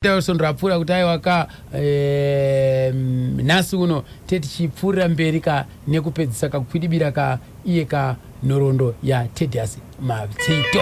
Svondo rapfuura kuti aiwa ka, nhasi uno tetichipfuurira mberi ka nekupedzisa kakukwidibira ka iye ka nhoroondo yaTedius Matsito.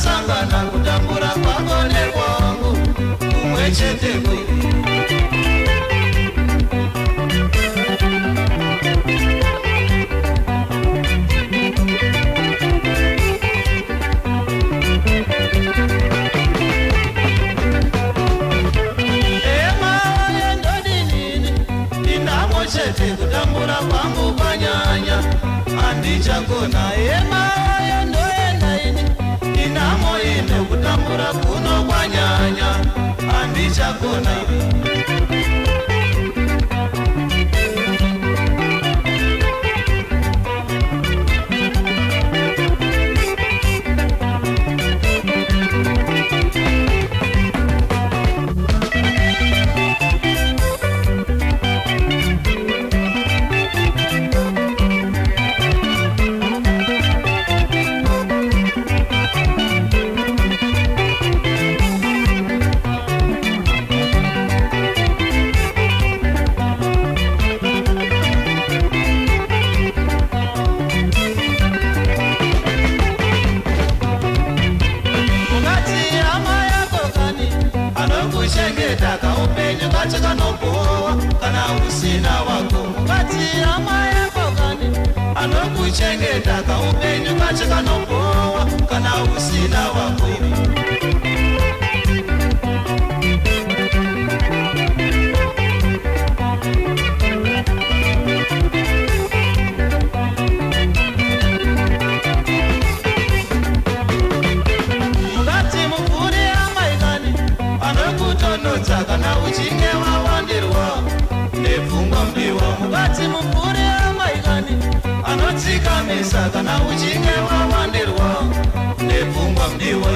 Sangana kutambura kwako nekwangu kumwe cheteko. Chete kutambura kwangu kwanyanya, handichagona. Emayo ndoenda ini, inamo ine, kutambura kuno kwanyanya, handichagona ini. Anokuchengeta kaupenyu kacho kanopowa kana usina wako. Mukati hama yako kani, anokuchengeta kaupenyu kacho kanopowa kana usina wako. Mukati mupfuri amaikani, anokutonhodza kana uchinge wawandirwa nepfungwa mdiwa. Mukati mupfuri amaikani, anotsikamisa kana uchinge wawandirwa nepfungwa mdiwa.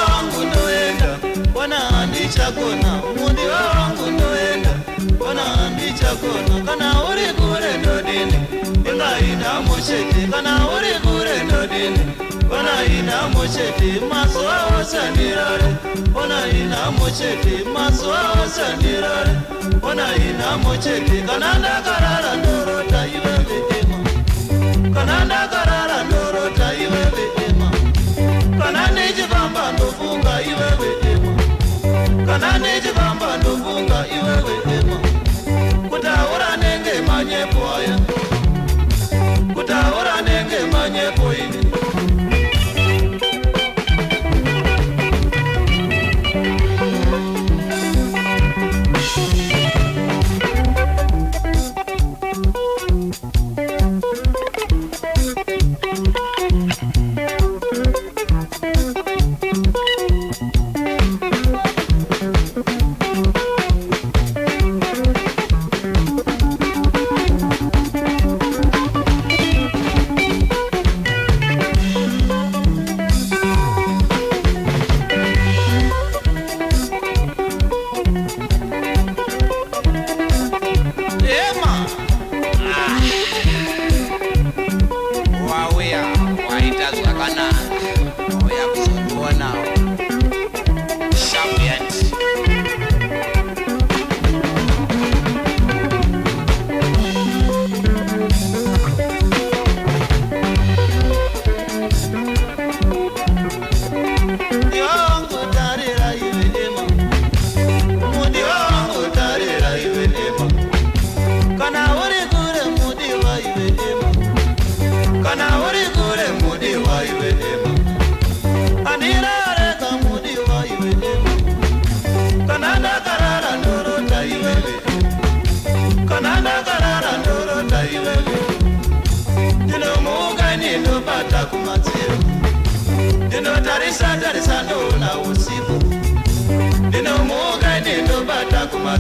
Wangu ndoenda, bona handichagona. Mudiwa wangu ndoenda, bona handichagona. Kana uri kure ndodini? Ingainamo chete. Kana uri kure ndodini? Bona inamo chete. Mazuva ose ndirare, bona inamo chete. Mazuva ose ndirare, bona inamo chete. Kana ndakarara ndorota iwewe Ema, kana ndakarara ndorota iwewe Ema, kana ndichifamba ndofunga iwewe Ema, kana ndichifamba ndofunga iwewe Ema. Kutaura nenge manyepo aya, kutaura nenge manyepo ini.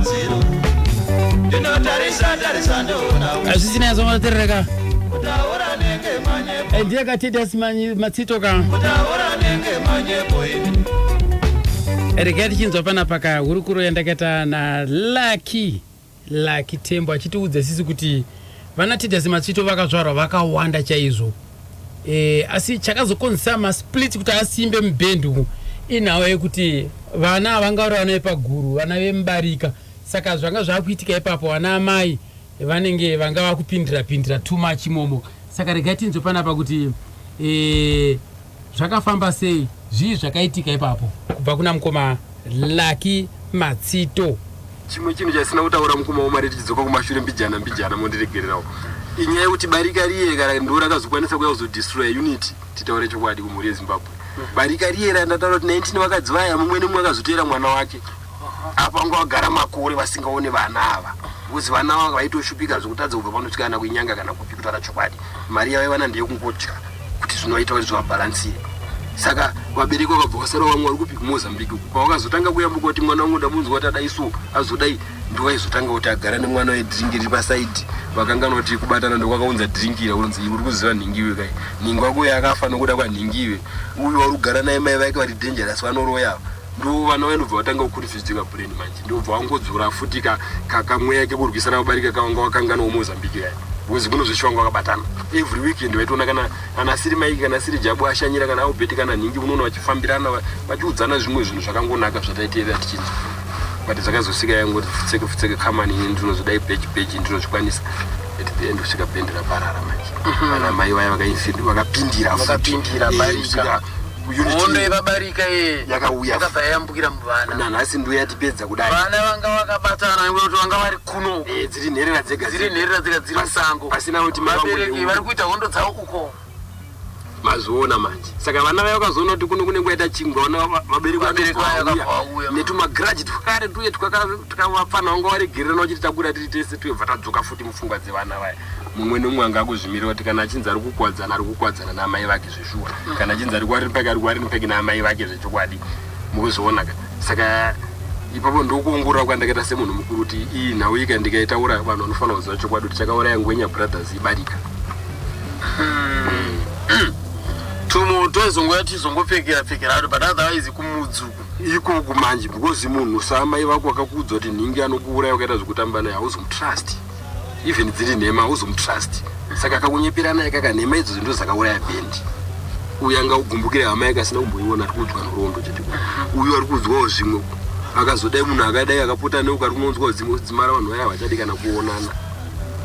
pamadziro ndinotarisa tarisa ndoona Hazvisina yazvamaterereka. Kutaura nenge manyepo. Ndiye kaTedious Matsito ka. Kutaura nenge manyepo ini. Regai tichinzwa panapa ka hurukuro yandakaita naLucky Lucky Tembo achitiudza sisi kuti vana Tedious Matsito vakazvarwa vakawanda chaizvo. Asi chakazokonzesa masplit kuti asimbe mubhendi umu inhau yekuti vana vanga vari vana vepaguru, vana vemubarika. Saka zvanga zvakuitika ipapo, vana amai vanenge vanga vakupindira pindira too much imomo. Saka regai tinzwe panapa kuti zvakafamba sei, zvii zvakaitika ipapo kubva kuna mukoma Lucky Matsito. Chimwe chinhu chasina kutaura mukoma womari, tichidzoka kumashure mbijana mbijana, mondiregererawo, inyaya yekuti barika riye kana ndo rakazokwanisa kuya kuzodestroya unity. Titaure chokwadi kumhuri yeZimbabwe, barika riye randataura kuti 19 vakadzi vaya, mumwe nemumwe akazoteera mwana wake. Apa vanga vagara makore vasingaone vana ava, because vana ava vaitoshupika zvekutadza kubva panosvika kana kuinyanga kana kupi. Kutaura chokwadi, mari yavaiwana ndeyekungotya kuti zvinoita kuti zvivabhalansire. Saka vabereki vakabva vasara, vamwe vari kupi? KuMozambique uku. Pavakazotanga kuyambuka kuti mwana wangu ndamunzwa kuti adai, so azodai, ndovaizotanga kuti agara nemwana wedhiringi riri pasaidhi. Vakanganwa kuti kubatana ndokwakaunza dhiringi ira. Unonzi uri kuziva nhingiwe kai, nhingi wako uyo akafa nokuda kwanhingiwe uyu wari kugara naye, mai vake vari dangerous, vanoroya. Ndo vana vainobva vatanga kukurifizika brain manje, ndobva vangodzora futi kamweya kekurwisana kubarika kavanga wakanganwa Mozambique kaya, because kunozveshe vanga vakabatana. Every weekend vaitoona kana asiri Maiki, kana asiri Jabu ashanyira, kana Albert, kana nhingi, unoona vachifambirana, vachiudzana zvimwe zvinhu zvakangonaka zvataiteerera tichinzwa. But zvakazosvika yangoti pfutseke pfutseke, kamani, ini ndinozodai, beji beji, ndinozvikwanisa. At the end kusvika bhendi raparara manje, vana mai vaya vakapindira futi. Vakapindira barika. Kusvika unity Hondo yevabarika ye yakauya. Yakabva yayambukira muvana. Nanhasi ndo yatipedza kudai. Vana vanga vakabatana nekuti vanga vari kuno. Dziri nherera dzega. Dziri dzega. Nherera dzega dziri musango. Pasina kuti mai vangu Vabereki ndeuyu. vari kuita hondo dzavo uko. Mazviona manje. Saka vana vaya vakazoona kuti kuno kunenge kwaita chingwa, vana vabereki Vabereki vaya vanobva vakabva vauya. Netumagraji twakare tuye twakavapfana vanga varegererana vachiti takura tiri tese, tuyobva tadzoka futi mupfungwa dzevana vaya. Mumwe nemumwe anga akuzvimirira kuti kana achinzi ari kukwadzana, ari kukwadzana naamai vake zveshuwa. Kana achinzi ari kuWarren Park, ari kuWarren Park naamai vake zvechokwadi. Mukuzviona ka? Saka ipapo ndokuongorora kwandakaita semunhu mukuru kuti iyi nhau ika ndikaitaura, vanhu vanofanira kuziva chokwadi kuti chakauraya Ngwenya Brothers ibarika. Tumu tozongoya tizongopfekera pfekera ado, but otherwise kumudzuku. Ikoku manje, because munhu saamai vako vakakuudza kuti nhingi anokuuraya, ukaita zvekutamba naye, hauzomutrust. Even dziri nhema, hauzomutrust. Saka akakunyepera naye kaka, nhema idzodzo ndo dzakauraya bhendi. Uyu anga ugumbukire hama yake asina kumboiona, ari kuudzwa nhoroondo chete. Uyu ari kuudzwawo zvimwe, akazodai munhu akadai akapota neuko, ari kunonzwawo dzimwe dzimara. Vanhu vaya havachadi kana kuonana.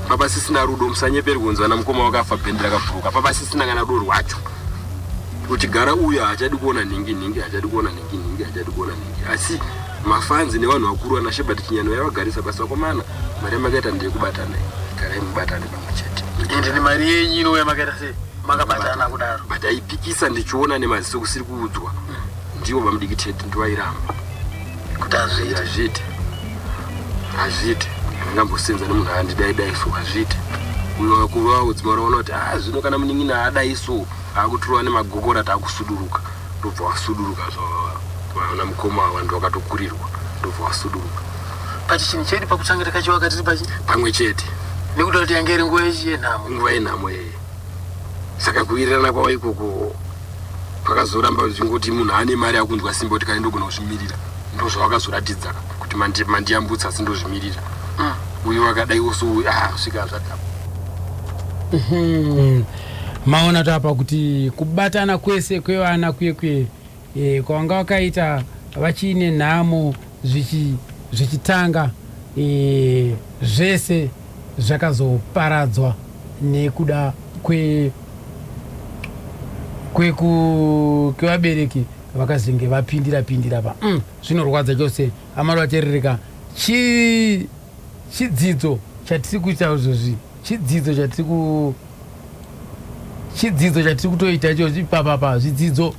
Papa sisina rudo. Musanyeperi kunzi vana mukoma wakafa, bhendi rakabhuruka. Papa sisina kana rudo rwacho, kuti gara uyu haachadi kuona nhingi, nhingi haachadi kuona nhingi, nhingi haachadi kuona nhingi. Asi mafanzi nevanhu vakuru ana Shebert Chinyano yavagarisa basi, vakomana, mari yamakaita ndeyekubatana, garai mubatane pamwe chete. Ende nemari yenyu inouya makaita sei, makabatana kudaro. But aipikisa ndichiona nemaziso, kusiri kuudzwa, ndivo vamudiki tete, ndivairamba. Kuti hazviite. Hazviite, hazviite, ndingambosenza nemunhu andidai dai so, hazviite. Uyo vakuru vavo dzimara vaona kuti a zvino kana munin'ina adai so, akutorwa nemagokora, taakusuduruka. Ndobva wasuduruka zvavana mukoma, vanhu vakatokurirwa, ndobva wasuduruka. But chinhu chedu pakutanga takachiwaka tiri pachi pamwe chete. Nekuda kuti yange iri nguva yechiyenhamo. Nguva yenhamo yeye. Saka kuwirirana kwavo ikoko kwakazoramba zvingoti munhu ane mari akunzwa simba kuti kana ndogona kuzvimirira, ndozvavakazoratidza kuti mandiyambutsa asi ndozvimirira. Uyu wakadaiwo so uyu, ah, svika zvadhakwa. Maona tapa kuti kubatana kwese kwevana kuye kuye kwavanga vakaita vachiine nhamo zvichitanga, zvese zvakazoparadzwa nekuda kwevabereki vakazenge vapindira pindira pa. Zvinorwadza chose, amari vateerereka. Chidzidzo chatiri kuita izvozvi, chidzidzo chatiri kutoita icho ipapapa, zvidzidzo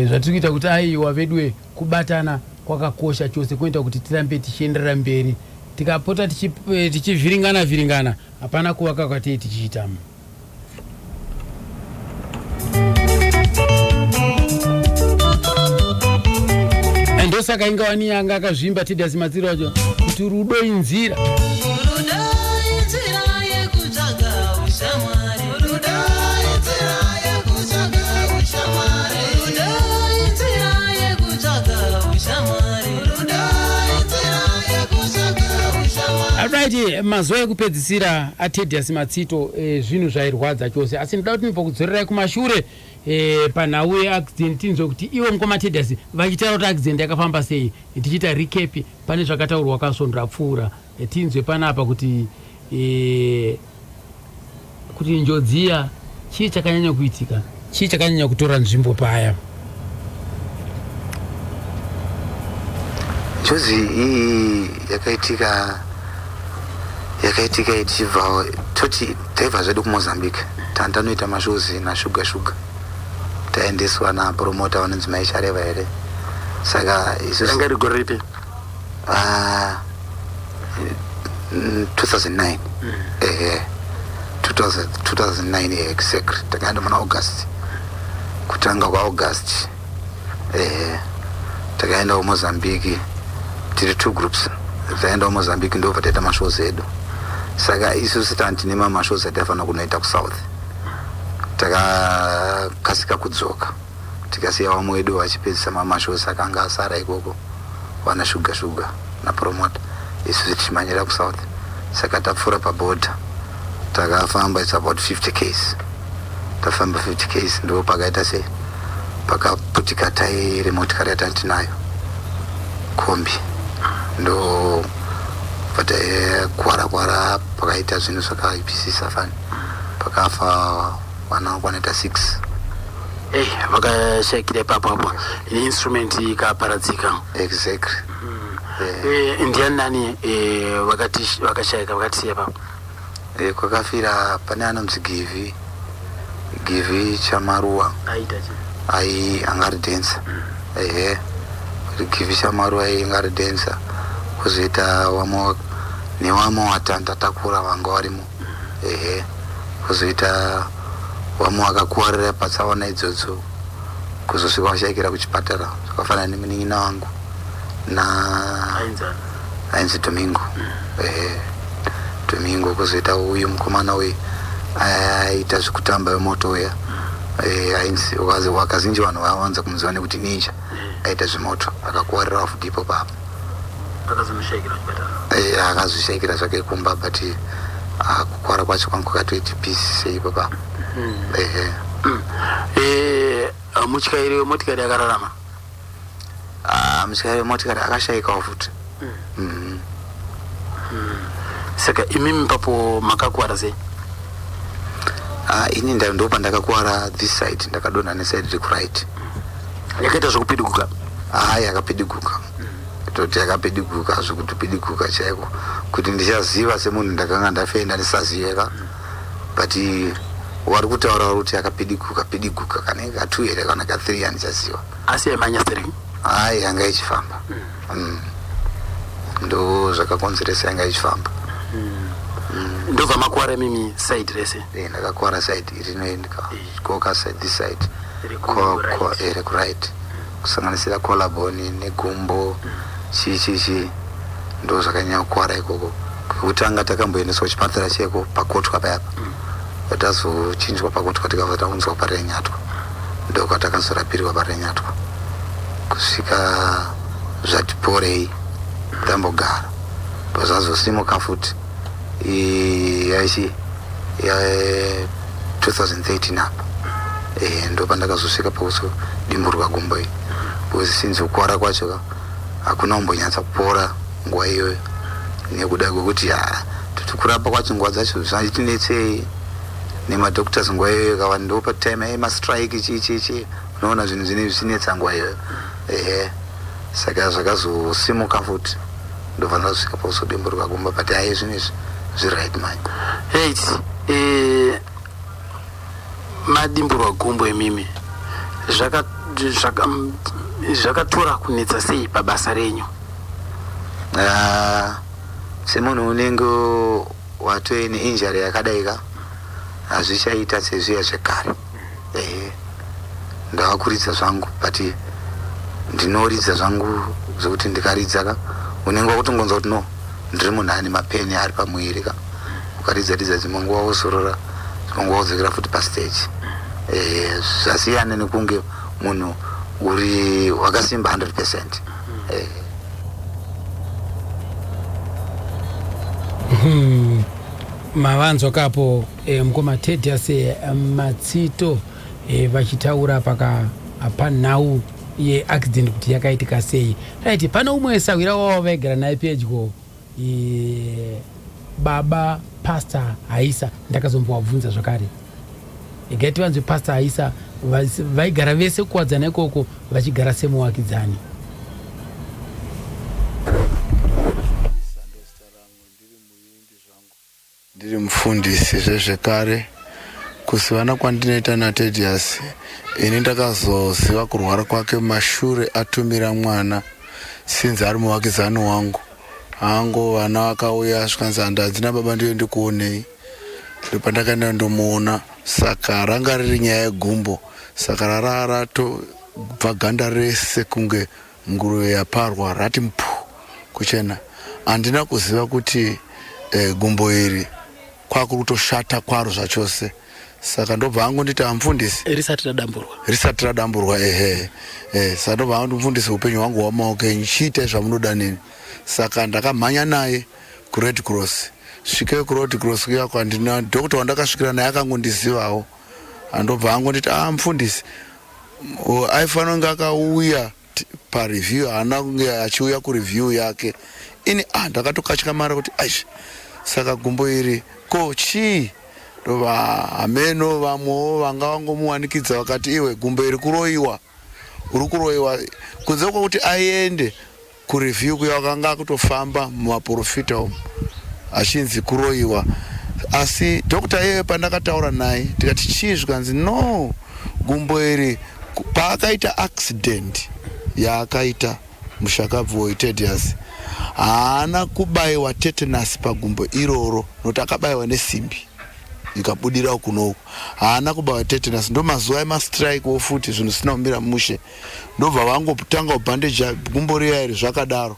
zvatiri kuita kuti aiwa vedwe, kubatana kwakakosha chose, kunoita kuti tirambe tichienderera mberi. Tikapota tichivhiringana vhiringana, hapana kuvaka kwatei tichiita. Ndosaka ingawani yanga akazvimba Tedious Matsito wacho. Kuti rudo inzira. Rudo inzira yekutsvaga ushamwari. Rudo inzira yekutsvaga ushamwari. Rudo inzira yekutsvaga ushamwari. Rudo inzira yekutsvaga ushamwari. Alright, mazuva ekupedzisira aTedius Matsito, zvinhu zvairwadza chose, asi ndoda kuti ndibvokudzorerai kumashure panhau yeaccident, tinzwe kuti ivo mukoma Tedius vachitaura kuti accident yakafamba sei, tichiita recap pane zvakataurwa kasvondo rapfuura. Tinzwe panapa kuti njodzi iya, chii chakanyanya kuitika, chii chakanyanya kutora nzvimbo paya? Njodzi iyi yakaitika ichibva, toti taibva zvedu kuMozambique, tandanoita mashows naSugar Sugar, taendeswa napromota vanonzi Maichareva here. Saka isusu Ranga iri gore ripi? Ah, 2009, ehe, 2000 2009 exactly. Takaenda muna August, kutanga kwaAugust, ehe. Takaenda kuMozambique tiri two groups. Taenda kuMozambique, ndobva taita mashows edu. Saka isusu tani tine mamashows ataifanira kunoita kuSouth, takakasika kudzoka, tikasiya vamwe vedu vachipedzisa mamashows akanga asara ikoko, vana Shuga Shuga napromota, isusu tichimanyira kuSouth. Saka tapfuura pabhodha, takafamba, it's about 50 ks. Tafamba 50 ks, ndo pakaita sei, pakaputika tairi remotikari yatanga tinayo, kombi. Ndo kwara kwara, pakaita zvinhu zvakaipisisa fani, pakafa vana vanoita 6. Ei, vakashayikira ipapo apo, instrument ikaparadzika. Exactly. Ndiani nani vakashayika, vakatisiya ipapo? Kwakafira pane anonzi Givi, Givi Chamaruwa. Aita chi? Ai, anga ari dancer, ehe. Kuti Givi Chamaruwa ai anga ari dancer, kuzoita vamwe nevamwe vatanda takura vanga varimo, ehe. Kuzoita vamwe vakakuwarira patsaona idzodzo, kuzosvika vashayikira kuchipatara, zvakafanana nemunin'ina wangu na Ainzani? Ainzi Domingo, ehe, Domingo. Kuzoita uyu mukomana uyu aita zvekutamba wemoto uya, ainzi wakazhinji vanhu vawanza kumuziva nekuti Ninja, aita zvemoto, akakuwarira futi ipo papo. Akazonoshayikira kuchipatara? Akazoshayikira zvake kumba, but kukwara kwacho kwangu kwakatoiti peace seipo papo, ehe. Mutyairi wemotikari yakararama? Ah, mutyairi wemotikari akashayikawo futi. Saka imimi papo makakuwara sei? Ah, ini ndo pandakakuwara this side, ndakadonha neside rekuright. Yakaita zvekupidiguka? Hai, yakapidiguka, toti yakapidiguka zvekutopidiguka chaiko, kuti ndichaziva semunhu ndakanga ndafenda ndisazive ka, but wari kutaura vari kuti yakapidiguka pidiguka kanenge ka2 here kana ka3, handichaziva. Asi yaimhanya stereki? Hai, yanga ichifamba. Ndo zvakakonzeresa, yanga ichifamba. Ndobva makuwara imimi side rese? Ndakakuwara side irinoendika koka side, this side. Reku right. Rekuright, kusanganisira collarbone negumbo, chii chii chii, ndo zvakanyanya kukwara ikoko. Kwekutanga takamboendeswa kuchipatara cheko paKotwa payapa, tazochinjwa paKotwa, tikabva taunzwa paRenyatwa, ndo kwatakazorapirwa paRenyatwa kusvika zvati porei, tambogara. Pazvazosimuka futi yaichi ya 2013 apa, ndo pandakazosvika pakuzodimburwa gumbo iyi, because since kukwara kwacho ka hakuna kumbonyatsa kupora nguva iyoyo, nekuda kwekuti toti kurapa kwacho nguva dzacho zvachitinetsei nemadoctors nguva iyoyo kava, ndo patime emastrike, chii chii chii, unoona zvinhu zvinenge zvichinetsa nguva iyoyo, ehe. Saka zvakazosimuka futi, ndobva ndazosvika pakuzodimburwa gumbo, but hai, zvinhu izvi zviright manje. Right, madimburwa gumbo imimi, zvakatora kunetsa sei pabasa renyu? Ah, semunhu unenge watoine injury yakadai ka, hazvichaita sezviya zvekare, ehe. Ndavakuridza zvangu, but ndinoridza zvangu zvekuti ndikaridza ka, unenge wakutongonzwa kuti no. Ndiri munhu ane mapeni ari pamuviri ka. Ukaridza ridza dzimwe nguva wozorora, dzimwe nguva wodzokera futi pastage. Eh, zvasiyana nekunge munhu uri wakasimba 100%. Eh. Mavanzwa kapo mukoma Tedious Matsito vachitaura paka panhau yeaccident kuti yakaitika sei. Right, pane umwe sahwira wavo vaigara naye pedyo, baba Pastor Haisa, ndakazombovabvunza zvakare. Regai tivanzwe Pastor Haisa, vaigara vese kuwadzana ikoko vachigara semuwakidzani. Ndiri mufundisi zvezvekare. Kuzivana kwandinoita naTedious, ini ndakazoziva kurwara kwake mashure atumira mwana since ari muvakidzani wangu. Hangu vana vakauya zvikanzi handina baba ndiye ndikuonei. Ndopandakaenda ndomuona saka ranga riri nyaya yegumbo saka rara ratobva ganda rese kunge nguruve yaparwa rati mpu kuchena. Handina kuziva kuti gumbo iri kwakuri kutoshata kwaro zvachose saka ndobva angonditi amufundisi risati radamburwa. Risati radamburwa, ehe. Saka ndobva angoti mufundisi, upenyu hwangu hwamaoko enyu, chiitai zvamunoda neni. Saka ndakamhanya naye kuRed Cross. Svikei kuRed Cross kuya kwandina doctor wandakasvikira naye akangondizivawo, andobva angonditi ah mufundisi, aifanira kunge akauya pareview, haana kunge achiuya kureview yake. Ini ah ndakatokatyamara kuti aish, saka gumbo iri ko chii? Ndobva hameno vamwewo vanga vangomuwanikidza vakati iwe gumbo iri kuroyiwa, uri kuroyiwa. Kunze kwekuti aende kureview kuya wakanga akutofamba mumaprofita umu achinzi kuroyiwa. Asi doctor iyeye pandakataura naye ndikati chii, zvikanzi no, gumbo iri paakaita accident yaakaita mushakabvu Tedious haana kubayiwa tetanus pagumbo iroro nokuti akabayiwa nesimbi ikabudira kunoku. Haana kubayiwa tetanus, ndo mazuva emastrike wo futi zvinhu zvisina kumira mushe. Ndobva vangotanga kubhandeja gumbo riya iri zvakadaro,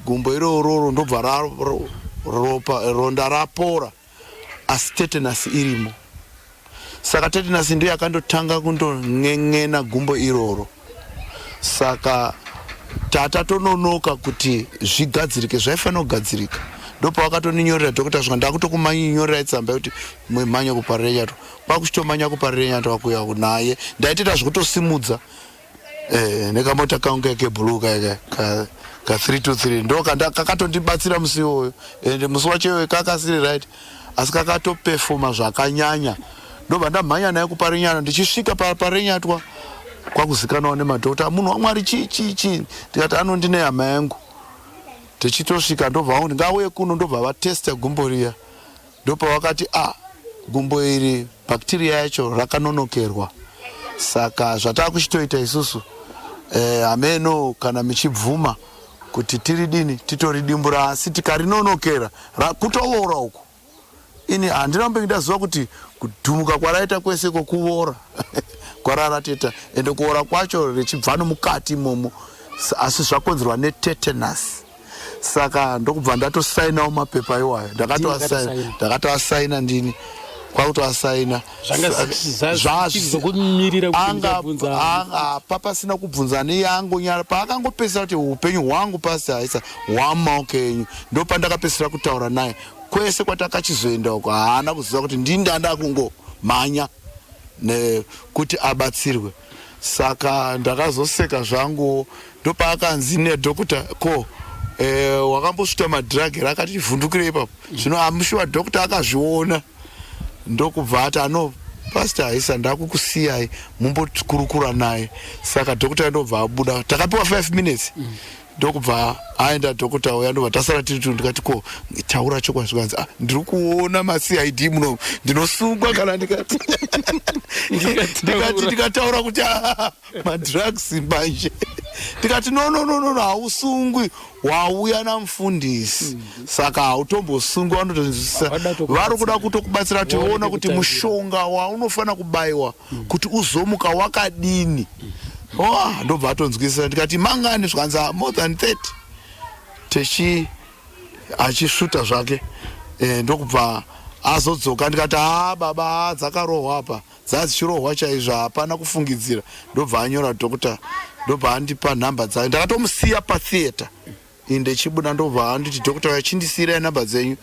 gumbo irororo ndobva ropa ronda rapora, asi tetanus irimo. Saka tetanus ndiyo yakandotanga kundon'en'ena gumbo iroro. Saka tata tononoka kuti zvigadzirike, zvaifanira kugadzirika. Ndopavakatoninyorera doctor svika ndakutokumanyorera tsamba yekuti mhanya kuParirenyatwa, kwakuchitomanya kuParirenyatwa kuya naye. Ndaitoita zvekutosimudza nekamota kangu kebhuruu kaya ka 323 ndo kakatondibatsira musi iwoyo, ende musi wacho iwoyo kakasiri right, asi kakatopefoma zvakanyanya. Ndobva ndamhanya naye kuParinyatwa. Ndichisvika paParinyatwa kwakuzikanwawo nemadhokota, munhu waMwari chii chii chii, ndikati anondine hama yangu. Tichitosvika ndobva vangu ngauye kuno, ndobva vatesta gumbo riya, ndopavakati a gumbo iri bacteria yacho rakanonokerwa. Saka zvatakuchitoita isusu, hameno kana michibvuma kuti tiridini, titoridimbura, asi tikarinonokera kutovora uku. Ini handirambe ndaziva kuti kudhumuka kwaraita kwese kokuvora kwararatoita, ende kuora kwacho richibva nomukati imomo, asi zvakonzerwa netetanus. Saka ndokubva ndatosainawo mapepa iwayo, ndakatoasaina ndini, kwakutoasaina. Zvakumirira Pasina kubvunza neyangonyara paakangopedzisira kuti upenyu hwangu pasi haisa hwamaoko enyu, ndopandakapedzisira kutaura naye. Kwese kwatakachizoenda uko haana kuziva kuti ndini ndanda kungomhanya nekuti abatsirwe. Saka ndakazoseka zvangu ndopaakanzi nedoctor ko wakambosvuta madrug here? Akati vhundukire ipapo. Zvino amushuwa doctor akazviona ndokubva ati ano pastor Haisa ndakukusiyai mumbokurukura naye. Saka doctor ndobva abuda, takapiwa 5 minutes, ndokubva aenda doctor uya, ndobva tasara tiri tu. Ndikati ko taura chokwadi, zvikanzi ah, ndiri kuona maCID muno, ndinosungwa kana ndikati ndikati ndikataura kuti ah, madrugs mbanje. Ndikati no no no no, hausungwi, wauya namufundisi saka hautombosungwi, vanotonzwisisa, vari kuda kutokubatsira kuti ona kuti mushonga waunofanira kubayiwa kuti uzomuka wakadini. Oh, ndobva atonzwisisa. Ndikati mangani, zvikanzi more than 30. Techi Achisvuta zvake e, ndokubva azodzoka ndikati haa baba dzakarohwa apa dzadzichirohwa chaizvo hapana kufungidzira ndobva anyora doctor ndobva andipa nhamba dzayo ndakatomusiya patheatre ini ndichibuda ndobva anditi doctor uya chindisiyirai nhamba dzenyu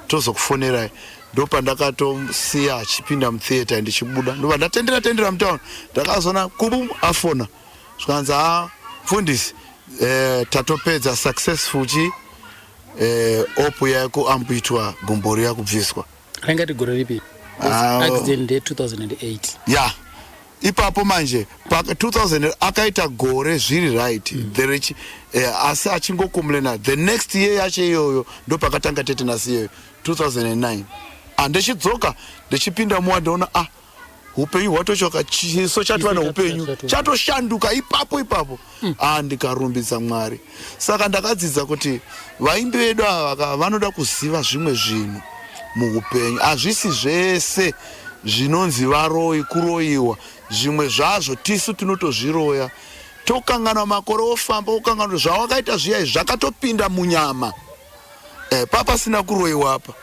tozokufonerai ndopandakatosiya achipinda mutheatre ndichibuda ndobva ndatendera tendera mutown ndakazoona kubu afona zvikanzi haa mfundisi eh, tatopedza successful chi eh, opu yakuambuitwa gumbo riya kubviswa Ranga gore ripi? Ah, Accident nde 2008. ya ipapo manje pa 2000 akaita gore zviri right mm. the eh, asi achingocomplaina the next year yacho iyoyo ndopakatanga tetanus iyoyo 2009 andechidzoka ndichipinda muwa ndaona ah upenyu hwatochoka chiso chatova neupenyu chatoshanduka ipapo ipapo mm. ah ndikarumbidza mwari saka ndakadzidza kuti vaimbi vedu ava vanoda kuziva zvimwe zvinhu muupenyu hazvisi zvese zvinonzi varoyi kuroyiwa zvimwe zvazvo tisu tinotozviroya tokanganwa makore ofamba okanganwa zvawakaita zviya izvi zvakatopinda munyama eh, papasina kuroyiwa apa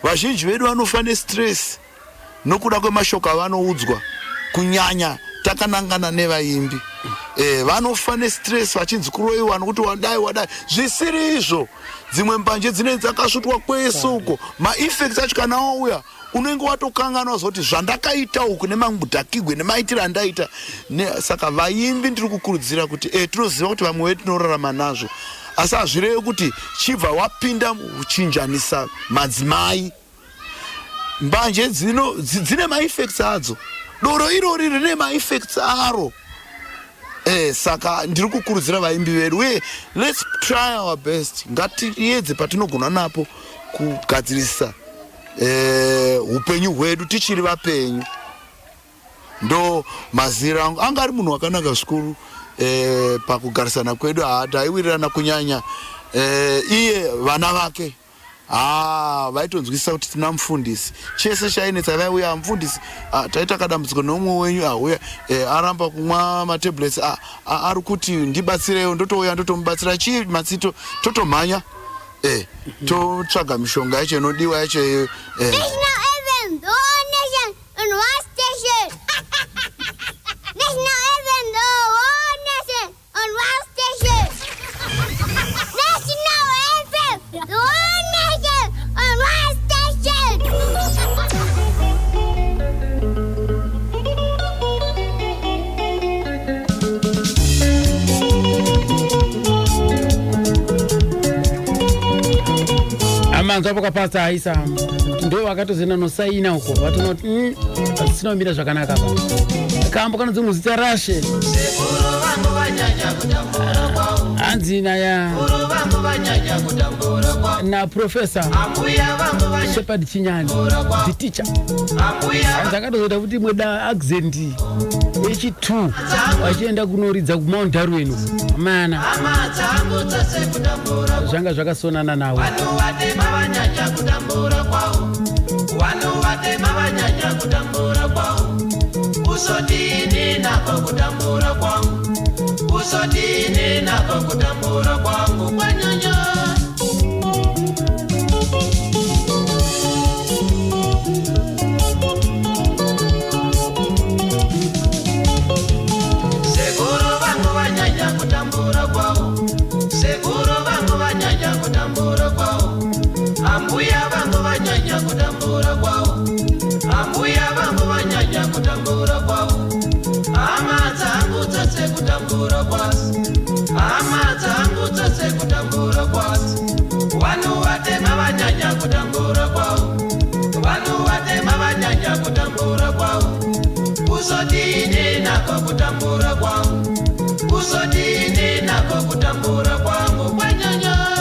vazhinji vedu vanofa nestress nokuda kwemashoko avanoudzwa kunyanya takanangana nevaimbi eh, vanofa nestress vachinzi kuroyiwa nokuti wadai wadai zvisiri izvo dzimwe mbanje dzinenge dzakasvutwa kwese uko maeffects acho kana wauya unenge watokanganwa zoti zvandakaita uku nemamudhakigwe nemaitiro andaita ne, saka vaimbi ndiri kukurudzira kuti e, tinoziva kuti vamwe vedu tinorarama nazvo asi hazvirevi kuti chibva wapinda uchinjanisa madzimai mbanje dzino dzine maeffects adzo doro irori rine maeffects aro Eh, saka ndiri kukurudzira vaimbi vedu uye let's try our best ngatiedze patinogona napo kugadzirisa eh, upenyu hwedu tichiri vapenyu ndo mazira angu anga ari munhu wakanaka zvikuru eh, pakugarisana kwedu haa taiwirirana kunyanya eh, iye vana vake Haa vaitonzwisisa kuti tina mufundisi chese chainetsa vaiuya mufundisi ah, taita kadambudziko neumwe wenyu auya ah, eh, aramba kumwa matablets ah, ah, ari kuti ndibatsirewo ndotouya ndotomubatsira chii matsito totomhanya eh, totsvaga mishonga yacho inodiwa yacho eh. National FM, the whole nation on one station. National FM, the whole nation on one station. National FM, the whole nation on one station. Amanzwa apo kwapasta aisa ndo vakatozoenda nosaina uko vatonoti hazvisina kumira zvakanaka apa kambo kanonzi muzita rashe hanzi naya naprofesa Shepard Chinyani the teacher hanzi akatozoita kuti imwe da accent yechi2 vachienda kunoridza kumount Darwin uko mana zvanga zvakasonana nawo Usodini nako kutambura kwangu, usodini nako kutambura kwangu kwanyanya. Sekuru vangu vanyanya kutambura kwavo, sekuru vangu vanyanya kutambura kwavo, ambuya vangu vanyanya kutambura kwavo, ambuya vangu vanyanya kutambura kwavo, hama dzangu dzose kutambura kwadzo, hama dzangu dzose kutambura kwadzo, vanhu vatema vanyanya kutambura kwavo, vanhu vatema vanyanya kutambura kwavo, kuzodini nako kutambura kwangu, kuzodini nako kutambura kwangu kwanyanya.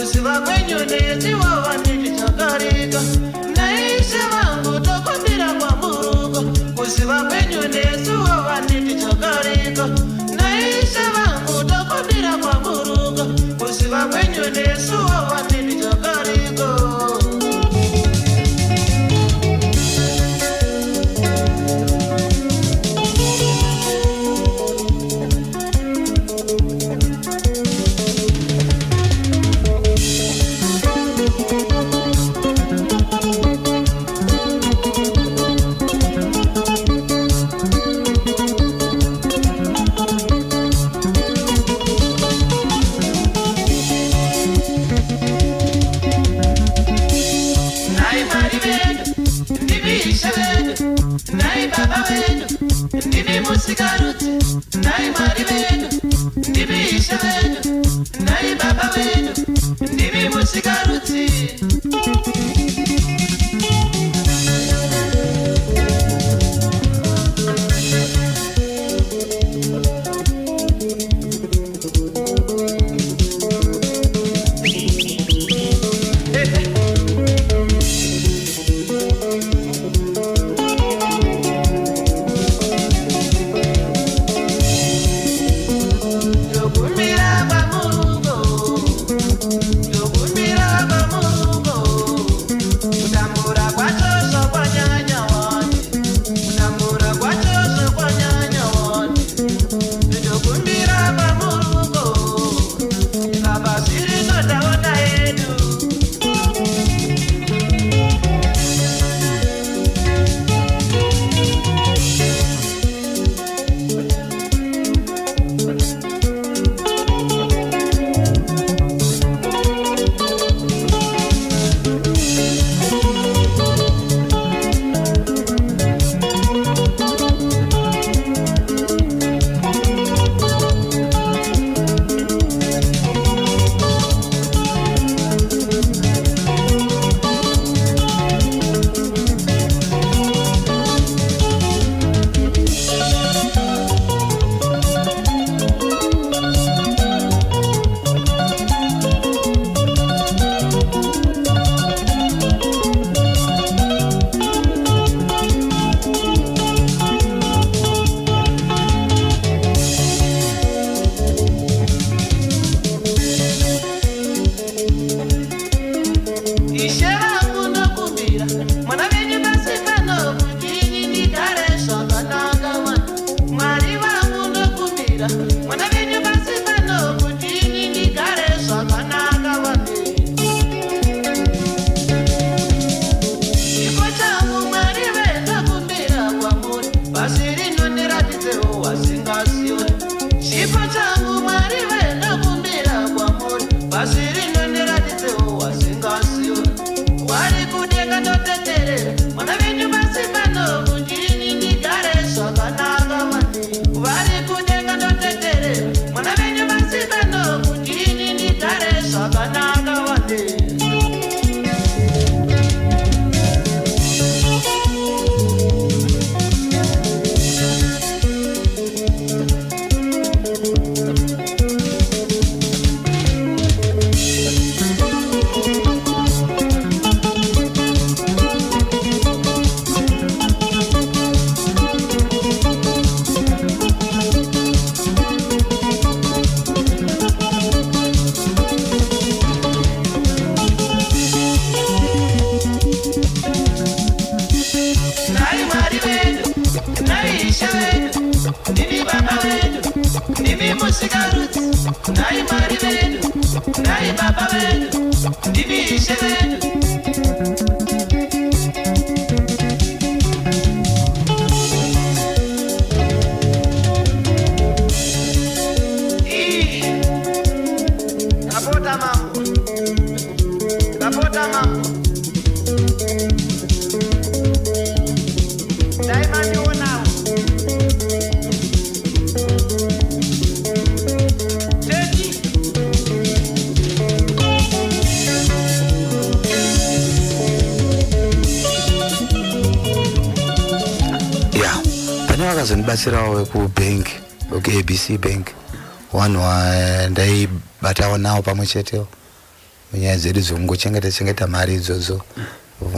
Kuziva kwenyu nezivo vaniti chakarika. Naishe vangu tokumbira kwamuruko. Kuziva kwenyu nezivo vaniti chakarika. Naishe vangu tokumbira kwamuruko. Kuziva kwenyu nesuwo vaniti chakarika. Nai Mwari vedu, ndimi Ishe vedu, nai Baba vedu, ndimi musikarudzi. Nai Mwari vedu, ndimi Ishe vedu, nai Baba vedu, ndimi musikarudzi. Ndokumbira kwamuruko, ndokumbira kwamuruko, kutambura kwacho zvakwanyanya wani, kutambura kwacho zvakwanyanya wani. Ndokumbira kwamuruko, baba zviri taona yedu. Ishe vangu ndokumbira mwana venyu pasi pano kuti ini ndigare zvakanaka mwana. Mwari vangu ndokumbira mwana venyu pasi pano kuti ini ndigare zvakanaka mwana. Chipo changu Mwari vendokumbira kwamuri pasi rino ndiratidzewo wasingasiwe. Chipo changu Mwari vendokumbira kwamuri pasi rino ndiratidzewo wasingasiwe. Wari kudenga ndoteterera mwana venyu pasi pano kuti ini ndigare zvakanaka mwana. Vari kudenga ndoteterera mwana venyu pasi pano kuti ini ndigare zvakanaka mwana. Nai Mwari vedu, nai Ishe vedu, ndimi Baba vedu, ndimi musikarudzi. Nai Mwari vedu, nai Baba vedu, ndimi Ishe vedu. Ii, Tapota mambo, tapota mambo, dai mandionawo. Teti. Ya, pane vakazondibatsirawo vekubank, vekuABC Bank, vanhu vandaibatawo nawo pamwe chetewo. Munyaya dzedu dzekungochengeta chengeta mari idzodzo,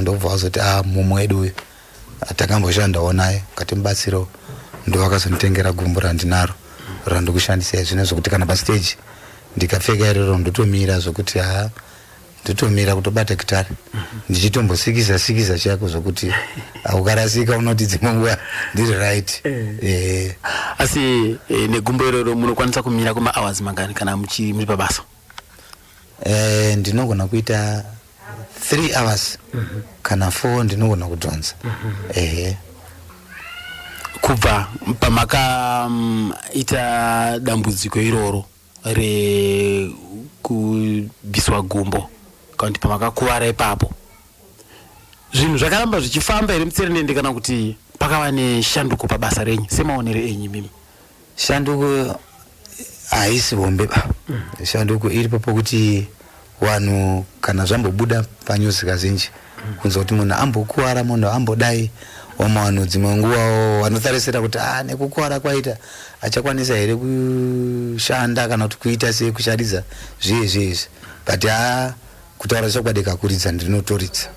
ndobva wazoti a ah, mumwe wedu uyu takamboshandawo naye ukatimubatsirawo, ndo vakazonditengera gumbo randinaro randikushandisa zvino, zvokuti kana pastage ndikapfeka iroro ndotomira, zvokuti ha, ndotomira kutobata gitare ndichitombosikisa sikisa chaiko, zvokuti ukarasika unoti dzimwe nguva ndiri right. Asi negumbo iroro munokwanisa kumira kumahours mangani kana muchi muri pabasa? Ndinogona kuita 3 hours kana 4, ndinogona kudhonza, ehe. Kubva pamakaita dambudziko iroro rekubviswa gumbo, kana kuti pamakakuvara ipapo, zvinhu zvakaramba zvichifamba here mutserenende, kana kuti pakava neshanduko pabasa renyu semaonero enyu imimi? Shanduko haisi hombe ba. Shanduko iripo pokuti vanhu kana zvambobuda panews kazhinji, kunzwa kuti munhu ambokuwara, munhu ambodai, vamwe vanhu dzimwe nguvawo vanotarisira kuti a nekukuwara kwaita achakwanisa here kushanda kana kuti kuita sei, kusharidza zviye zviye izvi. But ha, kutaura chokwadi, kakuridza ndinotoridza,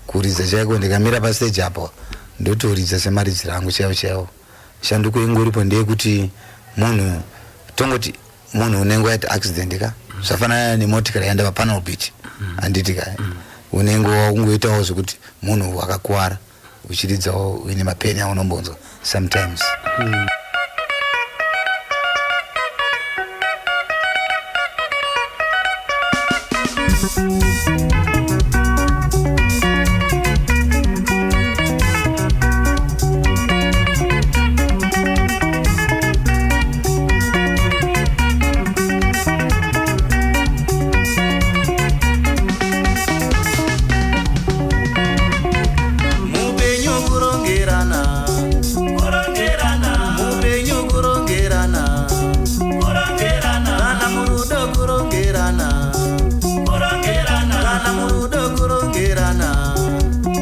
kuridza chaiko. Ndikamira pastage apo ndotoridza semaridziro angu chaiwo chaiwo. Shanduko ingoripo ndeyekuti munhu, tongoti munhu unenge waita accident ka, zvafanana nemotikari yaenda papanel beat, handiti ka? Unenge wakungoitawo zvekuti munhu wakakuwara uchiridzawo uine mapeni aunombonzwa sometimes. Mupenyu kurongerana, kurongerana, mupenyu kurongerana, kurongerana, kana murudo kurongerana, kurongerana, kana murudo kurongerana,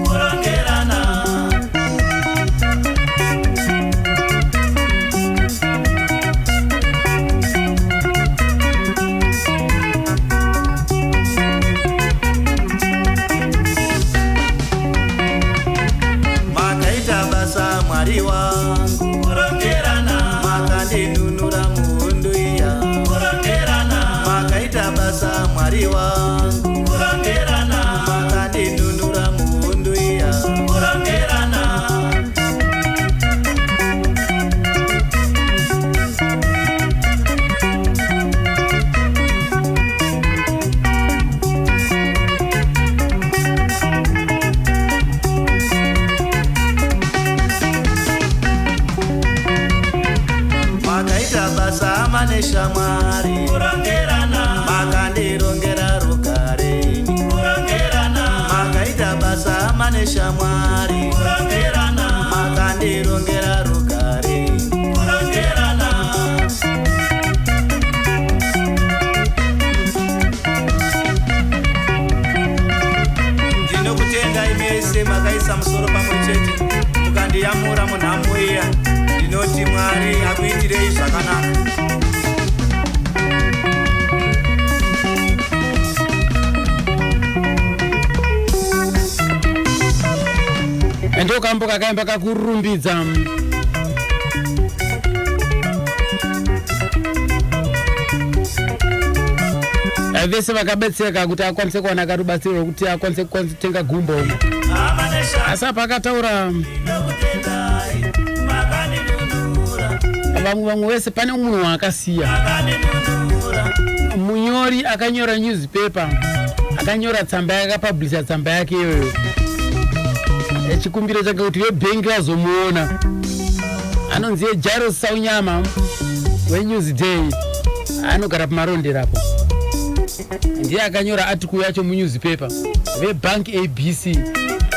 kurongerana. Makaita basa, Mwari wangu, kurongerana. Makandinunura muhondo iya, kurongerana. Makaita basa, Mwari wangu, kurongerana. Makandinunura muhondo iya, kurongerana. Makaita basa mane shamwari, kurongerana. Makandirongera rugare, kurongerana. Makaita basa mane shamwari, kurongerana. Makandirongera rugare, kurongerana. Ndinokutendai mese makaisa musoro pamwe chete mukandiyamura munhamo iya. Ndinoti Mwari akuitirei zvakanaka. Ndo kambo kakaimba kakurumbidza. Vese vakabetsereka kuti akwanise kuwana karubatsiro rwekuti akwanise kutenga gumbo. Asi apa akataura vamwe vese, pane munhu waakasiya, munyori akanyora newspaper, akanyora tsamba yake, akapublisha tsamba yake iyoyo, chikumbiro chake kuti vebhengi vazomuona. Anonzi Jairos Saunyama weNewsDay, anogara pamaronderapo. Ndiye akanyora article yacho munewspaper. Vebhank ABC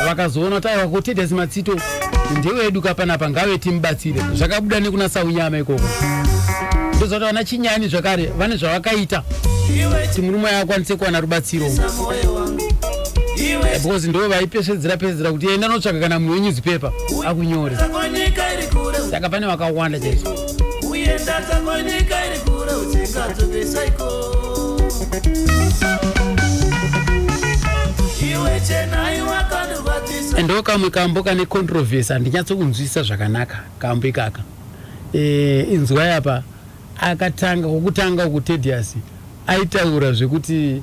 vakazoona kuti aiwa, koTedius Matsito ndewedu kapanapa, ngave timubatsire. Zvakabuda nekuna Saunyama ikoko. Ndozvati vana Chinyani zvakare vane zvavakaita kuti murume akwanise kuwana rubatsiro, because ndo vaipesvedzera pesvedzera kuti enda notsvaka kana munhu wenewspaper akunyore. Nyika iri kure. Saka pane vakawanda chaizvo. Uyenda tsako, nyika iri kure, uchingadzokesaiko. Ndo kamwe kambo kane controversy, handinyatsokunzwisisa zvakanaka kambo ikaka. Inzwai apa, akatanga kwokutanga uku Tedious aitaura zvekuti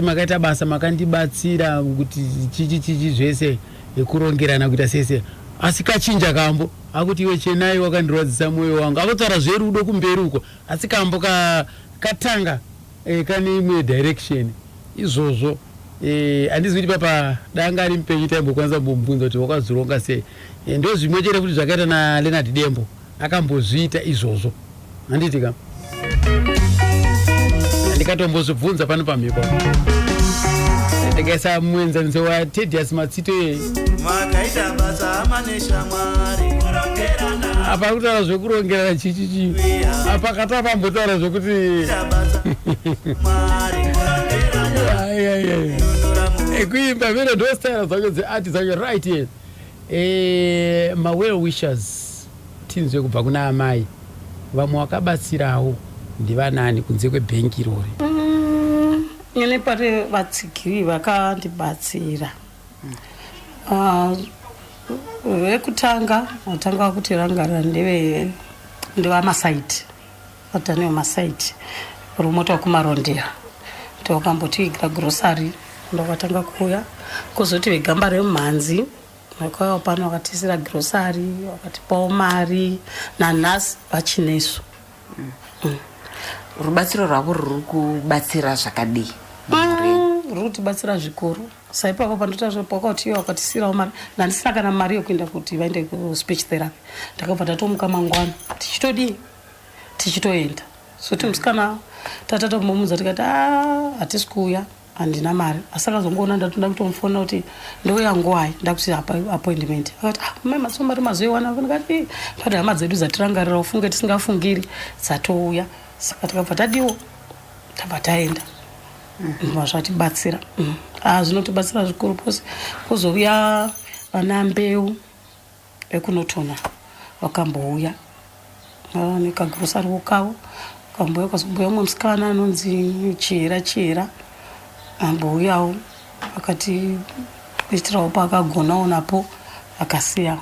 makaita basa, makandibatsira kuti chichi chichi zvese, ekurongerana kuita sese, asi kachinja kambo akuti iwe Chenai wakandirwadzisa mwoyo wangu, akutaura zverudo kumberi uko, asi kambo katanga kane imwe direction izvozvo. Handizi kuti papa danga ari mupenyu taimbokwanisa kumbomubvunza kuti wakazvironga sei. Ndo zvimwe chete futi zvakaita naLeonard Dembo, akambozviita izvozvo, handiti ka? Ndikatombozvibvunza pano pamhepo, ndikaisa muenzaniso waTedious Matsito iyeye. Makaita basa maneshamwari. Apa kutaura zvekurongerana chichichi, apa kata pambotaura zvekuti Mwari. Ai, ai, ai. Ekuimba vene ndo style dzacho dzeart dzacho, right? Yes. Mawell wishers, tinzwe kubva kuna amai, vamwe vakabatsirawo ndivanani kunze kwebhengi irori? Ini pane vatsigiri vakandibatsira. Ah, vekutanga vatanga kutirangarira ndevamasaiti, vaDaniel Masaiti, promota wekuMarondera, ndovakambotiigira grocery, ndokatanga kuuya. Kuzoti vegamba remumhanzi vakauyawo pano, vakatisira grocery, vakatipawo mari, nanhasi vachinesu. Rubatsiro rwavo ruri kubatsira zvakadii? Ruri kutibatsira zvikuru. Saipapo pandotaura pakati iwo vakatisirawo mari, ndandisina kana mari yekuenda kuti vaende kuspeech therapy. Ndakabva ndatomuka mangwana, tichitodii, tichitoenda. Soti musikana tatatombomudza, tikati a hatisi kuuya, handina mari, asi akazongoona ndatoda kutomufonera kuti ndouya nguwai, ndakuti apa appointment. Akati, ah, mai Matsito, mari mazoiwana? Ndikati pati hama dzedu dzatirangarira, ufunge tisingafungiri dzatouya. Saka tikabva tadiwo, tabva taenda. Zvatibatsira. Ah, zvinotibatsira zvikuru pose. Kuzouya vana Mbeu vekunotona, vakambouya nekagrosariwo kavo, kambouya. Kwazombuya umwe musikana anonzi Chihera, Chihera ambouyawo, akatiitirawo paakagonawo napo, akasiya.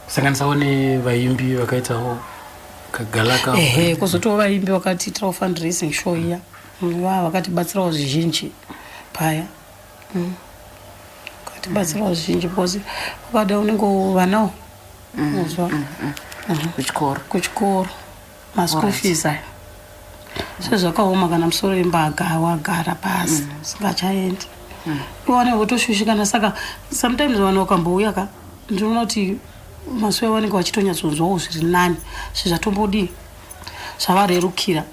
Kusanganisawo nevaimbi vakaitawo kagalaka. Ehe, kwozotiwo vaimbi vakatiitirawo fundraising show iya. Vakatibatsirawo zvizhinji paya. Vakatibatsirawo zvizhinji because ukada unenge vanawo uzwa. Kuchikoro. Kuchikoro, maschool fees aya sezvakaoma, kana musoro wemba wagara pasi usingachaendi, iwane votoshushikana. Saka sometimes vanhu vakambouya ka, ndinoona kuti masuwa vanenge vachitonyatsonzwawo zviri nani, zvezvatombodii, zvavarerukira.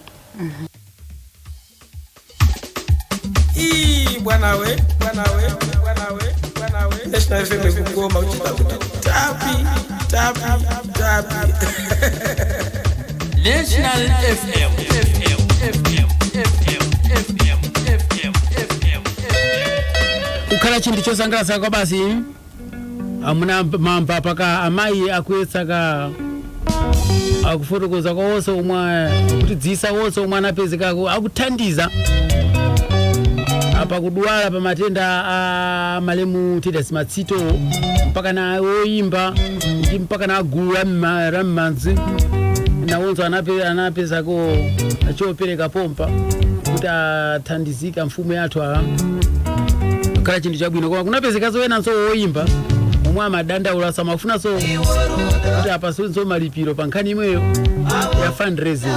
Ii, bwana we, bwana we, bwana we, bwana we, National FM kugoma uchida kuti tapi tapi tapi. National FM, FM, FM, FM, FM, FM, FM. Kukhala chinthu chosangalatsa kwa basi. Amuna mamba paka amayi akuyetsaka akufotokoza kwa wonse omwe kutidzisa wonse omwe anapezekako akuthandiza apa kudwala pa matenda a malemu Titus Matsito, mpaka na oyimba ndi mpaka na gulu la mmadzi nawonso anapezako chopereka pompa kuti athandizika mfumu yathu. A kukhala chinthu chabwino, koma kunapezekaso wenanso woyimba omwe amadandaula, samafunanso kuti apasenso malipiro pa nkhani imweyo ya fundraising.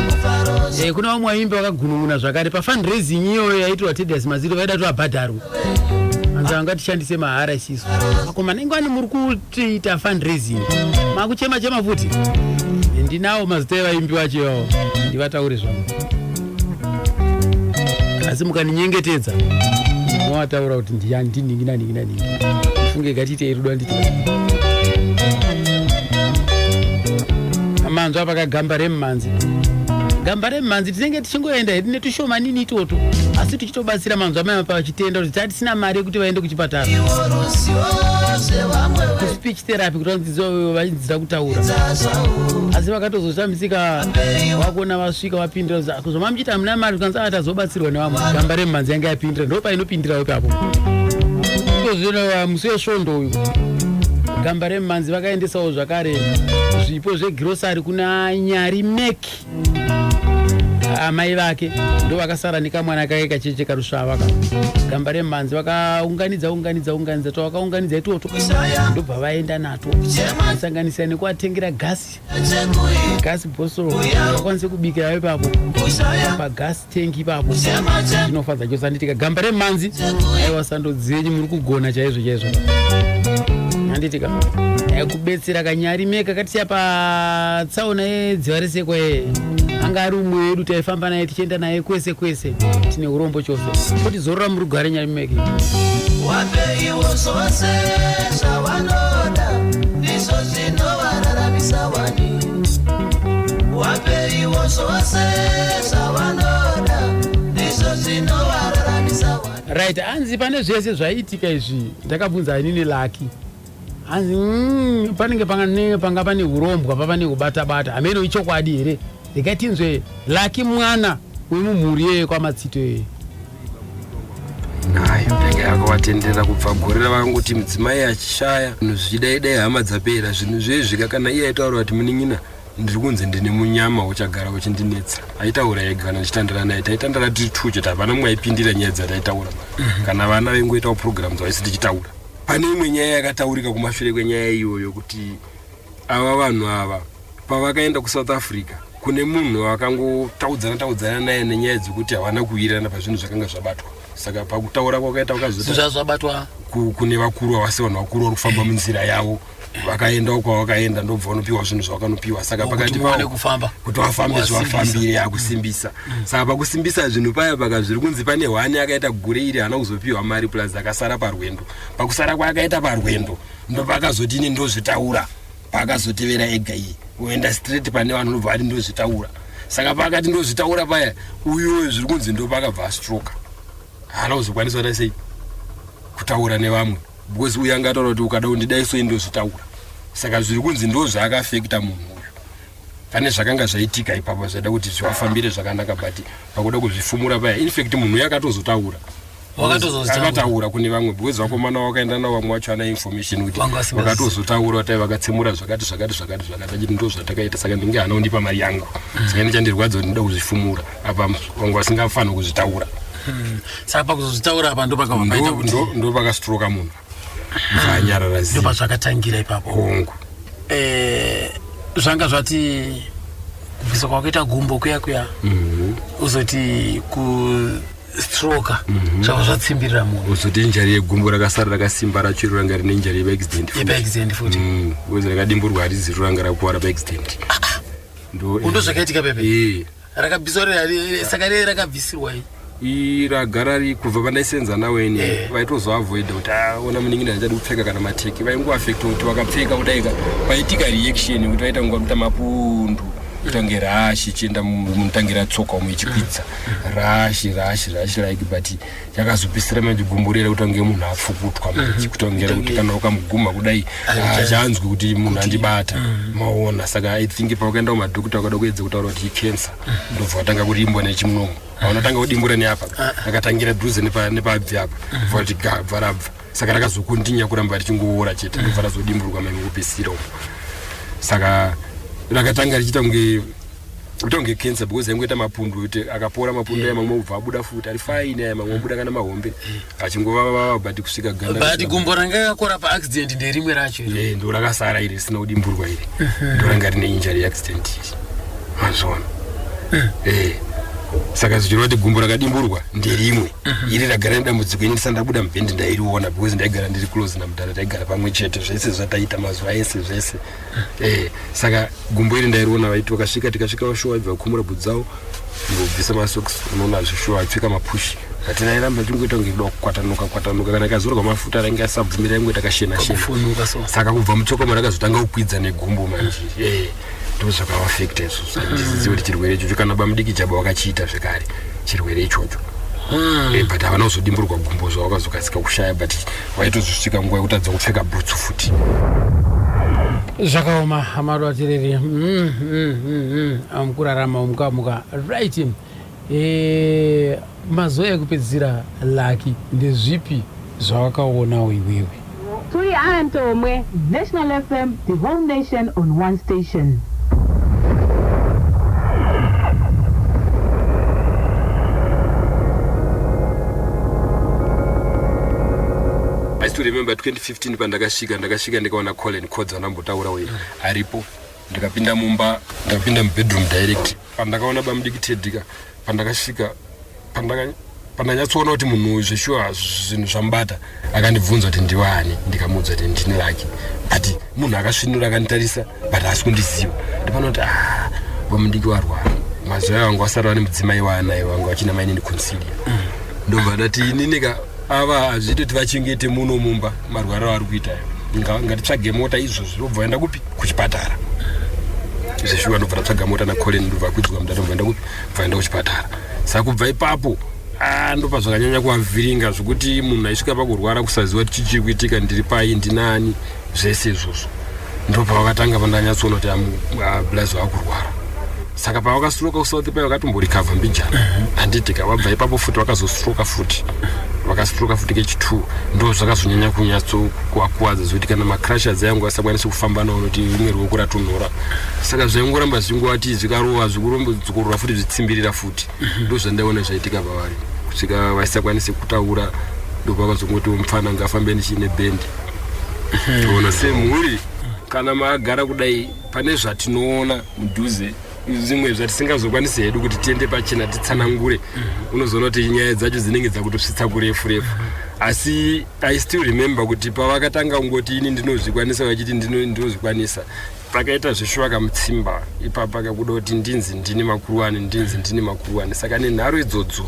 Kuna vamwe vaimbi vakagunun'una zvakare pa fundraising iyoyo yaitwa Tedious Matsito, vaida kuti vabhadharwe, anzi vangatishandise mahara isisu. Akomana, ingwani muri kutiita fundraising, makuchema chema futi. Ndinawo mazita evaimbi vacho iwawo, ndivataure zvangu, asi mukaninyengetedza mowataura kuti ndiyani, ndinhingi naningi naningi. Funge gatiitei rudo, anditi manzwa pakagamba remumanzi, gamba remumanzi, tinenge tichingoenda hedu netushoma nini itoto, asi tichitobatsira. Manzwa mai apa vachitenda kuti tatisina mari yekuti vaende kuchipatara, kuspeech therapy, kuti vadzidzira kutaura, asi vakatozoshamisika vakuona vasvika vapindira zvomamuchiti hamuna mari, kanzi a tazobatsirwa nevamwe. Gamba remumanzi yange yapindira, ndo painopindirawo ipapo. Iko zvino musi wesvondo uyu gamba remumhanzi vakaendesawo zvakare zvipo zvegirosari kuna Nyari Meki, amai vake ndo vakasara nekamwana kake kacheche karusvava ka. Gamba remumhanzi vakaunganidza unganidza unganidza twavakaunganidza itwotwo, ndobva vaenda natwo, kusanganisira nekuvatengera gasi, gasi bhosoro, vakwanise kubikira ipapo pagasi tank ipapo. Zvinofadza chose, handitika? Gamba remumhanzi, aiwa, sando dzenyu, muri kugona chaizvo chaizvo, handitika? Kubetsera kanyari meka katisiya patsaona yedziva resekwa ye anga ari umwe wedu, taifamba naye, tichienda naye kwese kwese. Tine urombo chose kuti zorora murugare, Nyari Meki. Wapeiwo zvose zvavanoda, ndizvo zvinovararamisa wani. Wapeiwo zvose zvavanoda, ndizvo zvinovararamisa wani. Right, hanzi pane zvese zvaiitika izvi, ndakabvunza inini Lucky, hanzi panenge panga pane urombwa, papa nekubata-bata. Hameno ichokwadi here? Regai tinzwe Lucky, mwana wemumhuri yeye kwaMatsito yeye. Nayo yanga yakavatendera kubva gore ravangoti mudzimai achishaya, zvinhu zvichidaidai, hama dzapera, zvinhu zvezvika. Kana iye aitaura kuti, "Munin'ina, ndiri kunzi ndine munyama uchagara uchindinetsa." Aitaura ega. Kana ndichitandara naye, taitandara tiri two chete, hapana mumwe aipindira nyaya dzataitaura. Kana vana vaingoitawo program dzavaisi tichitaura. Pane imwe nyaya yakataurika kumashure kwenyaya iyoyo, kuti ava vanhu ava pavakaenda kuSouth Africa, kune munhu vakangotaudzana taudzana naye nenyaya dzekuti havana kuwirirana pazvinhu zvakanga zvabatwa. Saka pakutaura kwakaita vakazoti Zvabatwa kune vakuru, havasi vanhu vakuru vari kufamba munzira yavo, vakaendawo kwavakaenda, ndobva vanopiwa zvinhu zvavakanopiwa. Saka Kuti pakati muwane pavo kufamba. Kuti vafambe. Wasimbisa. Zvivafambire akusimbisa. Saka pakusimbisa zvinhu paya, paka zviri kunzi pane hwani akaita gure iri, haana kuzopiwa mari, plus akasara parwendo. Pakusara kwaakaita parwendo, ndopakazoti, "Ini ndozvitaura." Paakazotevera ega iye, oenda straight pane vanhu, ndobva ati, "Ndozvitaura." Saka paakati ndozvitaura paya, uyo zviri kunzi ndopakabva astroka, haana kuzokwanisa kuita sei, kutaura nevamwe, because uyu anga ataura kuti, "Ukada kundidai so, ndozvitaura." Saka zviri kunzi ndo zvaakaafekta munhu uyu. Pane zvakanga zvaitika ipapo zvaida kuti zvivafambire zvakanaka, but pakuda kuzvifumura paya, infact munhu uyu akatozotaura. Wakatozotaura. Akataura kune vamwe, because vakomana vakaenda navo, vamwe vacho ana information kuti Vanga vasingazivi. vakatozotaura kuti vakatsemura zvakati zvakati zvakati zvakati, achiti, "Ndo zvatakaita, saka ndinge hana kundipa mari yangu, saka ndichandirwadza kuti ndida kuzvifumura apa vamwe vasingafaniri kuzvitaura." Saka pakuzozvitaura apa ndopakabva paita kuti Ndo pakastroka munhu, bvanyarara zi. Ndopazvakatangira ipapo. Hongu. Zvanga zvati kubvisa kwakaita gumbo kuya kuya, uzoti kustroka, zvava zvatsimbirira munhu. Uzoti injury yegumbo rakasara rakasimba racho iro ranga rine injury yepaaccident futi. Yepaaccident futi. Because rakadimburwa, harizi ranga rakuwara paaccident. Ndo zvakaitika pepe. Eh. Rakabviswa saka ree rakabvisirwa i? Ragara kubva pandaisenza nawo ini, vaitozoavoida kuti aona munin'ina ndichadi kupfeka kana mateki, vaingoafekta kuti vakapfeka kudaika paitika reaction yekuti vaita kunga kuita mapundu, kutange rash ichienda munotangira tsoka umu ichikwidza, rash rash rash like. But yakazopisira manje gumbo rera kutange munhu apfukutwa manje, kutangera kuti kana ukamuguma kudai haachanzwi kuti munhu andibata, maona? Saka I think pavakaenda kumadhokta, vakada kuedza kutaura kuti icancer, ndobva vatanga kurimbwa nechimunomo. Vanotanga kudimbura neapa, rakatangira dhuze nepabvi apa, bva kuti ga, bva rabva. Saka rakazokontinya kuramba richingoora chete, ndobva razodimburwa maimukupesira umo. Saka rakatanga richiita kunge kuita kunge cancer, because aingoita mapundu, kuti akapora mapundu aya, mamwe obva abuda futi ari fine, aya mamwe abuda kana mahombe achingovavava, but kusvika ganda But gumbo ranga rakakora paaccident nderimwe racho iro? Eh, ndo rakasara iri risina kudimburwa iri, ndo ranga rine injury yeaccident iri, mazviona? Eh, saka zvichireva kuti gumbo rakadimburwa nderimwe iri ragara nedambudziko. Ini ndisati ndabuda mubhendi ndairiona, because ndaigara ndiri close namudhara, taigara pamwe chete, zvese zvataita mazuva ese zvese. Eh, saka gumbo iri ndairiona. Vaiti vakasvika, tikasvika vashuwa, vaibva vakumura bhutsu dzavo, ngobvisa masocks, unoona zvishuwa apfeka mapushi, but rairamba richingoita kunge kuda kukwatanuka kwatanuka. Kana ikazorwa mafuta rainge asabvumira, raingoita kashena shena. Kufunuka so. Saka kubva mutsoka marakazotanga kukwidza negumbo manje, ndo zvakavaafekta izvozvo. Handizivi kuti chirwere ichocho kana bamudiki Jaba vakachiita zvekare chirwere ichocho. But havana kuzodimburwa gumbo zvavakazokasika kushaya, but vaitozosvika nguva yekutadza kupfeka bhutsu futi. Zvakaoma, amaruatireri mukurarama umukamuka. Right, mazuva ekupedzisira, Lucky, ndezvipi? Zvawakaonawo iwewe. Turi antomwe, National FM, the whole nation on one station. I still remember 2015 pandakasvika, ndakasvika ndikaona Colin Cods andambotaura uyu aripo. Ndikapinda mumba, ndakapinda mubedroom direct. Pandakaona bamudiki Teddy ka, pandakasvika pandanyatsoona kuti munhu uyu zveshuwa zvinhu zvamubata. Akandibvunza kuti ndiwani, ndikamuudza kuti ndini Lucky, but munhu akasvinura akanditarisa, but haasi kundiziva. Ndipano kuti, ah, vamudiki varwara mazuva ayo, vanga vasara vane mudzimai waanaye, vanga vachina mainini Consilia. Ndobva ndati ininika ava hazviiti kuti vachengete muno mumba marwariro avari kuitayo, ngatitsvage mota izvozvi, obva vaenda kupi? Kuchipatara. Zveshuwa ndobva tatsvaga mota naColin, ndobva kwidzwa mudaro, ndobva enda kupi? Bva kuchipatara. Saka kubva ipapo, ah, ndopa zvakanyanya kuvavhiringa zvokuti munhu aisvika pakurwara kusaziva kuti chichiri kuitika, ndiri pai, ndinani, zvese izvozvo. Ndopa vakatanga pandanyatsoona kuti blazi vakurwara. Saka pavakastroka kuSouth pai vakatomborikavha mbijana, handiti ka? Vabva ipapo futi vakazostroka futi, vakastroka futi kechi2. Ndo zvakazonyanya kunyatso kuvakuwadza zvekuti kana macrutches ayangu asakwanisi kufamba nawo nokuti rimwe ruoko ratonhora. Saka zvaingoramba zvingowati zvikarova zvikurova futi, zvitsimbirira futi. Ndo zvandaiona zvaitika pavari kusvika vasisakwanisi kutaura. Ndopakazongoti mufana ngafambe ndichiine bhendi. Ona semhuri kana magara kudai, pane zvatinoona mudhuze, zvimwe zvatisingazokwanisi hedu kuti tiende pachena titsanangure. Unozoona kuti nyaya dzacho dzinenge dzakutosvitsa kurefu refu. Asi I still remember kuti pavakatanga kungoti ini ndinozvikwanisa, vachiti ndinozvikwanisa, pakaita zveshuwa kamutsimba ipapa kakuda kuti ndinzi ndini makuruwani, ndinzi ndini makuruwani. Saka nenharo idzodzo,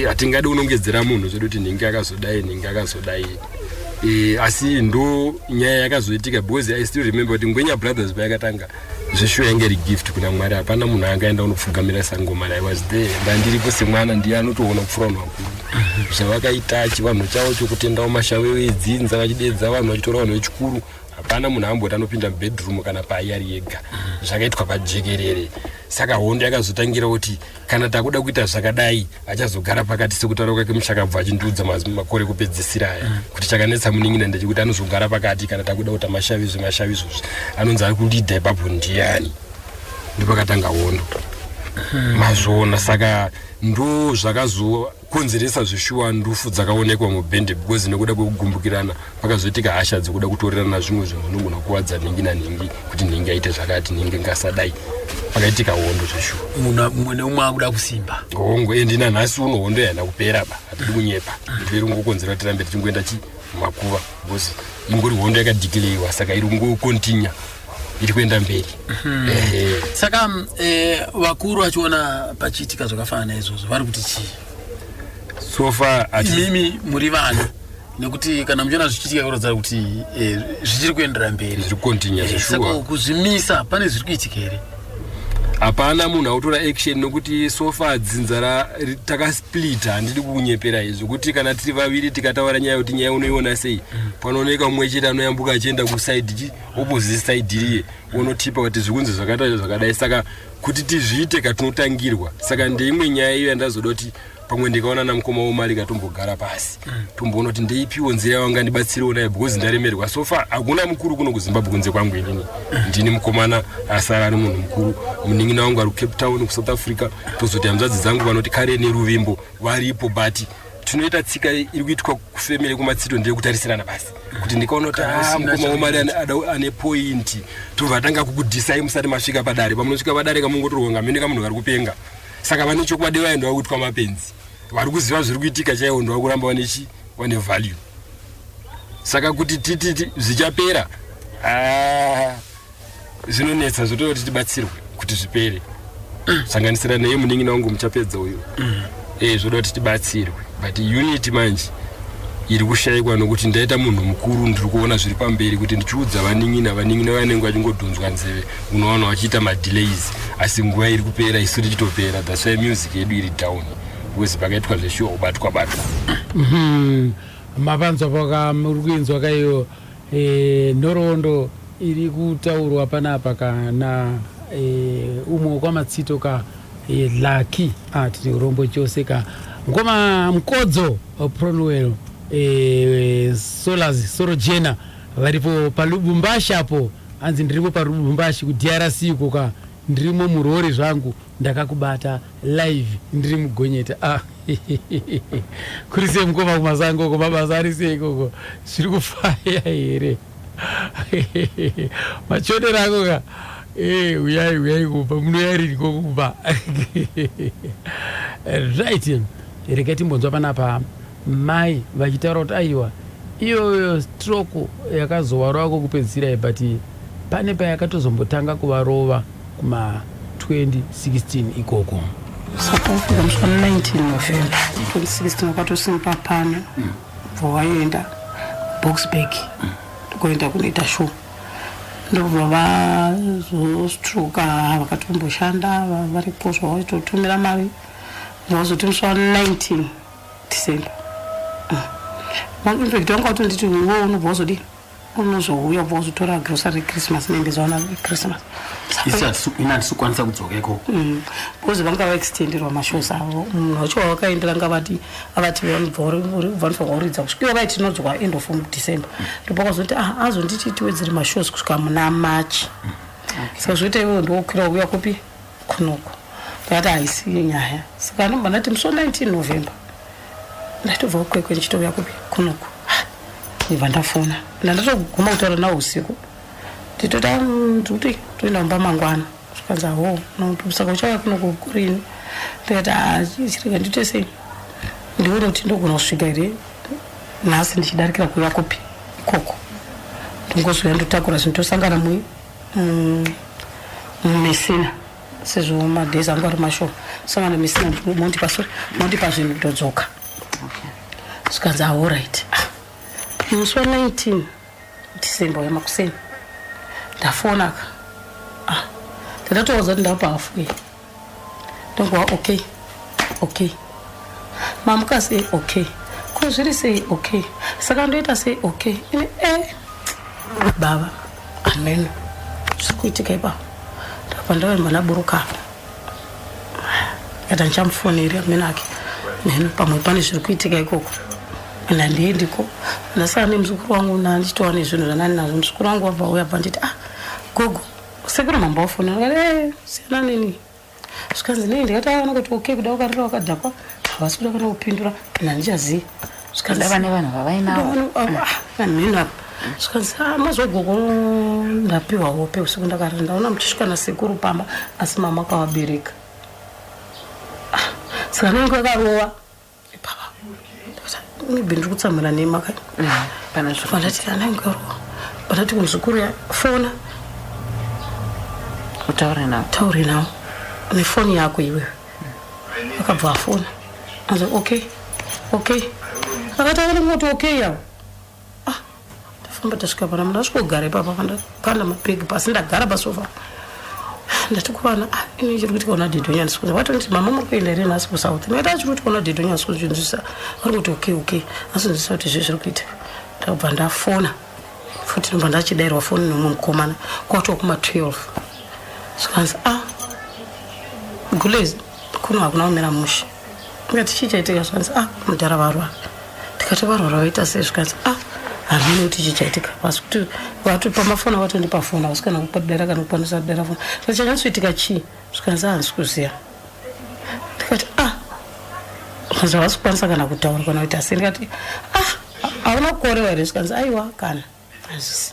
hatingadi kunongedzera munhu zvedu kuti nhingi akazodai, nhingi akazodai. Asi ndo nyaya yakazoitika, because I still remember kuti Ngwenya Brothers payakatanga zveshuwa yange iri gift kuna Mwari. Hapana munhu angaenda unopfugamira sangoma. I was there, ndandiripo semwana, ndiye anotoona kupfuura vanhu vakuru zvavakaita. Chivanhu chavo chokutendawo mashawewo edzinza, vachidedza vanhu, vachitora vanhu vechikuru. Hapana munhu amboti anopinda mubedroom kana pai ari ega, zvakaitwa pajekerere. Saka hondo yakazotangira kuti kana takuda kuita zvakadai, achazogara pakati, sekutaura kwake muchakabva achindiudza makore kupedzisira aya kuti chakanetsa munin'ina ndechekuti anozogara pakati kana takuda kuita mashavi. Zvemashavi izvozvi anonzi ari kulidha ipapo ndiani? Ndopakatanga hondo, mazvoona. Saka ndo zvakazokonzeresa zveshuwa ndufu dzakaonekwa mubhende, because nekuda kwekugumbukirana pakazoitika hasha dzekuda kutorerana zvimwe zvinhu zvinogona kukuvadza nhingi nanhingi, kuti nhingi aite zvakati, nhingi ngasadai. Pakaitika hondo zveshuwa. Munhu mumwe neumwe akuda kusimba. Hongu, endi nanhasi uno hondo yaina kupera ba, hatidi kunyepa. Iri kungokonzera kuti tirambe tichingoenda chi mumakuva, because ingori hondo yakadhikileiwa, saka iri kungokontinya, iri kuenda mberi. Ehe. Saka vakuru vachiona pachiitika zvakafanana naizvozvo, vari kuti chii? So far Imimi muri vana, nekuti kana muchiona zvichiitika kuratidza kuti zvichiri kuenderera mberi. Zviri kukontinya. Saka Zveshuwa. kuzvimisa pane zviri kuitika here? Hapana munhu autora action, nokuti so far dzinza takasplita. Handidi kukunyepera izvi, kuti kana tiri vaviri tikataura nyaya yekuti nyaya unoiona sei, panooneka mumwe chete anoyambuka achienda kuside chi opposite side riye, unotipa kuti zvikunzi zvakaita zvakadai. Saka kuti tizviite katinotangirwa. Saka ndeimwe nyaya iyo yandazoda kuti pamwe ndikaona namukoma womari katombogara pasi, tomboona kuti ndeipiwo nzira yavangandibatsirewo nayo, because ndaremerwa. So far hakuna mukuru kuno kuZimbabwe kunze kwangu inini. Ndini mukomana asara ari munhu mukuru. Munin'ina wangu ari kuCape Town, kuSouth Africa. Tozoti hanzvadzi dzangu vanoti kare neruvimbo varipo, but tinoita tsika iri kuitwa kufamily kumatsito ndeyekutarisirana basi, kuti ndikaona kuti Kana ah, usina mukoma womari chakuita. ane point, tobva tanga kukudhisai musati masvika padare. Pamunosvika padare kamungotorwa ngamene kamunhu kari kupenga. Saka vane chokwadi vaenda vakuitwa mapenzi, vari kuziva zviri kuitika chaiwo ndo vakuramba vane chi vane value. Saka kuti tititi zvichapera, ah, zvinonetsa. Zvotoda kuti tibatsirwe kuti zvipere, sanganisira neye munin'ina wangu muchapedza uyu. Zvoda kuti tibatsirwe, but unity manje iri kushayikwa, nokuti ndaita munhu mukuru, ndiri kuona zviri pamberi kuti ndichiudza vanin'ina, vanin'ina vanenge vachingodhonzwa nzeve, unowana vachiita madelays, asi nguva iri kupera, isu tichitopera. That's why music yedu iri down, because pakaitwa zveshuwa kubatwa batwa. Mapanzwa paka muri kuinzwa kaiyo nhoroondo iri kutaurwa panapa kana umwe wekwaMatsito ka Lucky. Tine urombo chose ka ngoma mukodzo Pronwell. eh, Solas Sorojena varipo paLubumbashi apo hanzi ndiripo paLubumbashi kuDRC uko ka ndirimo murori zvangu ndakakubata live ndiri mugonyeta ah. kuri sei mukoma kumasango uko mabasa ari sei ikoko zviri kufaya here machonero ako ka eh, uyai uyai kumba munouya riniko kumba right regai timbonzwa panapa mai vachitaura kuti aiwa iyoyo stroke yakazovarova kokupedzisira but pane payakatozombotanga kuvarova kuma 2016 ikoko. South Africa musi wa 19 November 2016 wakatosimuka pano bva waenda Boksburg kuenda kunoita show ndobva vazostroka vakatomboshanda varipo zvavaitotumira mari ndovazoti musi wa 19 December infact wanga watonditi iwe unobva wazodii unozouya ubva wazotora grocery rechristmas nehembe dzawana christmas ini handisi kukwanisa kudzoka ikoko mm. because vanga vaextenderwa mashows avo munhu wacho wavakaendera nga vati avati vanofanirwa kuridza kusvika ivo vaiti tinodzoka end of december ndopakazoti ah azonditi tiwedzere mashows kusvika muna march saka zvoita iwewe ndokukwira uya kupi kunoku ndakati haisi nyaya saka anobva ndati musi wa 19 november ndatobva kukwekwe ndichitouya kupi kunoku ndibva ndafona ndandatoguma kutaura nawo usiku nditoti ah, ndikuti toenda kumba mangwana zvikanzi aho saka uchauya kunoku kurini ndikati ah, chirega ndite sei ndione kuti ndogona kusvika here nhasi ndichidarikira kuuya kupi ikoko ndingozouya ndotakura zvinhu tosangana mui mumesina sezvo madays angu ari mashoma sangana mesina mondipa sorry mondipa zvinhu ndodzoka zvikanzi aorit ah, musi wa 19 december uya makuseni ndafonaka ah, ndatoudza kuti ndapa halfway ndonguva okay okay mamuka sei okay ko zviri sei okay saka ndoita sei okay ini e eh, baba ameno zviri kuitika ipapo ndabva ndavaimba ndaburuka apa ndikati handichamufoneri ameno ake mheno pamwe pane zviri kuitika ikoko and handiendiko ndasara nemuzukuru wangu nandichitova nezvinhu zvandani nazvo muzukuru wangu wabva uya bva nditi ah gogo sekuru mambo wafonera ndikati eh siyana neni zvikanzi nei ndikati aona kuti okay kuda ukarira wakadhakwa havasi kuda kana kupindura and handichazivi zvikanzi vane vanhu vavainavo mheno apa zvikanzi ah, mazogogo ndapiwa hope usiku ndakarira ndaona muchisvika nasekuru pamba asi mama akavabereka ah, saka nenge vakarova ipapa maybe ndiri kutsamwira nema ka pandati ana ngarwa pandati kumuzukuru ya fona utaure nawo taure nawo nefoni yako iwe akabva afona anzi okay okay akati akati ngoti okay yawo ah ndafamba tasvika pana munhu asvikogara ipapa pandakanda mabhegi pasi ndagara pasofa ndati kuvana ah, ini chiri kuitika kuna dhedhonya ndisikuza vatonditi mama muri kuenda here nhasi kusouth ndikati achiri kuitika kuna dhedhonya ndisikuzinzwisa vari kuti okay okay asinzwisa kuti zve zviri kuitika ndabva ndafona futi ndobva ndachidairwa foni nomwe mukomana kwatova kuma 12 zvikanzi ah gulezi kuno hakuna kumira mushe ndikati chii chaitika zvikanzi ah mudhara varwara ndikati varwara vaita sei zvikanzi ah hamene kuti chii chaitika asi kuti vati pamafoni vatondipa foni havasi kana kupadera kana kukwanisa kudera foni ndikati chanyatsoitika chii zvikanzi ah handisi kuziva ndikati ah zvikanzi havasi kukwanisa kana kutaura kana kuita sei ndikati ah hauna kukorewa here zvikanzi aiwa kana hazvisi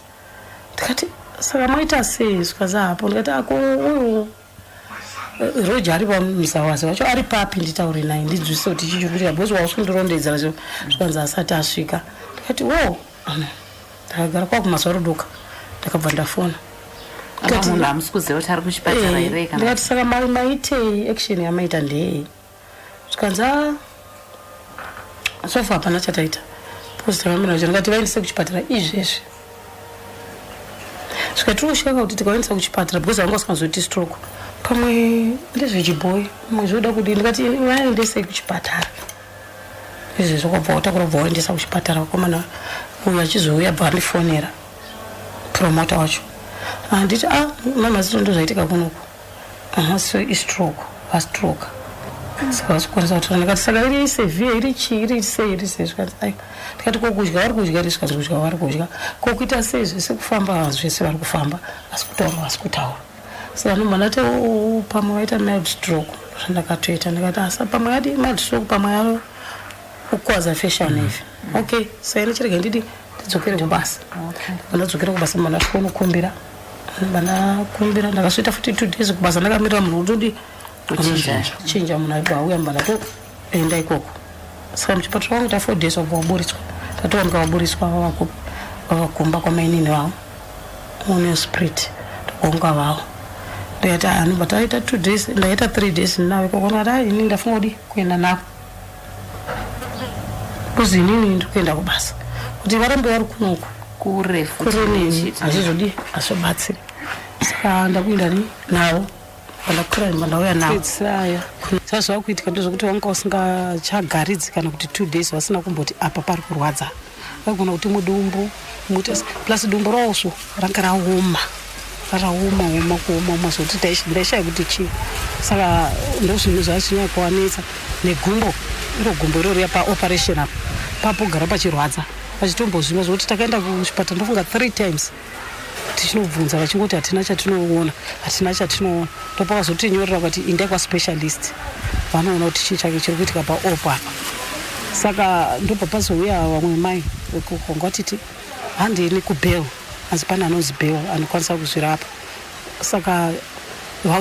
ndikati saka moita sei zvikanzi hapo ndikati ako uyu roja ari pamuzawazi wacho ari papi nditaure naye ndinzwisise kuti chii chiri kuitika because wausi kundirondedzera so zvikanzi asati asvika ndikati wo ndakagara kwakumazuva rodoka ndakabva ndafona munhu hamusi kuziva kuti ari kuchipatara eh, here kana ndikati saka maitei action yamaita ndeyei zvikanzi a ah, sofa hapana chataita because takamira kuti ndikati vaendese kuchipatara izvezvi zvikati tiri kuti tikaendesa kuchipatara because vanga vasingazoiti stroke pamwe ndezvechibhoyi pamwe zvoda kudii ndikati vaendesei kuchipatara izvezvi kwabva watakura bva waendesa kuchipatara vakomana uyu achizouya bva andifonera promota wacho handiti ah mama zito ndozvaitika kunoku aha so istroke vastroke Saka vasikwanisa kutaura. Ndikati saka iri severe, iri chii, iri sei, iri sei? Zvikanzi ai. Ndikati ko kudya vari kudya here? Zvikanzi kudya vari kudya. Ko kuita sei? Zvese kufamba, zvese vari kufamba, asi kutaura vasi kutaura. Saka ndobva ndati oh, pamwe vaita mild stroke. Zvandakatoita ndikati asa pamwe yadi mild stroke, pamwe yaro kukwadza facial nerve. Okay, saka ini chirega ndidi ndidzokere kubasa. Ndadzokera kubasa, mwana ndasvika unokumbira, ndakumbira, ndakasvita futi 2 days kubasa ndakamirira munhu kutodi Kuchinja. Chinja munhu aibva auya, mba ndatoenda ikoko. Saka muchipatara wangu ta 4 days wabva waburitswa, tatowanika waburitswa vavakumba kwamainini vavo une spirit tokonga vavo. Ndikati ah, ndobva taita 2 days, ndaita 3 days navo ikoko. Ndikati ah, ini ndafunga kudi kuenda navo kuzi inini ndiri kuenda kubasa, kuti varambe vari kunoku kure futi kure neni nechiti. Hazvizodi, hazvibatsiri. Saka ndakuenda ni navo, pandakwira imba ndauya navo. Pedzisira zvazvava kuitika ndezvekuti vanga usingachagaridzi kana kuti 2 days vasina kumboti apa pari kurwadza. Vaigona kuti mudumbu muti, plus dumbu rawosvo ranga raoma, raoma oma, kuoma oma zvekuti ndaishaya kuti chii. Saka ndozvinhu zvachinyanya kuvanetsa. Negumbo iro, gumbo iro riya paoperation apa papogara pachirwadza, pachitombozvimba zvekuti takaenda kuchipatara ndofunga 3 times tichinobvunza, vachingoti hatina chatinoona, hatina chatinoona. Ndopakazotinyorera kuti indai kwaspecialist, vanoona kuti chii chake chiri kuitika paop apa. Saka ndobva pazouya vamwe mai vekukonga vatiti handini kubhel, hanzi pane anonzi Bel anokwanisa kuzvirapa. Saka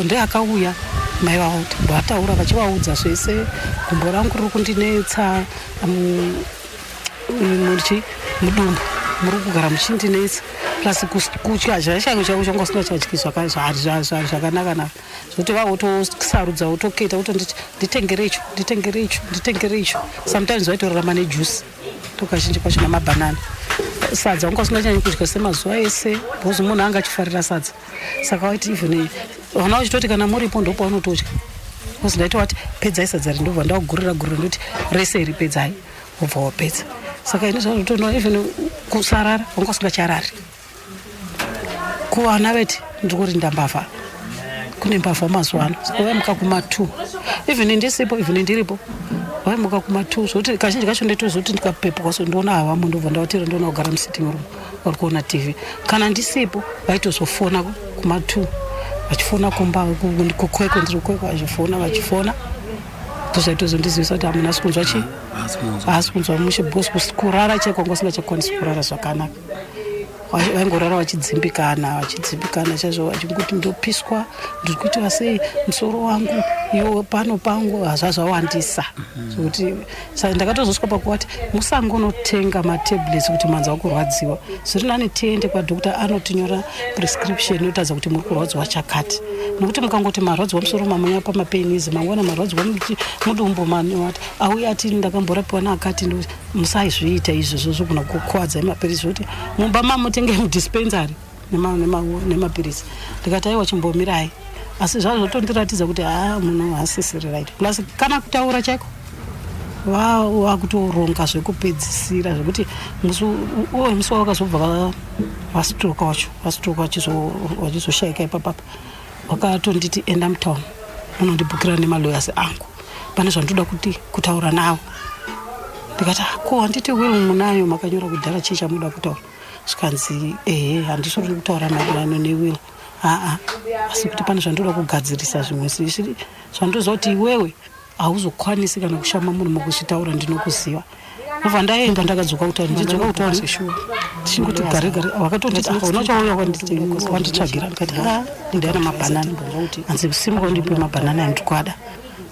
ndeakauya mai vavo, vataura vachivaudza zvese, gumbo rangu riri kundinetsa, muchi mudumbu muri kugara muchindinetsa, plus kutya chaiko chaiko changa usingachadyi zvakanaka naka, zvokuti vavotosarudza, votoketa kutonditi nditengere icho, nditengere icho, nditengere icho. Sometimes vaitorarama nejuice tokazhinji kwacho namabhanana. Sadza wanga usinganyanyi kudya semazuva ese because munhu anga achifarira sadza. Saka waiti even vana vachitoti kana muripo ndopaunotodya, because ndaitovati pedzai sadza ri, ndobva ndagurira gurira, ndoti rese iri pedzai, wobva wapedza. Saka ini zvazotoona even kusarara wanga usingacharari. Kuvana veti ndiri kurinda mbavha, kune mbavha mazuva ano. Saka vaimuka kuma2 even ndisipo, even ndiripo vaimuka kuma2, zvokuti kazhinji kacho ndetozoti ndikapepuka so ndoona havamo, ndobva ndavatira, ndoona kugara musitting room vari kuona TV. Kana ndisipo vaitozofona kuma2, vachifona kumba kuKwekwe, ndiri kuKwekwe, vachifona, vachifona, ndozvaitozondizivisa kuti hamuna sikunzwa chii, haasi kunzwa mushe, because kurara chaiko wanga usingachakwanisi kurara zvakanaka. Vaingorara vachidzimbikana, vachidzimbikana chaizvo, vachingoti ndopiswa, ndiri kuitwa sei, musoro wangu iwo pano pangu hazvazvawandisa, zvokuti saka ndakatozosvika pakuvati musangonotenga matablets kuti manzwa kurwadziwa. Zviri nani tiende kwadoctor anotinyora prescription inotaridza kuti muri kurwadziwa chakati, nokuti mukangoti marwadziwa musoro mamunya pamapains, mangwana marwadziwa mudumbu, mati auya ati ndakamborapiwa naakati. Musaizviita izvozvo, zvogona kukuvadzai mapirisi, zvokuti mumba mamutenge mudispensary nemapirisi. Ndikati aiwa, chimbomirai. Asi zvazvotondiratidza kuti haa, munhu haasisiri right, plus kana kutaura chaiko vakutoronga zvekupedzisira, zvekuti musi uwo musi wavakazobva vastroka wacho, vastroka vachizoshayika ipapapa, vakatonditi enda mutown unondibhukira nemalawyers angu, pane zvandoda kuti kutaura navo. Ndikati "Ah, ko handiti will munayo makanyora kudhara, chii chamuda kutaura?" Zvikanzi ehe, handisori kutaura maererano newill, aa, asi kuti pane zvandoda kugadzirisa, zvimwe zvandoziva kuti iwewe hauzokwanisi kana kushama munhu mukuzvitaura, ndinokuziva. Ndobva ndaenda, ndakadzoka kutaura, ndichidzoka kutaura tichingoti gare gare vakatonditi "Ah, una chauya wanditsvagira?" Ndikati a, ndaina mabhanana, hanzi simuka undipe mabhanana andikuada.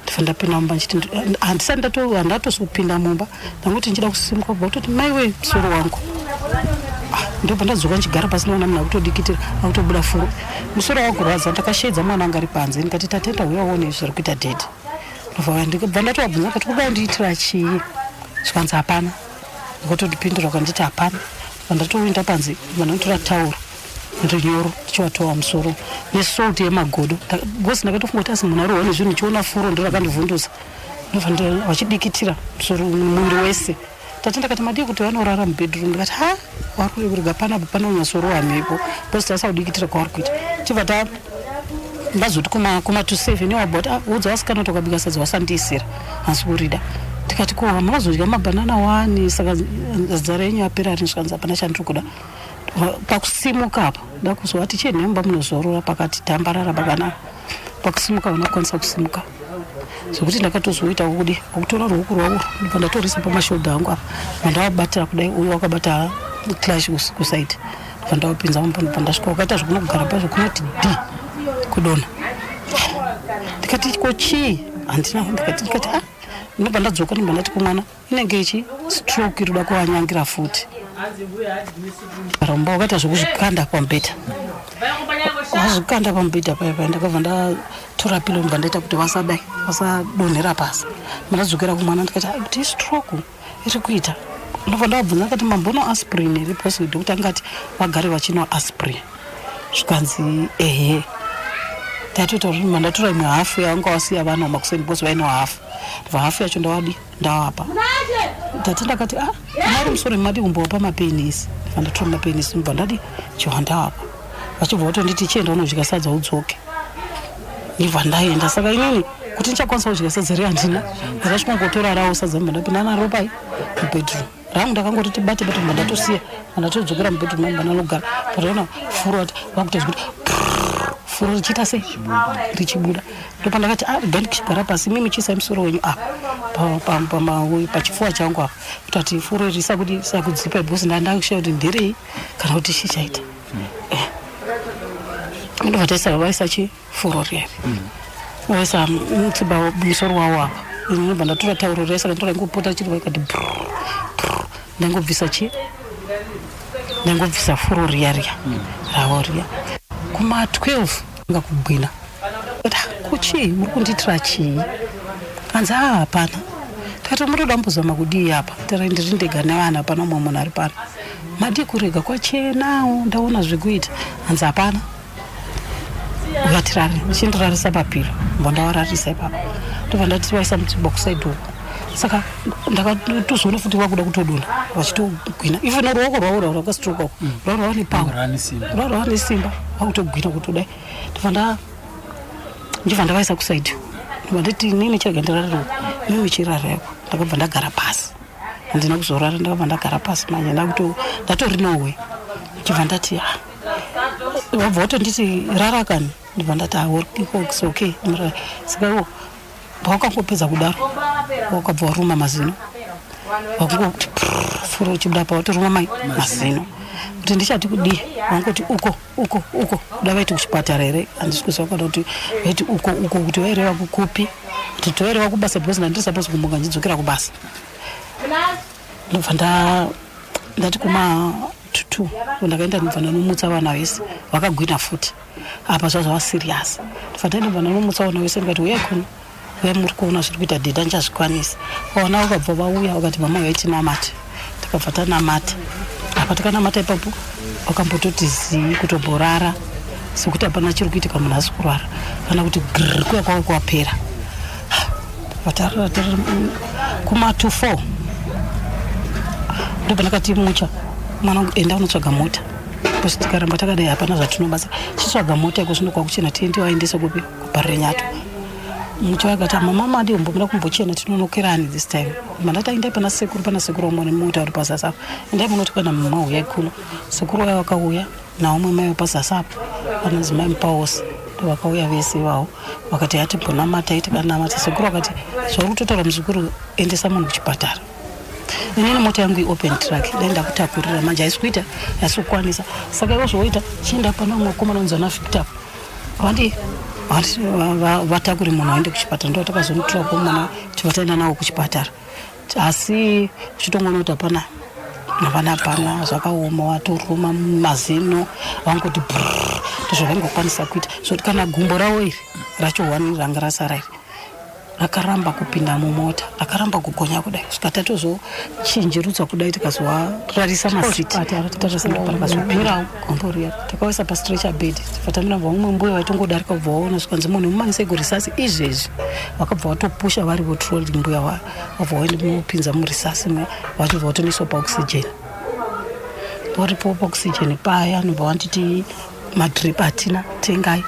Ndifa ndapinda mumba ndichiti handisati handatozopinda mumba, ndangoti ndichida kusimuka kubva kutoti maiwe, musoro wangu. Ah, ndobva ndadzoka ndichigara pasi, ndaona munhu akutodikitira, akutobuda furo, musoro wakurwadza. Ndakashedza mwana anga ari panze, ndikati Tatenda, uya uone zviri kuita daddy. Ndobva ndatovabvunza kuti kuda kundiitira chii? Zvikanzi hapana. Ndikatondipindura ukanditi hapana. Ndatoenda panze, ndanotora tauro rinyoro, ndichivatova musoro nesalt yemagodo, because ndakatofunga kuti asi munhu arohwa nezvinhu, ndichiona furo ndo rakandivhundusa. Ndobva vachidikitira musoro, muviri wese. Tati ndakati madii kuti vanorara mubedroom? Ndikati ha, vari kurega panapa panonyatsorohwa mhepo, because tasa kudikitira kwavari kuita, chibva ta Ndazoti kuma kuma to 7 iwabva kuti ah, udza vasikana kuti wakabika sadza wasandiisira hansi kurida. Ndikati ko makazodya mabhanana wani saka sadza renyu yapera rini zvikanzi hapana chandiri kuda. Pakusimuka apa ndakuzwa vati chiendai mumba munozorora pakati tambarara pakanaka. Pakusimuka havana kukwanisa kusimuka zvekuti ndakatozoita wokudi wakutora ruoko rwavo ndobva ndatorisa pamashoulder angu apa ndavabatira kudai uyo wakabata clash kusaidi ndobva ndavapinza mumba ndobva ndasvika wakaita zvekunogara pazvo kunoti d kudonha ndikati ko chii handina ndikati ndikati ah ndobva ndadzoka ndobva ndati kumwana inenge ichi stroke iri kuda kuvanyangira futi ramba wakaita zvekuzvikanda pamubhedha wazvikanda pamubhedha paya paya ndakabva ndatora pilo ndobva ndaita kuti vasadai vasadonhera pasi ndadzokera kumwana ndikati ah, kuti istroke iri kuita ndobva ndavabvunza ndikati mambono aspirin here because doctor angati vagare vachinwa aspirin zvikanzi ehe ndatoita kuti mandatora imwe hafu yavanga wasiya vana makuseni because vainwa hafu ndobva hafu yacho ndawadi ndawapa ndati ndakati ah mari musoro madi kumbowapa mapenisi ndobva ndatora mapenisi ndobva ndadi chiwa ndawapa vachibva vatonditi chienda unodya sadza udzoke ndibva ndaenda saka inini kuti ndichakwanisa kudya sadza riya handina ndakasvika ngotora rawo sadza ndobva ndapinda naro pai mubedroom rangu ndakangoti tibate bate ndobva ndatosiya ndatodzokera mubedroom mangu ndanogara pataona furo ati vakuita zvekuti furo richiita sei richibuda ndopandakati ah rega ndichigara pasi mimi chiisai musoro wenyu apa pachifuwa changu apa kuti ati furo iri risakudi risakudzipa because ndandakushaya kuti nderei kana kuti chii chaita eh. ndobva taisa vaisa chi furo riya vaisa mutsiba musoro wawo apa ndobva ndatora tauro riya saka ndatora ingopota chiri vaikati ndangobvisa chi ndangobvisa furo riya riya ravo riya kuma 12 nga kugwina ko chii muri kundiitira chii kanzi aa hapana tikati mutoda mbozama kudii apa tara ndiri ndega nevana hapana umwe munhu ari pano madii kurega kwachenawo ndaona zvekuita hanzi hapana ukatirare uchindirarisa papilo mbva ndawararisa ipapo ndobva ndati vaisa mutsiba kusaidi uko saka ndakatozoona futi vakuda kutodonha vachitogwina even ruoko rwavo rwavo rwakastroka uko rwavo rwava nepawa rwavo rwava nesimba vakutogwina kutodai ndobva nda ndibva ndavaisa kusaidi ndobva ndati inini chirega ndirarire uko inini chirara iko ndakabva ndagara pasi handina kuzorara ndakabva ndagara pasi manje ndakuto ndatori nowe ndibva ndati ah vabva vatonditi rara kani ndibva ndati ah okay saka iwo pawakangopedza kudaro wakabva waruma mazino wakungoti furo uchibuda pa watoruma mai mazino kuti ndichati kudii wangoti uko uko uko kuda vaiti kuchipatara here handisi kuziva kana kuti vaiti uko uko kuti vaireva kukupi kuti toireva kubasa because ndandiri suppose kumuka ndichidzokera kubasa ndobva nda ndati kuma tutu ndakaenda ndobva ndanomutsa vana vese vakagwina futi apa zvazvava serious ndobva ndaendobva ndanomutsa vana vese ndikati uyai kuno uya muri kuona zviri kuita dhedha ndichazvikwanisa vana vakabva vauya vakati mama uyai tinamate takabva tanamata apa takanamata ipapo vakambototi zii kutomborara sekuti hapana chiri kuitika munhu asi kurwara kana kuti grr kuya kwave kwapera vatarara tarara kuma to four ndopandakati mucha mwana wangu enda unotsvaga mota because tikaramba takadai hapana zvatinobatsira chitsvaga mota iko zvino kwakuchena tiende waendese kupi kuParirenyatwa mucha akati mama madi umbomira kumbochena tinonokerani this time mandati endai pana sekuru pana sekuru wamone mota uri pazasi apo endai munoti kana mama huyai kuno sekuru waya wakauya naumwe mai wepazasi apo anonzi mai mupaosi ndovakauya vese ivavo vakati hatimbonamata tikanamata sekuru akati zvauri kutotaura muzukuru endesa munhu kuchipatara inini mota yangu iopen truck dai ndakutakurira manje haisi kuita haisi kukwanisa saka ivo zvoita chienda pana umwe mukomana unonzi ana victor vandi vatakure munhu aende kuchipatara ndo takazomutora komana tibva taenda nawo kuchipatara asi uchitongoona kuti hapana hapana hapana zvakaoma watoruma mazino vangoti brr ndozvavaingokwanisa kuita zvoti kana gumbo ravo iri racho one ranga rasara iri rakaramba kupinda mumota rakaramba kugonya kudai svika tatozochinjirudzwa kudai tikazowararisa masiti gombo riya takaisa pastretcher bed fatamira vamwe mbuya vaitongodarika kubva waona zvikanzi munhu mumanise kurisasi izvezvi vakabva vatopusha vari votroli mbuya vabva vaendimupinza murisasi vachibva vatonoiswa paoxygen varipo paoxygen paya nobva vanditi madrip hatina tengai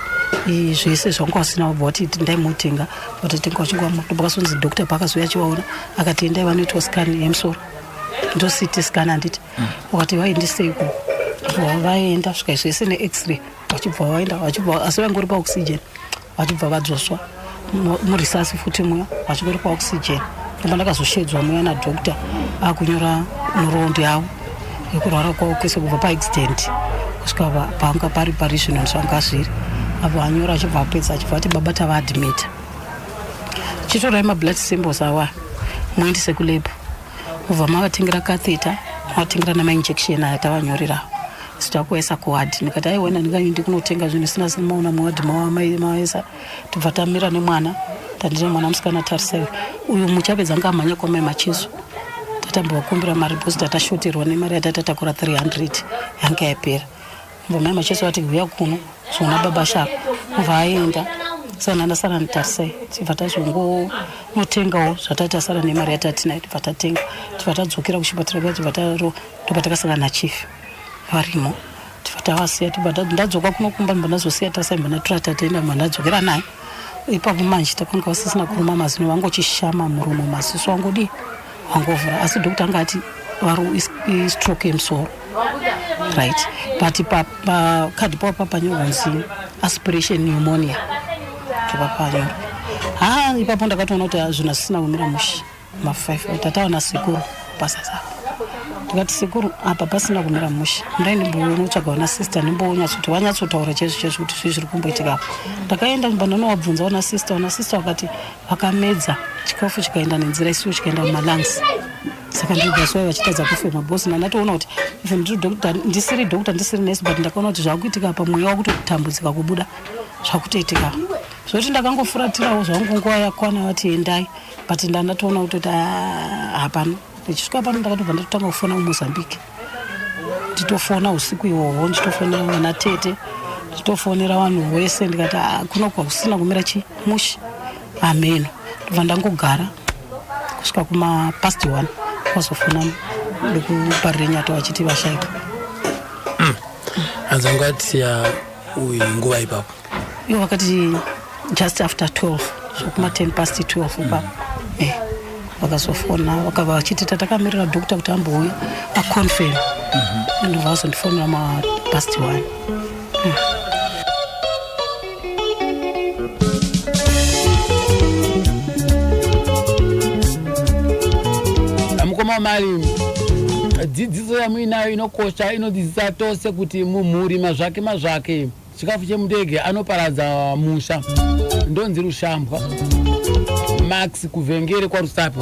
Zvese zvanga vasina vabva vati ndaimutenga, vatotenga vachingwa ndopakazonzi doctor paakazouya achivaona akati endai vanoitwa scan yemusoro, ndo CT scan handiti. Vakati vaendesei ikoko, ndobva vaenda svika zvese nex-ray, vachibva vaenda vachibva, asi vangori paoxygen, vachibva vadzoswa murisasi futi muya vachingori paoxygen. Ndoba ndakazoshedzwa muya nadoctor akunyora nhoroondo yavo yekurwara kwavo kwese kubva paaccident kusvika panga pari pari zvino zvanga zviri apo. Anyora achibva apedza achibva ati, "Baba tavaadmita, chitorai mablood samples awa muendese kulab, ubva mavatengera catheter, mavatengera nemainjection aya tavanyorera, isu takuvaisa kuward." Ndikati, "Aiwana, ndingaendi kunotenga zvinhu sina sina maona muward mavaisa." Tobva tamira nemwana, tandine mwana musikana, tarisai uyu muchapedza ngamhanya kwamai Macheso. Tatambovakumbira mari because tatashoterwa nemari yatatatakura 300 yanga yapera. Bva mai Macheso vati, "Huya kuno zvoona baba Sharo." Ubva aenda, saka ndasara nditarisai. Tibva tazongonotengawo zvatati tasara nemari yatatinayo, tibva tatenga, tibva tadzokera kuchipatara kuya, tibva taro ndobva takasangana nachief varimo, tibva tavasiya, tibva ndadzoka kuno kumba. Ndibva ndazosiya tasai, mbva ndatora tataenda, mbva ndadzokera naye ipapo. Manje takanga vasisina kuruma mazino, vangochishama muromo, maziso angodii wangovhura, asi doctor anga ati vari istroke yemusoro, right? But pakadhi pavo papanyorwa kunzi aspiration pneumonia, ndopapanyora. Ha, ipapo ndakatoona kuti zvinhu hazvisina kumira mushe. Ma5 tataona sekuru pasasa, ndikati, "Sekuru, apa pasina kumira mushe, ndai ndimbonotsvaga vana sister, ndimbonyatsoti vanyatsotaura chaizvo chaizvo kuti zvii zviri kumboitika apa." Ndakaenda mba ndonovabvunza vana sister. Vana sister vakati vakamedza chikafu chikaenda nenzira isiyo, chikaenda mumalungs, saka ndidaswai vachitadza kufema, because ndandatoona kuti even ndiri doctor, ndisiri doctor, ndisiri nurse, but ndakaona kuti zvakuitika apa mweya wakutotambudzika kubuda, zvakutoitika zvokuti ndakangofuratirawo zvangu. Nguva yakwana vati endai, but ndandatoona kutoti, "Ah, hapana." Ndichisvika pano ndakatobva ndatotanga kufona kuMozambique, nditofona usiku ihwohwo, ndichitofonera vana tete, ndichitofonera vanhu vese, ndikati, "Ah, kuno kwakusina kumira chi mushe, ameno." Ndobva ndangogara kusvika kuma past 1, wazofona ndikuparire nyato vachiti vashaika. Hanzi angatisiya uyu nguva ipapo? Ivo vakati just after 12, zvokuma 10 past 12 ipapo. Vakazofona vakava vachiti tatakamirira doctor kuti ambouya aconfirm, ndobva vazondifonera ma past 1. Mukoma mari, dzidziso yamuinayo inokosha, inodzidzisa tose kuti mumhuri mazvake mazvake, chikafu chemundege anoparadza musha. Ndonzi Rushambwa Max Kuvhengere kwaRusape.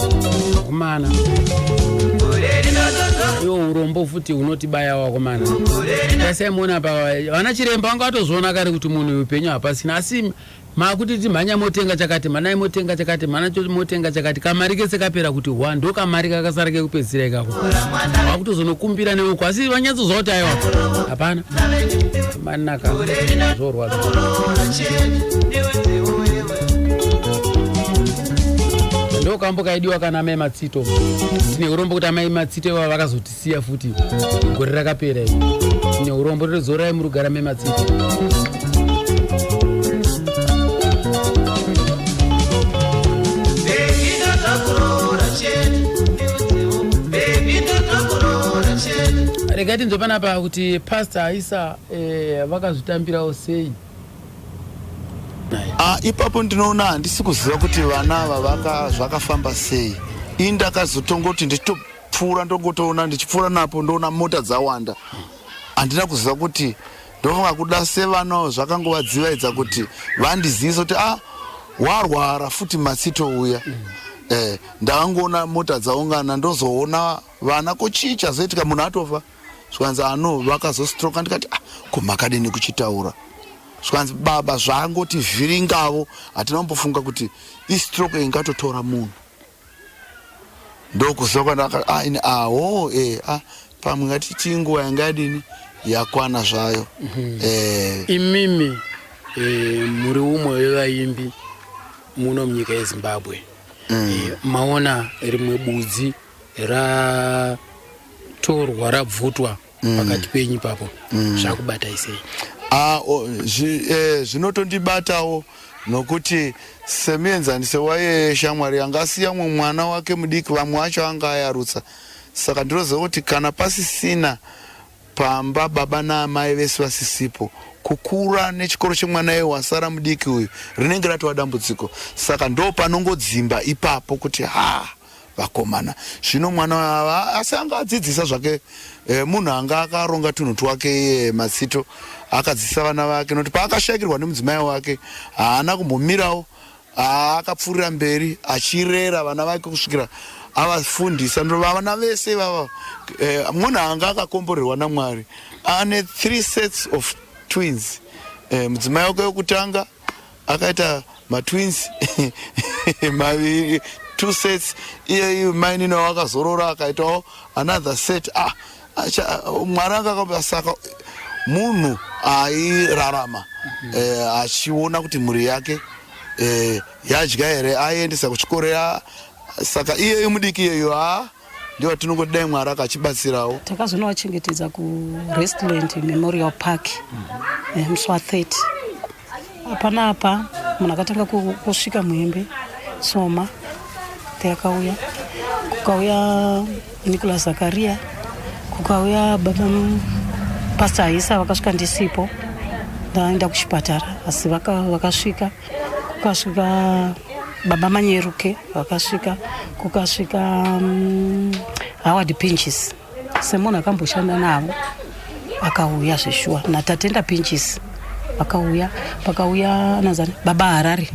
Kumana iwo urombo futi hunotibaya wakomana. Tasaimuona pa vana chiremba vanga vatozviona kare kuti munhu upenyu hapasina, asi makuti timhanya motenga chakati, mhanai motenga chakati, mhana motenga chakati, kamari kese kapera kuti hwa, ndo kamari kakasara kekupedzisira ikako, wakutozonokumbira neuko, asi vanyatsozwa kuti aiwa, hapana manaka, zvorwadza. Ndo kambo kaidiwa kana amai Matsito. Tine urombo kuti amai Matsito ivava vakazotisiya futi gore rakapera iri. Tine urombo, totozorai murugara mai Matsito. Baby, ndotokuroora chete. Baby, ndotokuroora chete. Regai tinzwe panapa kuti Pastor Aisa vakazvitambirawo sei. Ah, ipapo ndinoona handisi kuziva kuti vana ava zvakafamba sei. Ini ndakazotongoti ndichitopfuura, ndongotoona ndichipfuura napo, ndoona mota dzawanda. Handina kuziva kuti, ndofunga kuda sevanawo zvakangovadzivaidza kuti vandizivise kuti a warwara futi Matsito uya. Ndakangoona mota dzaungana, ndozoona vana, ko chii chazoitika, munhu atofa? Zvikanzi ano vakazostroka. Ndikati, "Ah, ko makadini kuchitaura?" Zvikanzi, "Baba, zvangoti vhiringavo, hatina kumbofunga kuti istroke ingatotora munhu." Ndokuziva kwandaka, ah, ini aho ah, pamwe ngatiti nguva yanga yadini, yakwana zvayo. Imimi muri umwe wevaimbi muno munyika yeZimbabwe. Maona rimwe budzi ratorwa, rabvutwa pakati penyu ipapo, zvakubatai sei? Ah, eh, zvinotondibatawo nokuti semuenzaniso waiye shamwari yanga asiya mumwe mwana wake mudiki vamwe vacho anga ayarutsa saka ndinoziva kuti kana pasisina pamba baba naamai vese vasisipo kukura nechikoro chemwana iye wasara mudiki uyu rinenge ratova dambudziko saka ndo panongodzimba ipapo kuti ha vakomana zvino mwana ava asi anga adzidzisa zvake e, munhu anga akaronga tunhu twake iye matsito akadzidzisa vana vake nokuti paakashaikirwa nemudzimai wake haana kumbomirawo akapfuurira mberi achirera vana vake kusvikira avafundisa vana vese ivava eh, munhu anga akakomborerwa namwari ane three sets of twins eh, mudzimai wake wekutanga akaita matwins maviri two sets iye mainini wakazorora akaitawo another set ah, mwari anga akamba saka munhu airarama eh, achiona kuti mhuri yake eh, yadya here aiendesa kuchikoro ya saka iyeyo mudiki iyeyo ha ndiyo atinongoti dai mwari akachibatsirawo takazonowachengetedza kurestland memorial park eh, musi wa 30 hapana apa munhu akatanga kusvika muhembe soma yakauya kukauya nicolas zakaria kukauya baba pastor aisa vakasvika ndisipo ndaenda kuchipatara asi vakasvika kukasvika baba manyeruke vakasvika kukasvika um, howard pinches semunhu akamboshanda navo akauya zveshuwa natatenda pinches vakauya pakauya anazani baba harare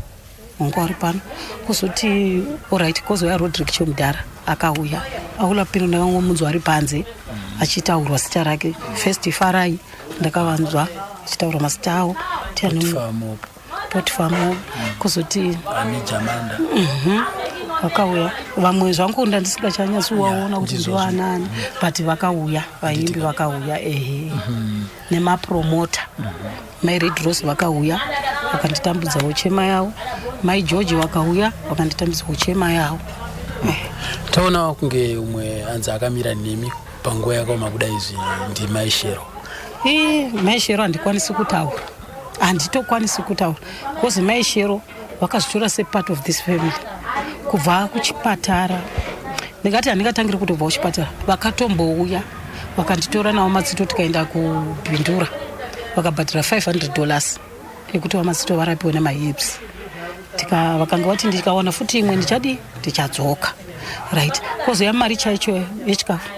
wanga uri pano kuzoti orit kozouya rodrick chomudhara akauya aula pino ndakangomunzwa ari panze achitaurwa zita rake first farai ndakavanzwa achitaurwa mazita avo potifamo kuzoti mhm. vakauya vamwe zvangu ndandisingachanyatsowaona kuti ndivanani but vakauya vaimbi vakauya ehe mhm. nemapromota mai red rose vakauya vakanditambudzawo chema yavo mai george vakauya vakanditambudzawo chema yavo eh. taonawo kunge umwe anzi akamira nemi panguva yakaoma kuda izvi ndimai shero ii mai shero handikwanisi kutaura handitokwanisi kutaura bcause mai shero vakazvitora separt of this family kubva kuchipatara ndingati handingatangiri kutobva kuchipatara vakatombouya vakanditora navo matsito tikaenda kubhindura vakabhadhara 500 dollars ekuti vamatsito varapiwe nemahips vakanga vati ndikawana futi imwe ndichadii ndichadzoka right kozouya mari chaicho yechikafu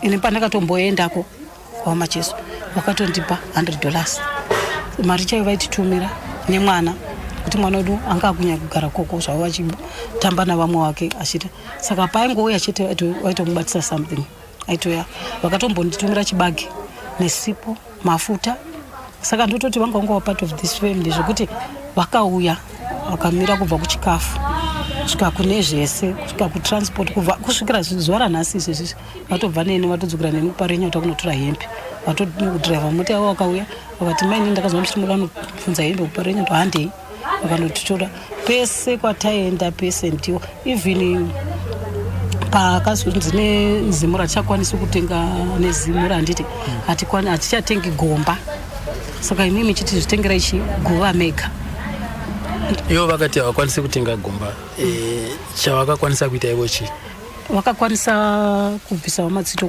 ini pandakatomboendako kwamacheso vakatondipa 100 dollars mari chaiyo vaititumira nemwana kuti mwana wedu anga akunyanya kugara koko zvavo vachitamba navamwe wake achiita saka paingouya chete vaitomubatisa something aitoya vakatombonditumira chibage nesipo mafuta saka ndototi vanga vangova part of this family zvekuti vakauya vakamira kubva kuchikafu kusvika kune zvese kusvika kutransport kubva kusvikira zuva ranhasi izvezvi vatobva neni vatodzokera neni kuparenyota kunotora hembe vatodriver mota yavo vakauya vakati maini ndakazwa muchiti muda kunobvunza hembe kuparenyota handei vakanotitora pese kwataienda pese ndiwo even pakazonzi nezimura tichakwanisi kutenga nezimura handiti hatikwani hatichatengi gomba saka imimi chiti zvitengerai chi guva mega ivo vakati havakwanisi kutenga gomba e, chavakakwanisa kuita ivo chii vakakwanisa kubvisa vamatsito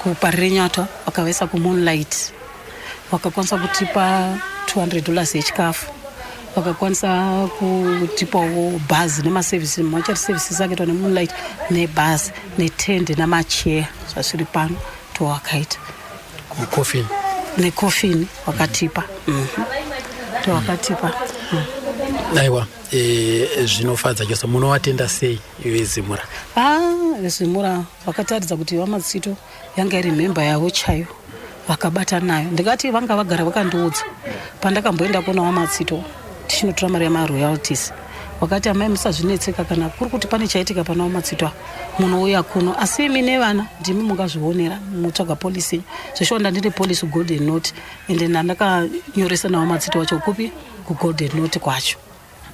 kuparirenyatwa vakavaisa kumoonlight vakakwanisa kutipa 200 dollars yechikafu vakakwanisa kutipawo bhazi nemaservices machari services akaitwa nemoonlight nebhazi netende namacheya zvazviri pano towakaita coffin necoffin wakatipa mhm. towakatipa mm. aiwa e, zvinofadza chose munowatenda sei vezimura ah, vezimura vakataridza kuti vamatsito yanga iri mhemba yavo chaiyo vakabata nayo ndikati vanga vagara vakandiudza pandakamboenda kuona vamatsito tichinotora mari yamaroyalties wakati amai musazvinetseka kana kuri kuti pane chaitika pana vamatsito ava munouya kuno asi imi nevana ndimi mungazvionera motsvaga polisi zveshuwa ndandine polisi golden note ende ndandakanyoresa navamatsito wacho kupi kugolden note kwacho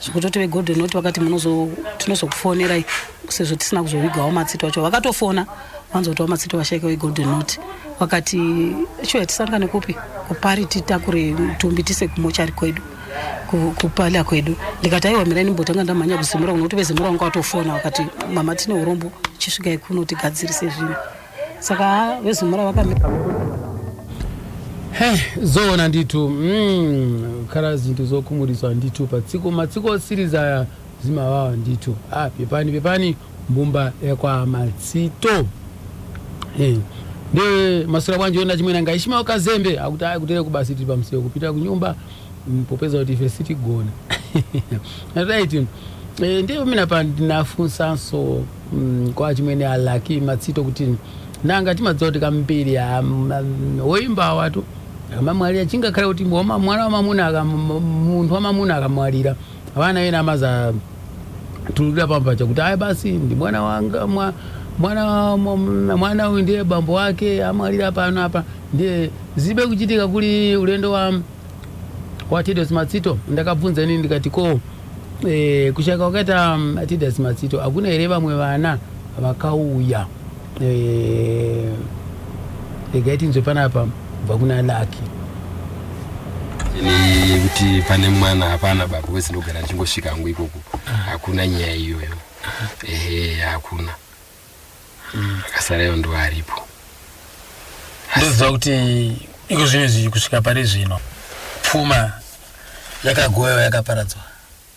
zvekutoti vegolden note vakati tinozokufonerai sezvo tisina kuzovigawo matsito acho vakatofona Vanzwa kuti vamatsito vashaika vegolden note, vakati shuwa tisangane kupi? Kupari, titakure mutumbi tise kumochari kwedu, kupalia kwedu. Ndikati aiwa, mirai ndimbotanga ndamhanya kuZimura, nokuti veZimura vanga vatofona vakati mama tine urombo, chisvikai kuno tigadzirise zvinhu. Saka veZimura vakamira. He, zoona ndithu, khala zinthu zokhumudwitsa ndithu patsiko matsiko osiriza aya zimawawa ndithu. Ah, pepani pepani mbumba yakwa Matsito. Ndi masula bwanji ona chimwene anga Ishimael Kazembe akuti ayi kutere kubasi tili pamsewu kupita kunyumba, popeza kuti ife sitigona, right? Ndiye pamene pa ndinafunsanso kwa chimwene alaki Matsito kuti nanga timadziwa kuti kambiri woyimba watu akamamwalira, chingakhale kuti mwana wamamuna munthu wamamuna akamwalira, vana ena amaza tululira pampacha kuti ayi basi ndi mwana wanga, mwana uyu ndiye bambo wake amwalira pano apa. Ndiye zibe kuchitika kuli ulendo wa Tidos Matsito. Ndakabvunza inini ndikati ko kushaka kwakaita Tidos Matsito, hakuna here vamwe vana vakauya? Regai tinzwe panapa kubva kuna Laki. Ni kuti pane mwana hapana baba wese, ndogara ndichingosvika hangu ikoko, hakuna nyaya iyoyo. Ehe, hakuna akasara, ndo aripo. Ndoziva kuti iko zvino izvi kusvika pari zvino pfuma yakagoyewa, yakaparadzwa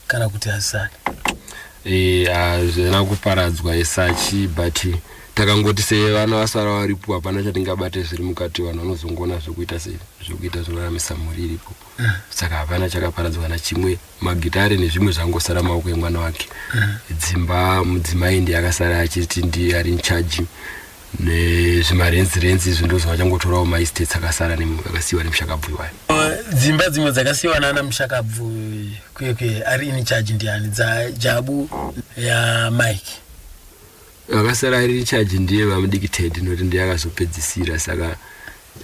kana kuti hazisati? Hazvina kuparadzwa esachi, but takangoti sevana vasara varipo hapana chatingabate zviri mukati. Vanhu vanozongoona zvekuita, sei zvekuita zvinoraramisa mhuri iripo. Saka hapana chakaparadzwa nachimwe, magitare nezvimwe zvangosara maoko emwana wake. Dzimba mudzimai ndiye akasara achiti ndiye ari in charge, nezvimarenzi renzi izvi ndozvo vachangotorawo maestates akasara akasiyiwa nemushakabvu iwayo. Dzimba dzimwe dzakasiyiwa nana mushakabvu kwekwe, ari in charge ndiani dzaJabu yaMike? Akasara ari in charge ndiye vamudiki Ted, nokuti ndiye akazopedzisira. Saka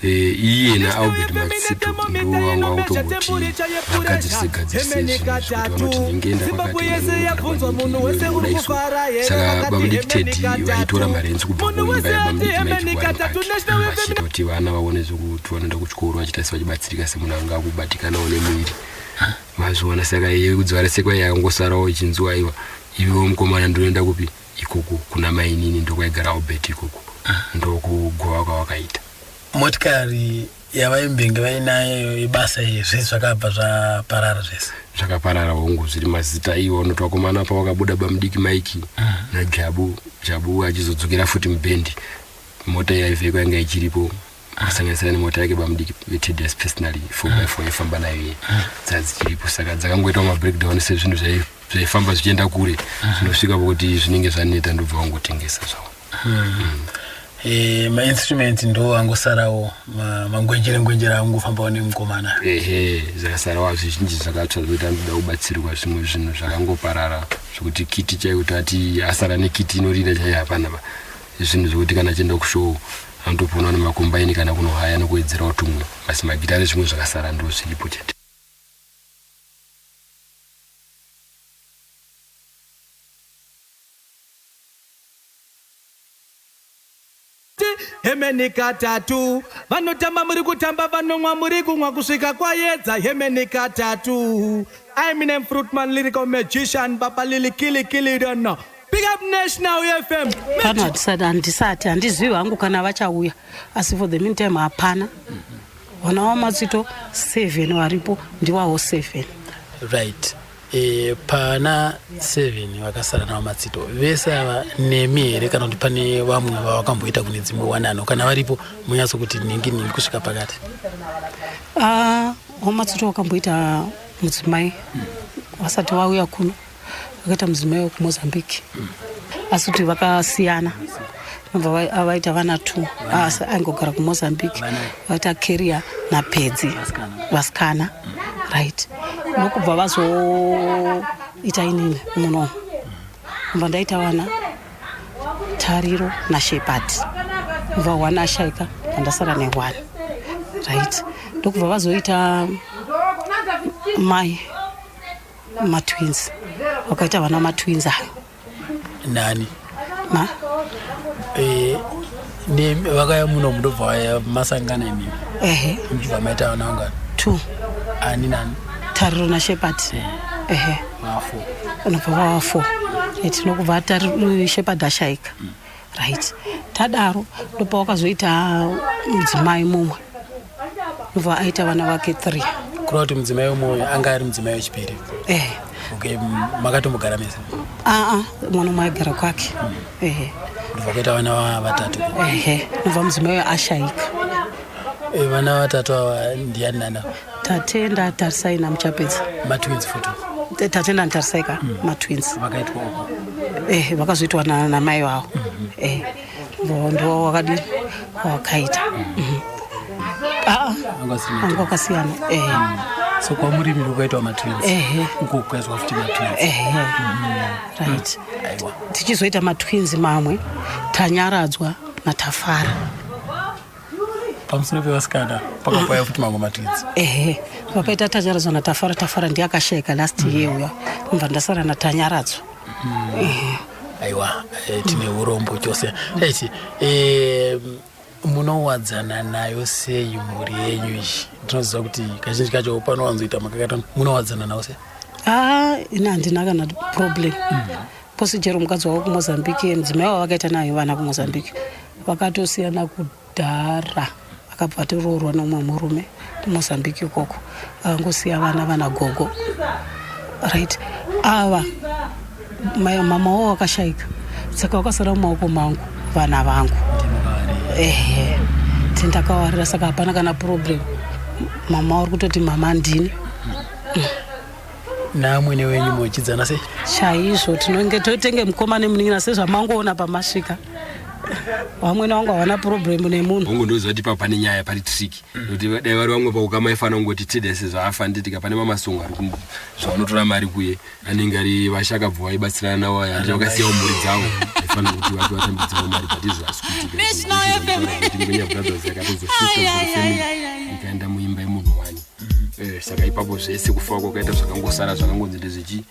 iye naAlbert Matsito ndo vanga vakutomboti vagadzirise gadzirise zvinhu zvekuti vanoti ndingeenda kwakati. Saka bamudiki Ted vaitora marenzi kubva kuimba yabamudiki Mike Warren Park, vachiita kuti vana vaone zvekuti vanoenda kuchikoro, vachiita sevachibatsirika semunhu anga akubatikanawo nemuviri, mazviona. Saka iye kudzivara sekwa yakangosarawo ichinziwa aiwa, iwewo mukomana ndinoenda kupi ikoko kuna mainini, ndokwaigara Albert ikoko, ndokugova kwavakaita. Motikari yavaimbenge vainayo ibasa iyi, zvese zvakabva zvaparara zvese? Zvakaparara hongu, zviri mazita iwo unoti vakomana pavakabuda bamudiki Mike naJabu, Jabu achizodzokera futi mubhendi, mota yaivhekwa yanga ichiripo, kusanganisira nemota yake bamudiki veTds personally 4x4 yaifamba nayo iye, dzadzichiripo. Saka dzakangoitawo mabreakdown sezvinhu zvaifamba zvichienda kure, zvinosvika pokuti zvinenge zvaneta, ndobva wangotengesa zvavo. Mainstrument ndo angosarawo, mangwenjere ngwenjere angofambawo nemukomana? Ehe, zvakasarawo zvizhinji zvakatsva zvekuti anoda kubatsirwa. Zvimwe zvinhu zvakangoparara zvekuti kiti chaiyo kuti ati asara nekiti inorira chaiyo hapana ba. Zvinhu zvekuti kana achienda kushow anotoponwa nemakombaini kana kunohaya nokuwedzerawo tumwe, asi magitare zvimwe zvakasara ndo zviripo chete. Hemeni katatu, vanotamba muri kutamba, vanomwa muri kumwa, kusvika kwayedza. Hemeni katatu. Eminem Fruitman, lyrical magician, baba Lili Kili Kili Dono. Big up National FM. Pano hatisati, handisati, handizivi hangu kana vachauya, asi for the meantime hapana. Vana vaMatsito 7 varipo ndiwawo 7. Right, pana 7 vakasara navaMatsito vese ava nemi here, kana kuti pane vamwe vavakamboita kune dzimwe wanano? Kana varipo munyatsokuti nhingi nhingi kusvika pakati. Ah, vaMatsito vakamboita mudzimai vasati vauya kuno, vakaita mudzimai wekuMozambique, asi kuti vakasiyana, nobva vaita vana 2, asi aingogara kuMozambique. Vaita Keria naPedzi, vasikana, right? Nokubva vazoita inini muno, nobva ndaita vana Tariro naShepard, nobva one ashaika, vandasara neone, right? Ndokubva vazoita mai matwins, vakaita vana matwins ayo. Nani? Ma? Vakauya muno mundobva masangana imimi? Ehe. Muchibva maita vana vangani? Two. Ani nani? Tariro naShepard, ehe. Vafo. Unobva wava four. Tinokubva Shepard ashaika, right? Tadaro ndopa wakazoita mudzimai mumwe, ndobva aita vana vake three. Kureva kuti mudzimai umwe uyu anga ari mudzimai wechipiri? Ehe. Okay, makatombogara mese? Aa, mwana umwe aigara kwake, ehe. Ndobva kuita vana vatatu? Ehe, ndobva mudzimai uyu ashaika. Vana vatatu ava ndiani nana? Tatenda, Tarisai naMuchapedza. Matwins futi? Tatenda naTarisai ka, matwins. Vakaitwa uko? Ehe, vakazoitwa namai vavo. Ehe, ndo wakadini, wakaita. Aa. Anga asiri Anga wakasiyana, ehe. So kwamurimi kukaitwa matwins? Ehe. Uko kukaitwa futi matwins? Ehe, right. Aiwa. Tichizoita matwins mamwe, Tanyaradzwa naTafara. Pamusoro pevasikana pakapaya futi mamwe matwins? Ehe, vakaita Tanyaradzwa naTafara. Tafara ndiye akashaika last year uya, ndobva ndasara naTanyaradzwa. Ehe. Aiwa, tine urombo chose. Eti munowadzana nayo sei mhuri yenyu iyi? Ndinoziva kuti kazhinji kacho panowanzoita makakatano. Munowadzana nawo sei? Aa, ini handina kana problem posi. Chero mukadzi wavo kuMozambique, mudzimai wavo vakaita nayo vana kuMozambique, vakatosiyana kudhara. Akabva atoroorwa nomumwe murume kuMozambique ikoko, akangosiya vana vana gogo, right? Ava mama wavo vakashaika, saka vakasara mumaoko mangu vana vangu. Ehe, tindakawarira, saka hapana kana problem. Mama uri kutoti mama ndini. Naamwene wenyu mochidzana sei? Chaizvo, tinonge totenge mukoma nemunin'ina sezvamangoona pamasvika. Vamwene vangu havana problem nemunhu. Hongu, ndoziva kuti ipapo pane nyaya, pari trick, nokuti dai vari vamwe paukama aifanira kungoti tedese zvaafa nditika pane mamasongo ari zvavanotora mari kuye, anenge ari vashakabva vaibatsirana navo aya, andi vakasiyawo mhuri dzavo, aifanira kuti vati vatambidzawo mari, but izvo hazvi kuitika. National FM. Kuti Ngwenya Brothers yakatozoshuta Ai, ai, family ai, ai, ikaenda muimba yemunhu wani. Saka ipapo zvese kufa kwakaita zvakangosara zvakangonzi ndezvechi,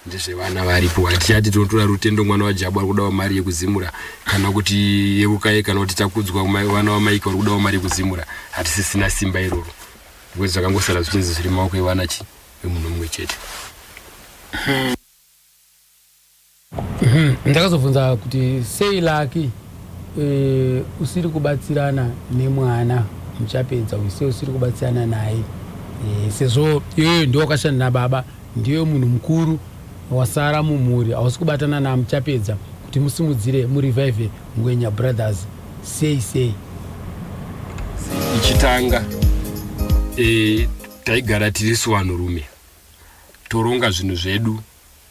ndezvevana varipo. Hatichati tinotora Rutendo mwana waJabu ari kudawo mari yekuzimura, kana kuti Yeukai, kana kuti Takudzwa vana vaMaika vari kudawo mari yekuzimura. Hatisisina simba iroro because zvakangosara zvichinzi zviri maoko evana chi, emunhu mumwe chete. Ndakazobvunza kuti sei Lucky usiri kubatsirana nemwana Muchapedza uyu, sei usiri kubatsirana naye, sezvo iyoyo ndiwo wakashanda nababa, ndiyo munhu mukuru wasara mumhuri, hausi kubatana naMuchapedza kuti musimudzire, murevive Ngwenya Brothers, sei sei? Ichitanga taigara tirisu vanhurume toronga zvinhu zvedu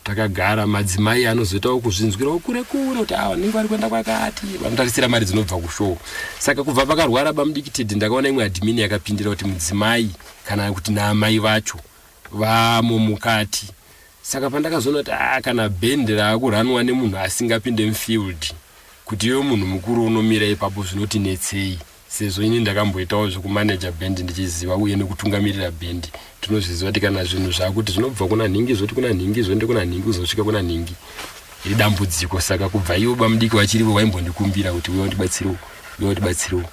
takagara. Madzimai anozoitawo kuzvinzwirawo kure kure kuti ava vanenge vari kuenda kwakati, vanotarisira mari dzinobva kushow. Saka kubva pakarwara bamudiki Teddy, ndakaona imwe admin yakapindira kuti mudzimai kana kuti naamai vacho vamo mukati. Saka pandakazoona kuti a kana bhendi raakuranwa nemunhu asingapinde mufield, kuti iwe munhu mukuru unomira ipapo, zvinotinetsei, sezvo ini ndakamboitawo zvekumaneja bhendi ndichiziva uye nekutungamirira bhendi. Tinozviziva kuti kana zvinhu zvakuti zvinobva kuna nhingi, zvoti kuna nhingi, zvoende kuna nhingi, kuzosvika kuna nhingi, idambudziko. Saka kubva ivo bamudiki vachirivo vaimbondikumbira kuti uya undibatsirewo, uya undibatsirewo,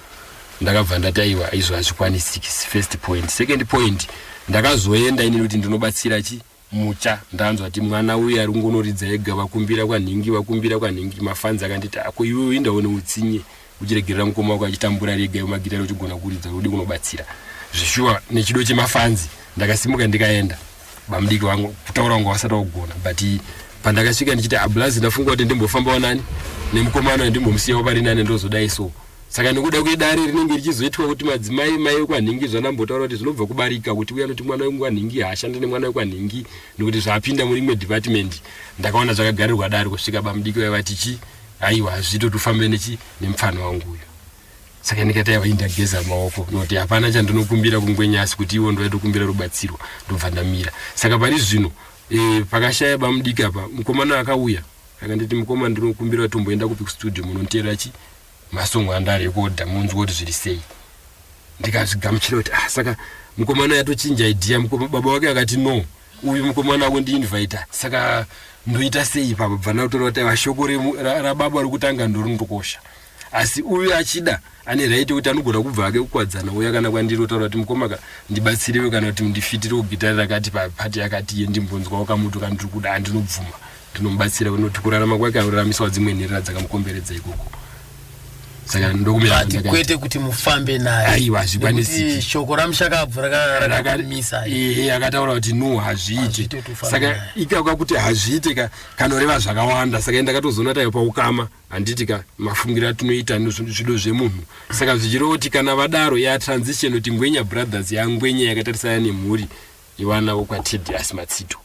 ndakabva ndati aiwa, izvo hazvikwanisiki. First point. Second point, ndakazoenda inini kuti ndinobatsira chi, Mucha. Ndanzwa kuti mwana uyu ari kungonoridza ega, vakumbira kwanhingi, vakumbira kwanhingi. Mafanzi akanditi, "Ako iwewe indaone utsinye, uchiregerera mukoma wako achitambura rega, iwe magitari uchigona kuridza, udi kunobatsira." Zvishuwa, nechido chemafanzi ndakasimuka ndikaenda. Bamudiki vangu kutaura vangu vasati vagona, but pandakasvika ndichiti, "Ablazi, ndafunga kuti ndimbofambawo nani nemukomana, ndimbomusiyawo pari nani, ndozodai." So saka nekuda kwedare rinenge richizoitwa kuti madzimai, mai wekwanhingi, zvandambotaura kuti zvinobva kubarika, kuti uya noti mwana wekwanhingi haashande nemwana wekwanhingi nekuti zvapinda murimwe department, ndakaona zvakagarirwa dare kusvika bamudiki vaivati chi, "Aiwa, hazviitoti ufambe nechi, nemupfano wangu uyu." Saka ndikati, "Aiwa, indageza maoko nokuti hapana chandinokumbira kuNgwenyasi, kuti iwo ndoaitokumbira rubatsiro." Ndobva ndamira. Saka pari zvino pakashaya bamudiki apa, mukomana akauya akanditi, "Mukoma, ndinokumbira kuti tomboenda kupi, kustudio, munonteera chi, masongo andarekodha, munzwa kuti zviri sei." Ndikazvigamuchira kuti, ah, saka mukomana yatochinja idea. Baba wake akati, "No, uyu mukomana akundiinvita, saka ndoita sei ipapo?" Bva ndakutora kuti aiwa, shoko rababa rokutanga ndorinotokosha. Asi uyu achida ane right yekuti anogona kubva ake kukwadzana uya kana kwandiri otaura kuti mukomaka ndibatsirewe kana kuti ndifitirewo gitari rakati papati yakati iye ndimbonzwawo kamuto kandiri kuda andinobvuma ndinomubatsira kunoti kurarama kwake auraramisawo dzimwe nherera dzakamukomberedza ikoko saka ndokumira But kwete kuti mufambe naye Aiwa, hazvikwanisiki. Nekuti shoko ramushakabvu rakamisa ehe akataura kuti no hazviite kuti ufambe saka naye. ikaka kuti hazviite ka kanoreva zvakawanda saka ndakatozoona tayo paukama handiti ka mafungiro atinoita nezvido zvemunhu saka zvichireva kuti kana vadaro yatransition kuti ngwenya brothers yangwenya yakatarisana nemhuri ivana vokwatedias matsito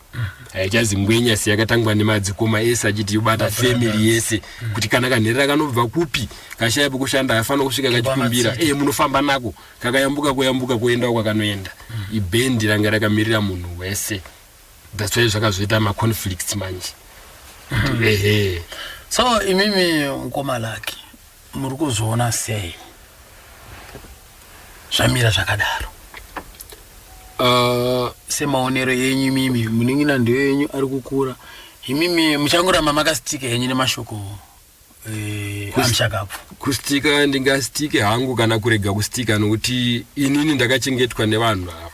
haichazi ngwenya si yakatangwa nemadzikoma ese achiti yobata family yese kuti kana kanherera kanobva kupi kashaya pekushanda hafanira kusvika kachikumbira Matsito. e munofamba nako kakayambuka kuyambuka kuendawo kwakanoenda ibhendi ranga rakamirira munhu wese thats why zvakazoita maconflicts manje Kuti ehe so imimi mukoma laki muri kuzviona sei zvamira zvakadaro semaonero enyu imimi munin'ina ndiyo yenyu ari kukura imimi muchangoramba makasitika henyu nemashoko eh, amushakabvu kustika ndingastike hangu kana kurega kustika nokuti inini ndakachengetwa nevanhu ava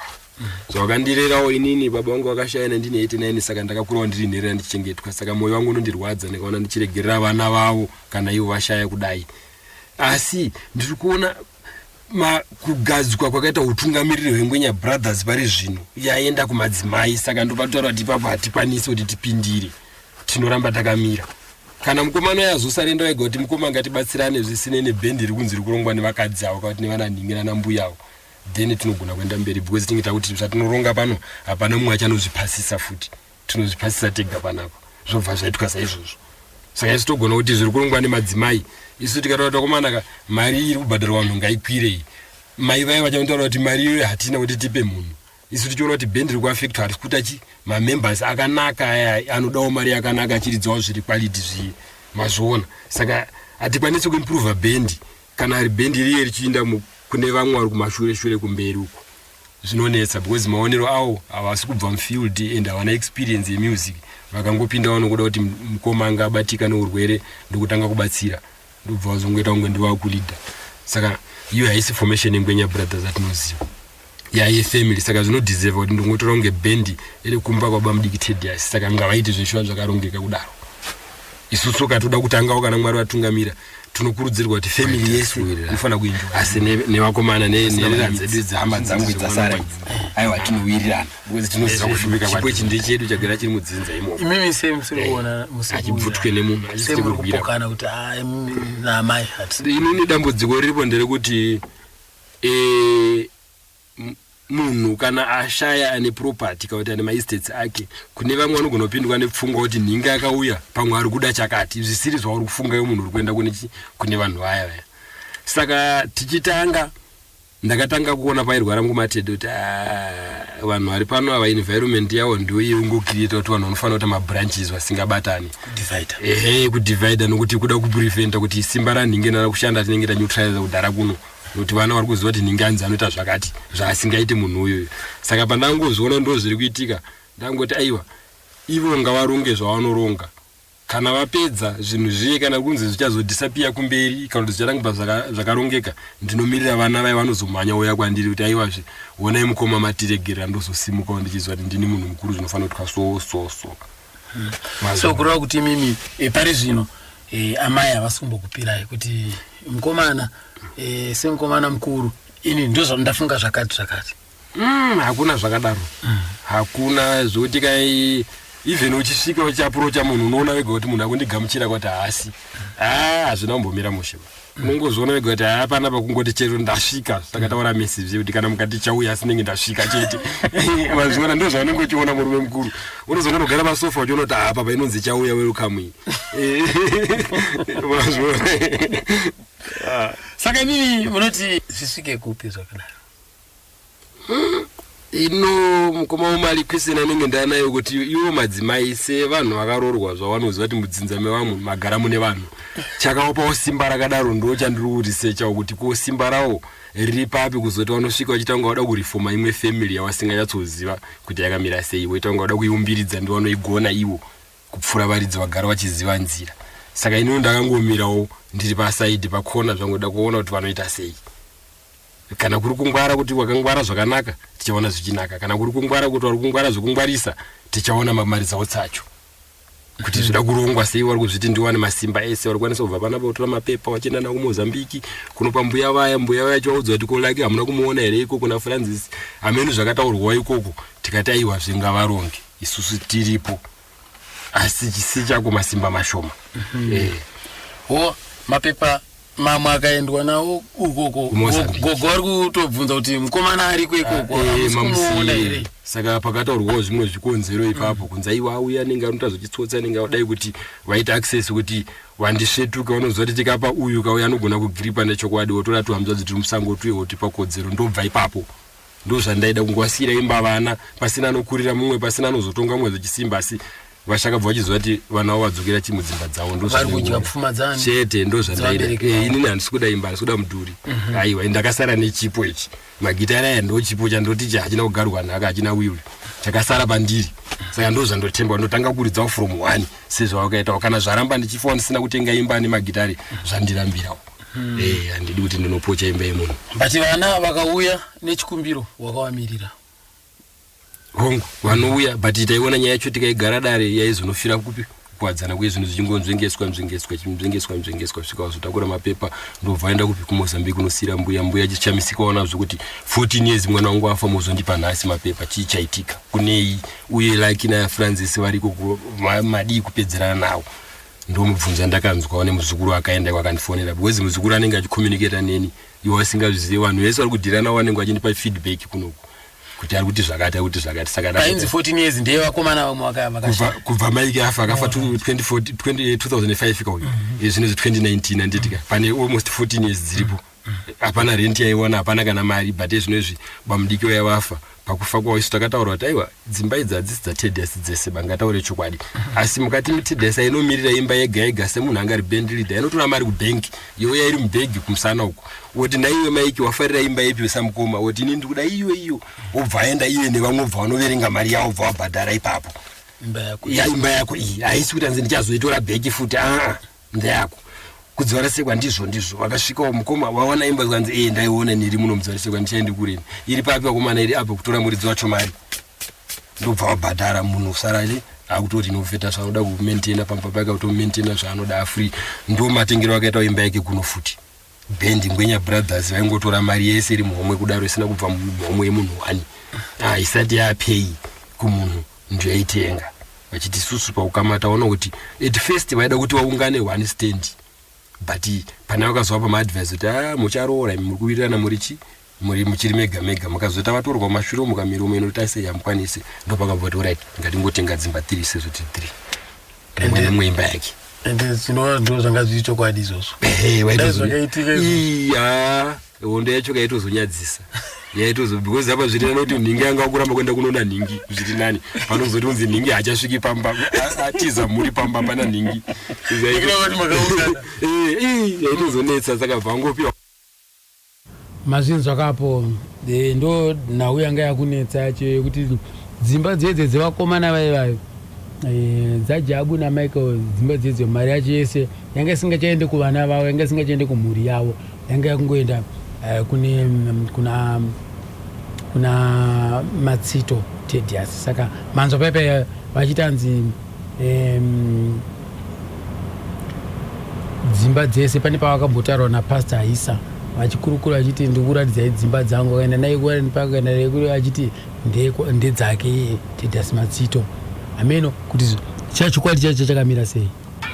zvakandirerawo inini baba vangu vakashaya 1989 saka ndakakurawo ndiri nherera ndichengetwa saka mwoyo wangu unondirwadza ndikaona ndichiregerera vana vavo kana ivo vashaya kudai asi ndiri kuona kugadzwa kwakaita utungamiriri hwengwenya brothers pari zvino yaenda kumadzimai saka ndopatotaura kuti ipapo hatikwanisi kuti tipindire tinoramba takamira kana mukomana uyo azosarenda wega kuti mukoma ngatibatsirane zvisinei nebhendi iri kunzi iri kurongwa nevakadzi avo kana kuti nevananhingi nanambuya avo then tinogona kuenda mberi because tinge takuti zvatinoronga pano hapana mumwe achanozvipasisa futi tinozvipasisa tega panapa zvobva zvaitwa saizvozvo saka isu togona kuti zviri kurongwa nemadzimai isu tikataura kuti vakomanaka mari iri kubhadharwa vanhu ngaikwirei mai vaya vachanotaura kuti mari iyoyo hatina kuti tipe munhu isu tichiona kuti bhendi riri kuafectwa harisi kuita chi mamembers akanaka aya anodawo mari yakanaka achiridzawo zviri quality zviye mazviona saka hatikwanisi kuimprova bhendi kana ari bhendi riye richiinda kune vamwe vari kumashure shure kumberi uko zvinonetsa because maonero avo havasi kubva mufield and havana experience yemusic vakangopinda vanokuda kuti mukoma anga abatika neurwere ndokutanga kubatsira ndobva vazongoita kunge ndivakulida saka iyo haisi formation yengwenya brothers atinoziva yaye family saka zvinodhiserva kuti ndongotora kunge bhendi iri kumba kwaba mudiki tedias saka ngavaite zveshuwa zvakarongeka kudaro isusu katoda kutangawo kana mwari vatungamira tinokurudzirwa kuti family yese inofanira kuenjoy asi nevakomana nherera dzedu dzehama dzangu dzasara idzi aiwa tinowirirana because tinoziva kushumika chipo ichi ndechedu chagara chiri mudzinza imomo imimi sei musiri kuona hachibvutwe nemunhu hachisiri muri kurwira kupokana kuti "Ah, imimi naamai hati inini dambudziko riripo nderekuti eh, munhu kana ashaya ane property kana kuti ane maestates ake kune vamwe vanogona kupindwa nepfungwa kuti nhingi akauya pamwe ari kuda chakati zvisiri zvauri kufunga iwe munhu uri kuenda kune chi kune vanhu vaya vaya saka tichitanga ndakatanga kuona pairwara mukumatede kuti "Ah, vanhu vari pano ava environment yavo ndiyo iungocreata kuti vanhu vanofanira kuita mabranches vasingabatani ehe kudivida nokuti kuda kupreventa kuti simba ranhingi nana kushanda tinenge taneutraliza kudhara kuno nokuti vana vari kuziva kuti nhingi anzi anoita zvakati zvaasingaiti munhu uyoyo saka pandangozviona ndo zviri kuitika ndangoti aiwa ivo ngavaronge zvavanoronga kana vapedza zvinhu zviye kana kunzi zvichazodhisapiya kumberi kana kuti zvicharamba zvakarongeka ndinomirira vana vai vanozomhanya uya kwandiri kuti aiwazve honai mukoma matiregerera ndozosimukawo ndichiziva kuti ndini munhu mukuru zvinofanira kuitwa so so so so kureva kuti imimi eh, pari zvino eh, amai havasi kumbokupirai kuti mukomana eh, semukomana mukuru ini ndozvandafunga zvakati zvakati Hakuna zvakadaro hakuna zvokuti kai even uchisvika uchiaprocha munhu unoona wega kuti munhu akundigamuchira kwati haasi haa hazvina kumbomira mushe unongozviona wega kuti haa panapa kungoti chero ndasvika takataura message kuti kana mukati chauya asi ndenge ndasvika chete mazviona ndo zvaunenge uchiona murume mukuru unozoona unogara pasofa uchiona kuti haa papa inonzi chauya welcome iyi mazviona saka imimi munoti zvisvike kupi zvakadaro ino mukoma womari question anenge ndanayo kuti iwo madzimai sevanhu vakaroorwa zvavanoziva kuti mudzinza mevamwe magara mune vanhu chakawapawo simba rakadaro ndo chandiri kurisechawo kuti ko simba rawo riri papi kuzoti vanosvika vachiita kunga vada kurifoma imwe family yavasinganyatsoziva kuti yakamira sei voita kunga vada kuiumbiridza ndovanoigona ivo kupfuura varidzi vagara vachiziva nzira Saka inini ndakangomirawo ndiri pasaidi pakona zvangu, da kuona kuti vanoita sei. Kana kuri kungwara kuti wakangwara zvakanaka, tichaona zvichinaka. Kana kuri kungwara kuti vari kungwara zvekungwarisa, tichaona mamarizauts acho kuti zvida kurongwa sei. Vari kuzviti ndiwane masimba ese, vari kukwanisa kubva panapa kutora mapepa vachienda nawo kuMozambiki kunopa mbuya vaya. Mbuya vaya chivaudza kuti kolaki hamuna kumuona here iko kuna Francis? Hameno zvakataurwawo ikoko. Tikati aiwa, zvingavaronge, isusu tiripo, asi chisi chako masimba mashoma. Ho, mapepa mamwe akaendwa nawo ukoko? KuMozambique. Gogo vari kutobvunza kuti mukomana ariko ikoko, hamusi kumuona mamusiye. here? Saka pakataurwawo zvimwe zvikonzero ipapo, kunzi aiwa, auya anenge anoita zvochitsotsi, anenge adai kuti vaita access kuti vandisvetuke. Vanoziva kuti tikapa uyu kauya anogona kugiripa nechokwadi, wotora tuhamzvadzi tiri musango tuye wotipa kodzero. Ndobva ipapo ndo zvandaida kungowasiyira imba vana, pasina anokurira mumwe, pasina anozotonga mumwe zvechisimba, asi vashakabva vachiziva kuti vana vavo vadzokera chimudzimba dzavo. Ndo Vari kudya zvandaingoda. pfuma dzani? Chete, ndo zvandaida. Dzevabereki vavo. Inini handisi kuda imba, handisi kuda mudhuri. Aiwa, ndakasara nechipo ichi, magitari aya ndo chipo chandoti ichi hachina kugarwa nhaka, hachina will, chakasara pandiri. Saka ndo zvandotemba, ndotanga kuridzawo from one sezvavakaitawo. Kana zvaramba, ndichifawo ndisina kutenga imba nemagitari, zvandirambirawo. Handidi kuti ndinopocha imba yemunhu. But vana vakauya nechikumbiro, wakavamirira? Hongu, vanouya, but taiona nyaya yacho tikaigara dare yaizonofira kupi? Kuwadzana kuye, zvinhu zvichingonzvengeswa nzvengeswa, chinzvengeswa nzvengeswa, svika wazotakura mapepa, ndobva aenda kupi? KuMozambique, unosiyira mbuya. Mbuya chichamisika wanazvo kuti 14 years mwana wangu afa, mozondipa nhasi mapepa? Chii chaitika kunei? Uye Laki naFrancis variko, madii kupedzerana nawo? Ndomubvunza. Ndakanzwawo nemuzukuru akaenda kwakandifonera, because muzukuru anenge achicommunicata neni iwe asingazvizivi. Vanhu vese vari kudhira navo vanenge vachindipa feedback kunoku kuti ari kuti zvakati, ari kuti zvakati. Saka Painzi 14 years ndeyevakomana vamwe vakashaya. Kubva Maike afa, akafa 2040 20 2005 kauyu. Zvino 2019, handitika pane almost 14 years dziripo, hapana rent yaiwana, hapana kana mari. But ezvino izvi bamudiki vaya vafa, pakufa kwavo isu takataura kuti aiwa, dzimba idzi hadzisi dzaTedius dzese, bangataure chokwadi. Asi mukati muTedius ainomirira imba yega yega semunhu anga ari band leader, inotora mari kubhengi, youya iri mubhegi kumusana uko, woti naiwe Maiki wafarira imba ipi samukoma? Woti ini ndikuda iyo iyo, wobva aenda iye nevamwe, bva vanoverenga mari yavo, bva wabhadhara ipapo. Imba yako. Ya, imba yako iyi haisi kuti anzi ndichazoitora bheki futi, aa, ndeyako. Kudziwarasekwa ndizvo ndizvo, vakasvikawo mukoma wawana imba, zvanzi ee, ndaiona niri muno mudziwarasekwa, ndichaendi kureni? Iri papi vakomana? Iri apo. Kutora muridzi wacho mari, ndobva wabhadhara, munhu usarari akutori inofeta zvaanoda kumaintaina pamba pake, kutomaintaina zvaanoda afree. Ndo matengero akaitawo imba yake kuno futi. Bhendi Ngwenya Brothers vaingotora mari yese iri muhomwe kudaro, isina kubva muhomwe yemunhu wani, ah, isati yapei kumunhu, ndoyaitenga vachiti susu paukama taona kuti at first vaida kuti vaungane one stand, but pane vakazovapa maadvice kuti a mucharoora imi, muri kuwirirana, muri chi muri muchiri mega mega, mukazoita vatorwa mumashure muka miromo inoita sei, hamukwanisi. Ndopakabva kuti alright, ngatingotenga dzimba 3 sezvo tiri 3, mumwe nemumwe imba yake. Ende zvinova ndo zvanga zviri chokwadi izvozvo. Ehe, Dai zvakaitika izvozvo. Iya, hondo yacho kaitozonyadzisa yaitozo, because apa zviri nani kuti nhingi yanga kuramba kuenda kunoona nhingi, zviri nani panozoti unzi nhingi haachasviki pamba, atiza mhuri pamba pana nhingi. Nekuda kuti makaungana. Yaitozonetsa, saka bvangopiwa. Mazvinzwa kapo? Ndo nhau yanga yakunetsa yacho yekuti dzimba dzedze dzevakomana vaivayo, dzaJabu naMichael, dzimba dzedze, mari yacho yese yanga isingachaende kuvana vavo, yanga isingachaende kumhuri yavo, yanga yakungoenda kune kuna Matsito Tedias. Saka manzwa paipai vachitanzi dzimba dzese, pane pavakambotaurwa napastor Aisa vachikurukura vachiti ndikuratidzai dzimba dzangu, akaenda naye pakaenda naye achiti ndedzake iye Tedias Matsito. Hameno kuti chachokwadi chacho chakamira sei.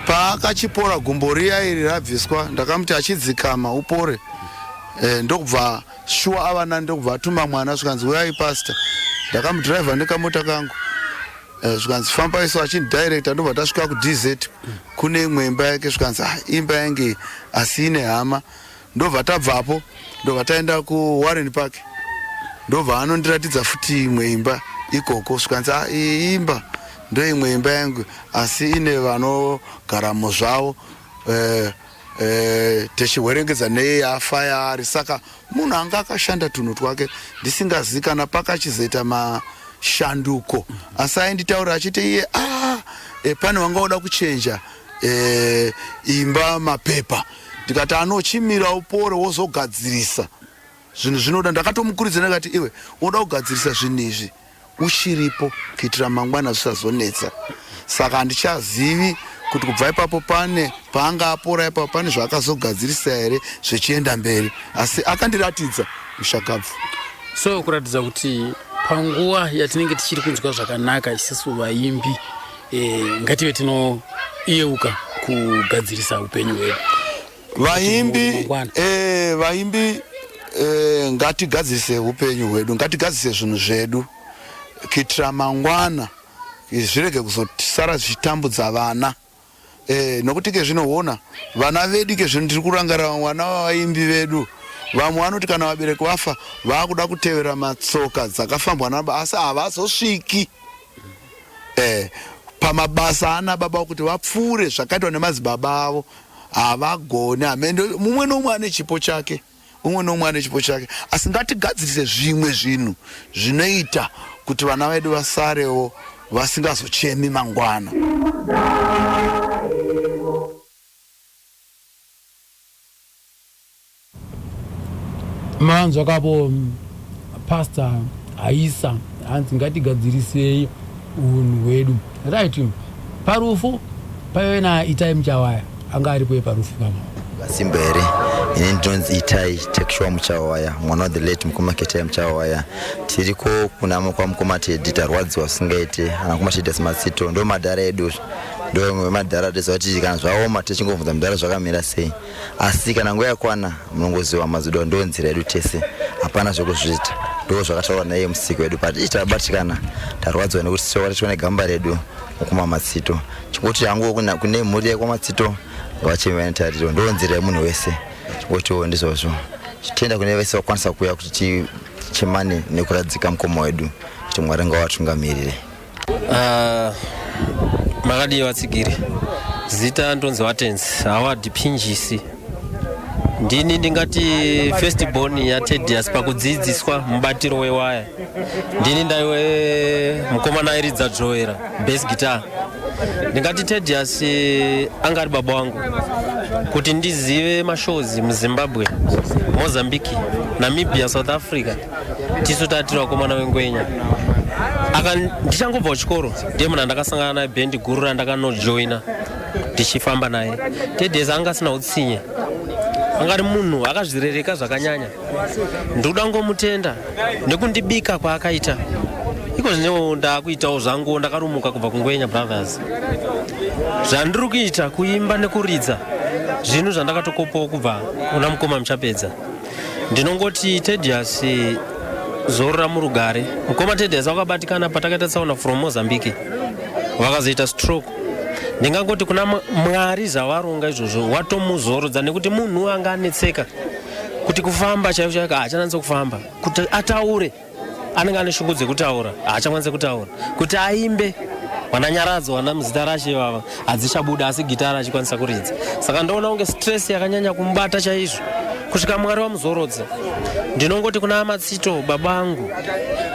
Paakachipora gumbo riya iri rabviswa, ndakamuti achidzikama upore. Ndokubva shuwa ava nani, ndokubva atuma mwana, zvikanzi uyai pastor. Ndakamudhiraivha nekamota kangu, zvikanzi famba iso, achindidirecta. Ndobva tasvika kuDZ kune imwe imba yake, zvikanzi ah, imba yange asi ine hama. Ndobva tabvapo, ndobva taenda kuWarren Park, ndobva anondiratidza futi imwe imba ikoko, zvikanzi ah, iyi imba ndo imwe imba yangu, asi ine vanogaramo zvavo, tichihwerengedza neye yafa yaari. Saka munhu anga akashanda tunhu twake, ndisingazivi kana pakachizoita mashanduko, asi ainditaurira achiti iye ah, pane vanga voda kuchenja. e, imba mapepa ndikati anochimira upore wozogadzirisa zvinhu zvinoda ndakatomukurudzira ndikati iwe unoda kugadzirisa zvinhu izvi uchiripo kuitira mangwana zvisazonetsa saka handichazivi kuti kubva ipapo pane paanga apora ipapo pane zvaakazogadzirisa here zvichienda mberi asi akandiratidza mushakabvu so kuratidza kuti panguva yatinenge tichiri kunzwa zvakanaka isisu vaimbi e, ngative tinoyeuka kugadzirisa upenyu hwedu vaimbi eh, vaimbi eh, ngatigadzirise upenyu hwedu ngatigadzirise zvinhu zvedu kuitira mangwana zvirege kuzosara zvichitambudza vana eh, nokuti kezvinoona vana vedu kezvino ndiri kurangarira vamwe vana vavaimbi vedu vamwe vanoti kana vabereki vafa vakuda kutevera matsoka dzakafambwa nababa asi havazosviki eh, pamabasa ana baba kuti vapfuure zvakaitwa nemadzibaba avo havagoni hamende mumwe nomumwe ane chipo chake umwe nomumwe ane chipo chake asi ngatigadzirise zvimwe zvinhu zvinoita kuti vana vedu vasarewo vasingazochemi mangwana Manzwa kapo pastor Haisa hanzi ngatigadzirisei unhu hwedu. Right. Parufu paive na Itai Muchawaya anga aripo parufu papa. Vasimba here ini ndinonzi Itai Takesure Muchawaya mwana wa the late mukoma Ketai Muchawaya tiriko kunamo kwamukoma Teddy tarwadziwa zvisingaite ana mukoma Teddy asimatsito ndo madhara edu ndo madhara toziva kuti kana zvaoma tichingobvunza mudhara zvakamira sei asi kana nguva yakwana munongoziva mazudo ndo nzira yedu tese hapana zvekuzviita ndo zvakataurwa naiye musiki wedu but tabatikana tarwadziwa nekuti tichawara tione gamba redu mukoma matsito chingoti hangu kune mhuri yekwamatsito ngavacheme vane tariro ndo nzira yemunhu wese chingotiwo ndizvozvo chitenda kune vese vakwanisa kuuya kuti tichemane nekuradzika mukoma wedu kuti mwari ngavatungamirire Makadii vatsigiri? Zita ndonzi Watenzi Howard Pinjisi. Ndini ndingati first born yaTedius pakudzidziswa mubatiro wewaya. Ndini ndaiwe mukomana airidza dzvowera bass guitar. Ndingati Tedius eh, anga ari baba wangu kuti ndizive mashows muZimbabwe, Mozambique, Namibia, South Africa tisu tatiri vakomana vengwenya aka ndichangobva kuchikoro ndiye munhu andakasangana naye bhendi guru randakanojoina ndichifamba naye tedesi anga asina utsinye anga ari munhu akazvirereka zvakanyanya ndikuda ngomutenda nekundibika kwaakaita iko zvino ndakuitawo zvangu ndakarumuka kubva kungwenya brothers zvandiri kuita kuimba nekuridza zvinhu zvandakatokopawo kubva kuna mukoma muchapedza Ndinongoti Tedious zorora murugare. Mukoma Tedious vakabatikana patakaita tsaona from Mozambique. Vakazoita stroke. Ndingangoti kuna Mwari zvavaronga izvozvo watomuzorodza nekuti munhu anga anetseka kuti kufamba chaiko chaiko haachanatso kufamba kuti ataure anenge ane shungu dzekutaura haachakwanise kutaura kuti aimbe vana nyaradzo vana muzita rashe ivava hadzichabuda asi gitara achikwanisa kuridza saka ndoona kunge stress yakanyanya kumubata chaizvo kusvika mwari vamuzorodze ndinongoti kuna amatsito baba angu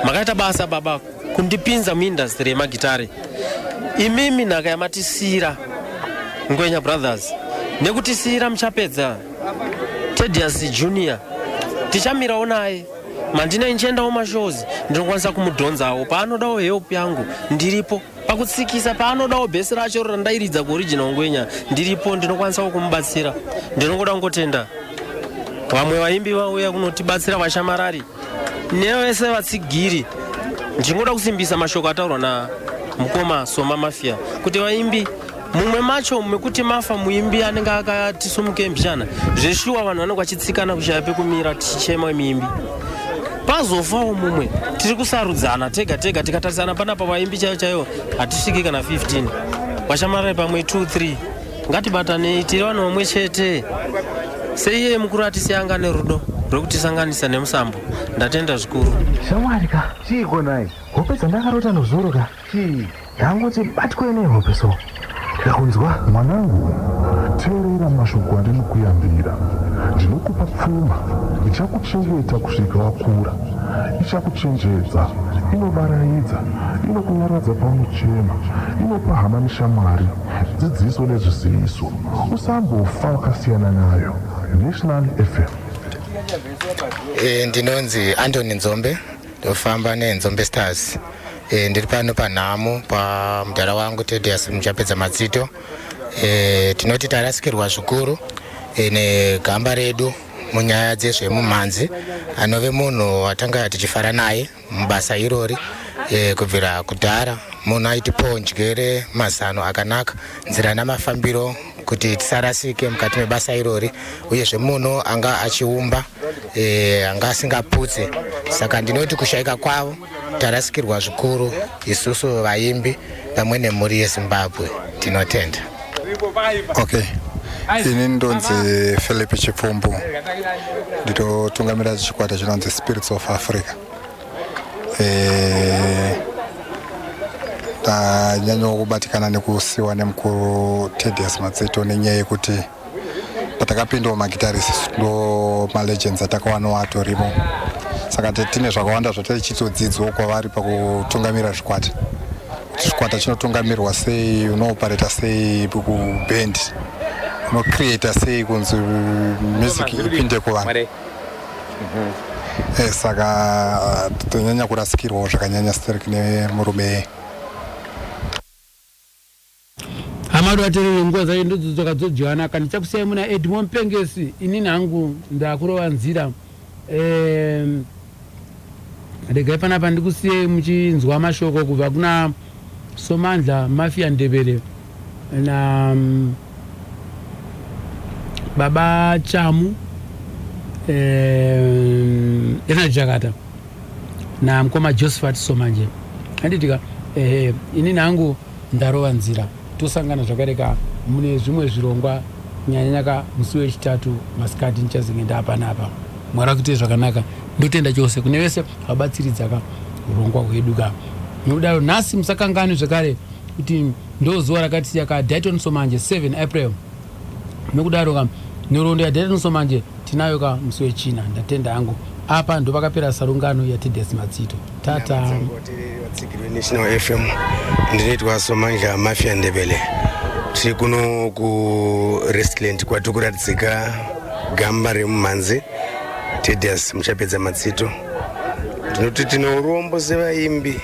makaita basa baba kundipinza muindastry yemagitare imimi nhaka yamatisiyira ngwenya brothers nekutisiyira muchapedza tedius junior tichamirawo naye mandine ndichiendawo mashows ndinokwanisa kumudhonzawo paanodawo help yangu ndiripo pakutsikisa paanodawo bhesi racho randairidza kuoriginal ngwenya ndiripo ndinokwanisawo kumubatsira ndinongoda kungotenda vamwe vaimbi vauya kunotibatsira vashamarari nevese vatsigiri ndingoda kusimbisa mashoko ataurwa namukoma soma mafia kuti vaimbi mumwe macho mekuti mafa muimbi anenge akati sumuke mbichana zveshuwa vanhu vanenge vachitsikana kushaya pekumira tichichema muimbi pazofawo mumwe tiri kusarudzana tega tega tikatarisana panapa vaimbi chaivo chaivo hatisviki kana 15 vashamarari pamwe 2 3 ngatibatanei tiri vanhu vamwe chete seiye mukuru atisiyanga nerudo rwekutisanganisa nemusambo ndatenda zvikuru shamwari ka chiiko nhai hope dzandakarota nozuro ka Chii? Ndangoti batwe nehope so ndikakunzwa. Mwanangu, teerera mashoko andinokuyambira. Ndinokupa pfuma, ichakuchengeta kusvika wakura. Ichakuchenjedza, inovaraidza, inokunyaradza paunochema, inopa hama neshamwari dzidziso nezviziviso. Usambofa wakasiyana nayo. National FM. E, ndinonzi Anthony Nzombe ndofamba neNzombe Stars. E, ndiri pano panhamo pamudhara wangu Tedious Muchapedza Matsito. E, tinoti tarasikirwa zvikuru e, negamba redu munyaya dzezvemumhanzi anove munhu watanga tichifara naye mubasa irori e, kubvira kudhara munhu aitipawo njere mazano akanaka nzira namafambiro kuti tisarasike mukati mebasa irori uyezve munhu anga achiumba e, anga asingaputse saka ndinoti kushaika kwavo tarasikirwa zvikuru isusu vaimbi pamwe nemhuri yezimbabwe tinotenda okay ini ndonzi philip chipfumbu ndinotungamira chikwata chinonzi spirits of africa Eh, ndanyanyawo kubatikana nekusiwa nemukuru tedious matsito nenyaya yekuti patakapindawo magitarisi ndo malegends atakawanawo atorimo saka tine zvakawanda zvataichitodzidzwawo kwavari pakutungamira zvikwata kuti chikwata chinotungamirwa sei unoopareta sei kuband unocreata sei kunzi music ipinde kuvanhu Eh, saka tonyanya kurasikirwawo zvakanyanya sterek nemurume Amadu aterere nguva dzacho ndodzo dzakadzodyana kana ndichakusiyai muna Edmond Mpengesi inini hangu ndakurova nzira um, regai panapa ndikusiyei muchinzwa mashoko kubva kuna Somandla Mafia Ndebele na mm, baba Chamu eh, Jakata na mukoma Josephat Somanje handitika ehe inini hangu ndarova nzira tosangana zvakare ka mune zvimwe zvirongwa kunyanyanya ka musi wechitatu masikati ndichazenge ndaapanapa mwari akuite zvakanaka ndotenda chose kune vese vabatsiridza ka urongwa hwedu ka nokudaro nhasi musakanganwe zvekare kuti ndozuva rakatisiya ka Dayton Somanje 7 April nokudaro ka nhoroondo yaDayton Somanje tinayo ka musi wechina ndatenda hangu apa ndopakapera sarungano yaTedious Matsito tata National FM ndinoitwa Somandla Mafia Ndebele tiri kuno kuRestland kwatiri kuratidzika gamba remumhanzi Tedious Muchapedza Matsito ndinoti tine urombo sevaimbi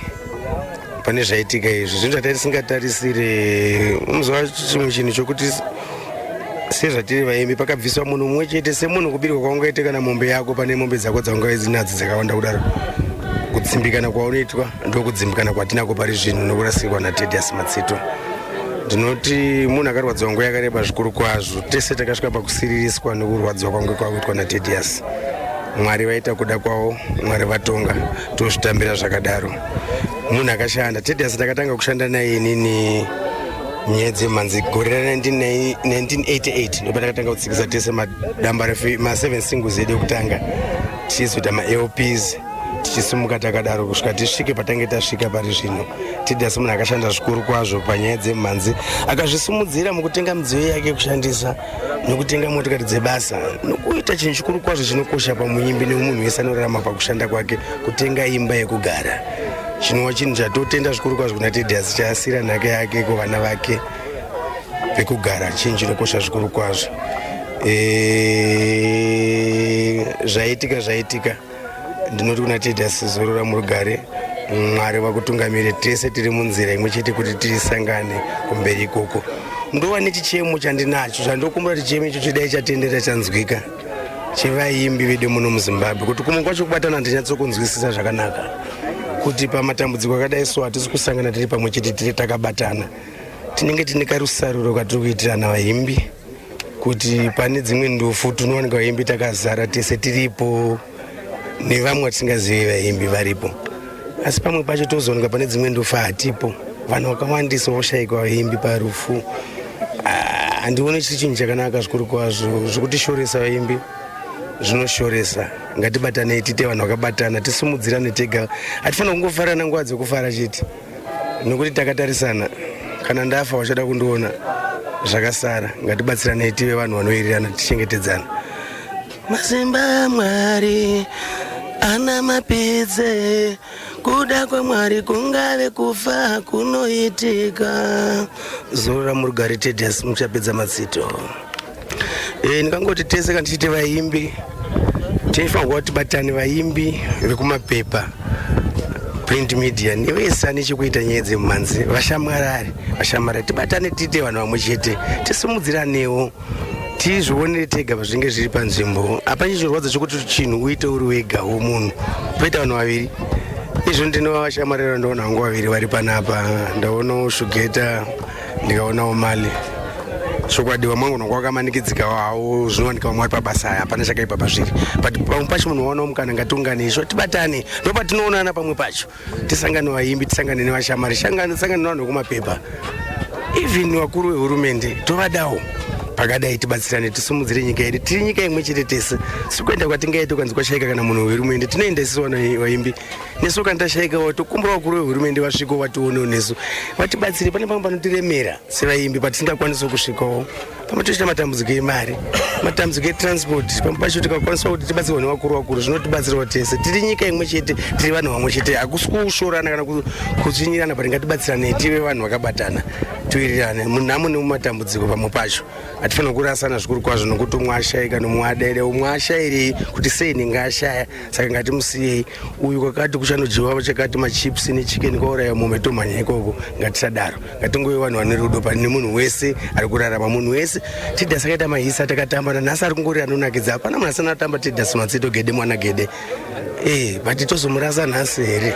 pane zvaitika izvi zvinhu zvatai tisingatarisire muzuva chimwe chinhu chokuti sezvatiri vaimbi pakabviswa munhu mumwe chete semunhu kubirwa kwaungaite kana mombe yako pane mombe dzako dzaunga dzinadzo dzakawanda kudaro kudzimbikana kwaunoitwa ndokudzimbikana kwatinako pari zvino nokurasikirwa natedias matsito ndinoti munhu akarwadziwa nguva yakareba zvikuru kwazvo tese takasvika pakusiririswa nekurwadziwa kwange kwakuitwa natedias mwari vaita kuda kwavo mwari vatonga tozvitambira zvakadaro munhu akashanda tedias ndakatanga kushanda naye inini nyaya dzemhanzi gore ra 1988 ndopatakatanga kutsikisa tese madamba ma7 singles edu ekutanga tichizoita malps tichisimuka takadaro kusvika tisvike patange tasvika pari zvino tedias munhu akashanda zvikuru kwazvo panyaya dzemhanzi akazvisimudzira mukutenga midziyo yake kushandisa nokutenga motokari dzebasa nokuita chinhu chikuru kwazvo chinokosha pamuimbi nemunhu wese anorarama pakushanda kwake kutenga imba yekugara chinova chinhu chatotenda zvikuru kwazvo kuna tedias chaasira nhaka yake kuvana vake pekugara chinhu chinokosha zvikuru kwazvo e, zvaitika zvaitika ndinoti kuna tedias zorora murugare mwari vakutungamire tese tiri munzira imwe chete kuti tisangane kumberi ikoko ndova nechichemo chandinacho chandokumbura kuti chichemo icho chidai chatendera chanzwika chevaimbi vedu muno muzimbabwe kuti kumwe kwacho kubatana ndinyatsokunzwisisa zvakanaka kuti pamatambudziko akadai so hatisi kusangana tiri pamwe chete tiri takabatana tinenge tine karusaruro katiri kuitirana vaimbi kuti pane dzimwe ndufu tinowanika vaimbi takazara tese tiripo nevamwe vatisingazivi vaimbi varipo asi pamwe pacho tozowanika pane dzimwe ndufu hatipo vanhu vakawandisa voshaikwa vaimbi parufu ah, handioni chiri chinhu chakanaka zvikuru kwazvo zvekutishoresa vaimbi zvinoshoresa ngatibatanei tiite vanhu vakabatana tisimudzirane tega hatifanira kungofarana nguva dzekufara chete nokuti takatarisana kana ndafa vachada kundiona zvakasara ngatibatsiranei tive vanhu vanowirirana tichengetedzana Masimba aMwari ana mapidze, kuda kwaMwari kungave kufa kunoitika. Zorora murugare Tedious muchapedza matsito. E, ndingangoti tese kana tichiti vaimbi tinofanirwa kuti tibatane, vaimbi vekumapepa, print media, nevese ane chekuita nyaya dzemumhanzi, vashamwarari, vashamwarari, tibatane tiite vanhu vamwe chete, tisimudziranewo, tizvionere tega pazvinenge zviri panzvimbo. Hapana chirwadza chokuti chinhu uite uri wegawo munhu, poita vanhu vaviri. Izvo ndinova vashamwarari, ndoona hangu vaviri vari panapa, ndaonawo Shugeta, ndikaonawo Mali. Chokwadi vamwe vangu wakamanikidzikawo hawo, zvinowanika vamwe vari pabasa aya, hapana chakaipa pazviri, but pamwe pacho munhu waonawo mukana, ngatiunganei zvo tibatane, ndo patinoonana. Pamwe pacho tisangane vaimbi, tisangane nevashamari, tisangane nevanhu vekumapepa, even vakuru vehurumende tovadawo pakadai, tibatsirane, tisimudzire nyika yedu. Tiri nyika imwe chete tese. Sikuenda kwatingaite ukanzi kwashaika kana munhu wehurumende, tinoenda isusu vanhu vaimbi nesu. Kana tashaikawo, tokumbura vakuru vehurumende vasvikewo, vationewo nesu, vatibatsire. Pane pamwe panotiremera sevaimbi patisingakwanisi kusvikawo, pamwe tochita matambudziko emari, matambudziko etransport. Pamwe pacho tikakwanisa kuti tibatsirwa nevakuru vakuru, zvinotibatsirawo tese. Tiri nyika imwe chete, tiri vanhu vamwe chete. Hakusi kushorana kana kutsvinyirana, but ngatibatsiranei, tive vanhu vakabatana, tiwirirane munhamo nemumatambudziko. Pamwe pacho hatifanira kurasana zvikuru kwazvo, nokuti umwe ashaika nomumwe adaire, umwe ashairei kuti sei ninge ashaya. Saka ngatimusiyei uyu. Kwakati kuchanodyiwa chakati, machips nechicken, kwauraya mombe, tomhanya ikoko. Ngatisadaro, ngatingove vanhu vane rudo pane munhu wese ari kurarama, munhu wese. Tedious akaita mahisa, takatamba nanhasi, ari kungori anonakidza. Hapana munhu asina atamba Tedious Matsito, Gede mwana Gede, but tozomurasa nhasi here?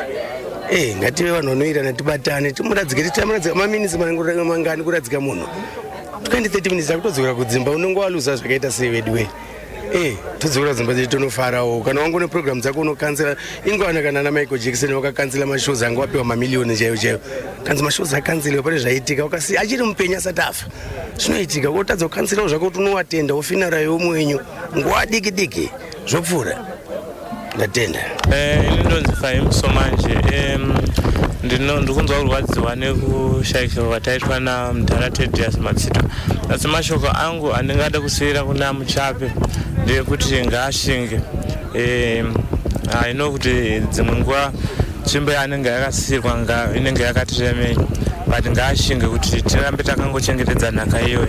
Ngative vanhu vanoirana, tibatane, timuradzike, titamuradzika maminitsi mangani kuradzika munhu? 20 30 minutes, akutodzokera kudzimba, unonge waluza zvakaita sei vedu we. Todzokera kudzimba dzedu, tonofarawo. Kana wangu neprogram dzako unokansela, ingwana kana na Michael Jackson wakakansela mashows anga wapiwa mamiliyoni chaiyo chaiyo, kanzi mashows akanseliwa, pane zvaitika, wakasi achiri mupenyu asati afa. Zvinoitika, wotadza kukanselawo zvako kuti unowatenda wofinara yomwenyu nguva diki diki zvopfuura. Ndatenda. Ini ndonzi Fahim Somanje. Ndiri kunzwa kurwadziwa nekushayikirwa kwataitwa namudhara Tedious Matsito, asi mashoko angu andingada kusiyira kuna Muchape ndeyekuti ngaashinge. I know kuti dzimwe nguva tsvimbo yaanenge yakasiyirwa inenge yakati remei, but ngaashinge kuti tirambe takangochengetedza nhaka iyoyo.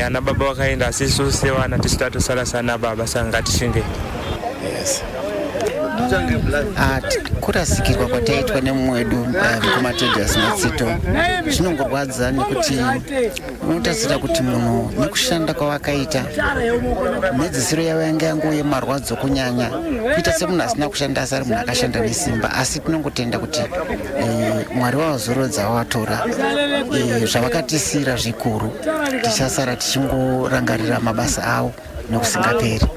Ana baba vakaenda, asi isusu sevana tisu tatosara sana baba, saka ngatishinge. Yes. Ah, kurasikirwa kwataitwa nemumwe wedu mukoma Tedious Matsito zvinongorwadza, nekuti unotarisira kuti munhu nekushanda kwavakaita, mhedzisiro yavo yanga yanguve yemarwadzo, kunyanya kuita semunhu asina kushanda, asi ari munhu akashanda nesimba. Asi tinongotenda kuti Mwari wavazorodza wavatora. Zvavakatisiyira zvikuru, tichasara tichingorangarira mabasa avo nekusingaperi.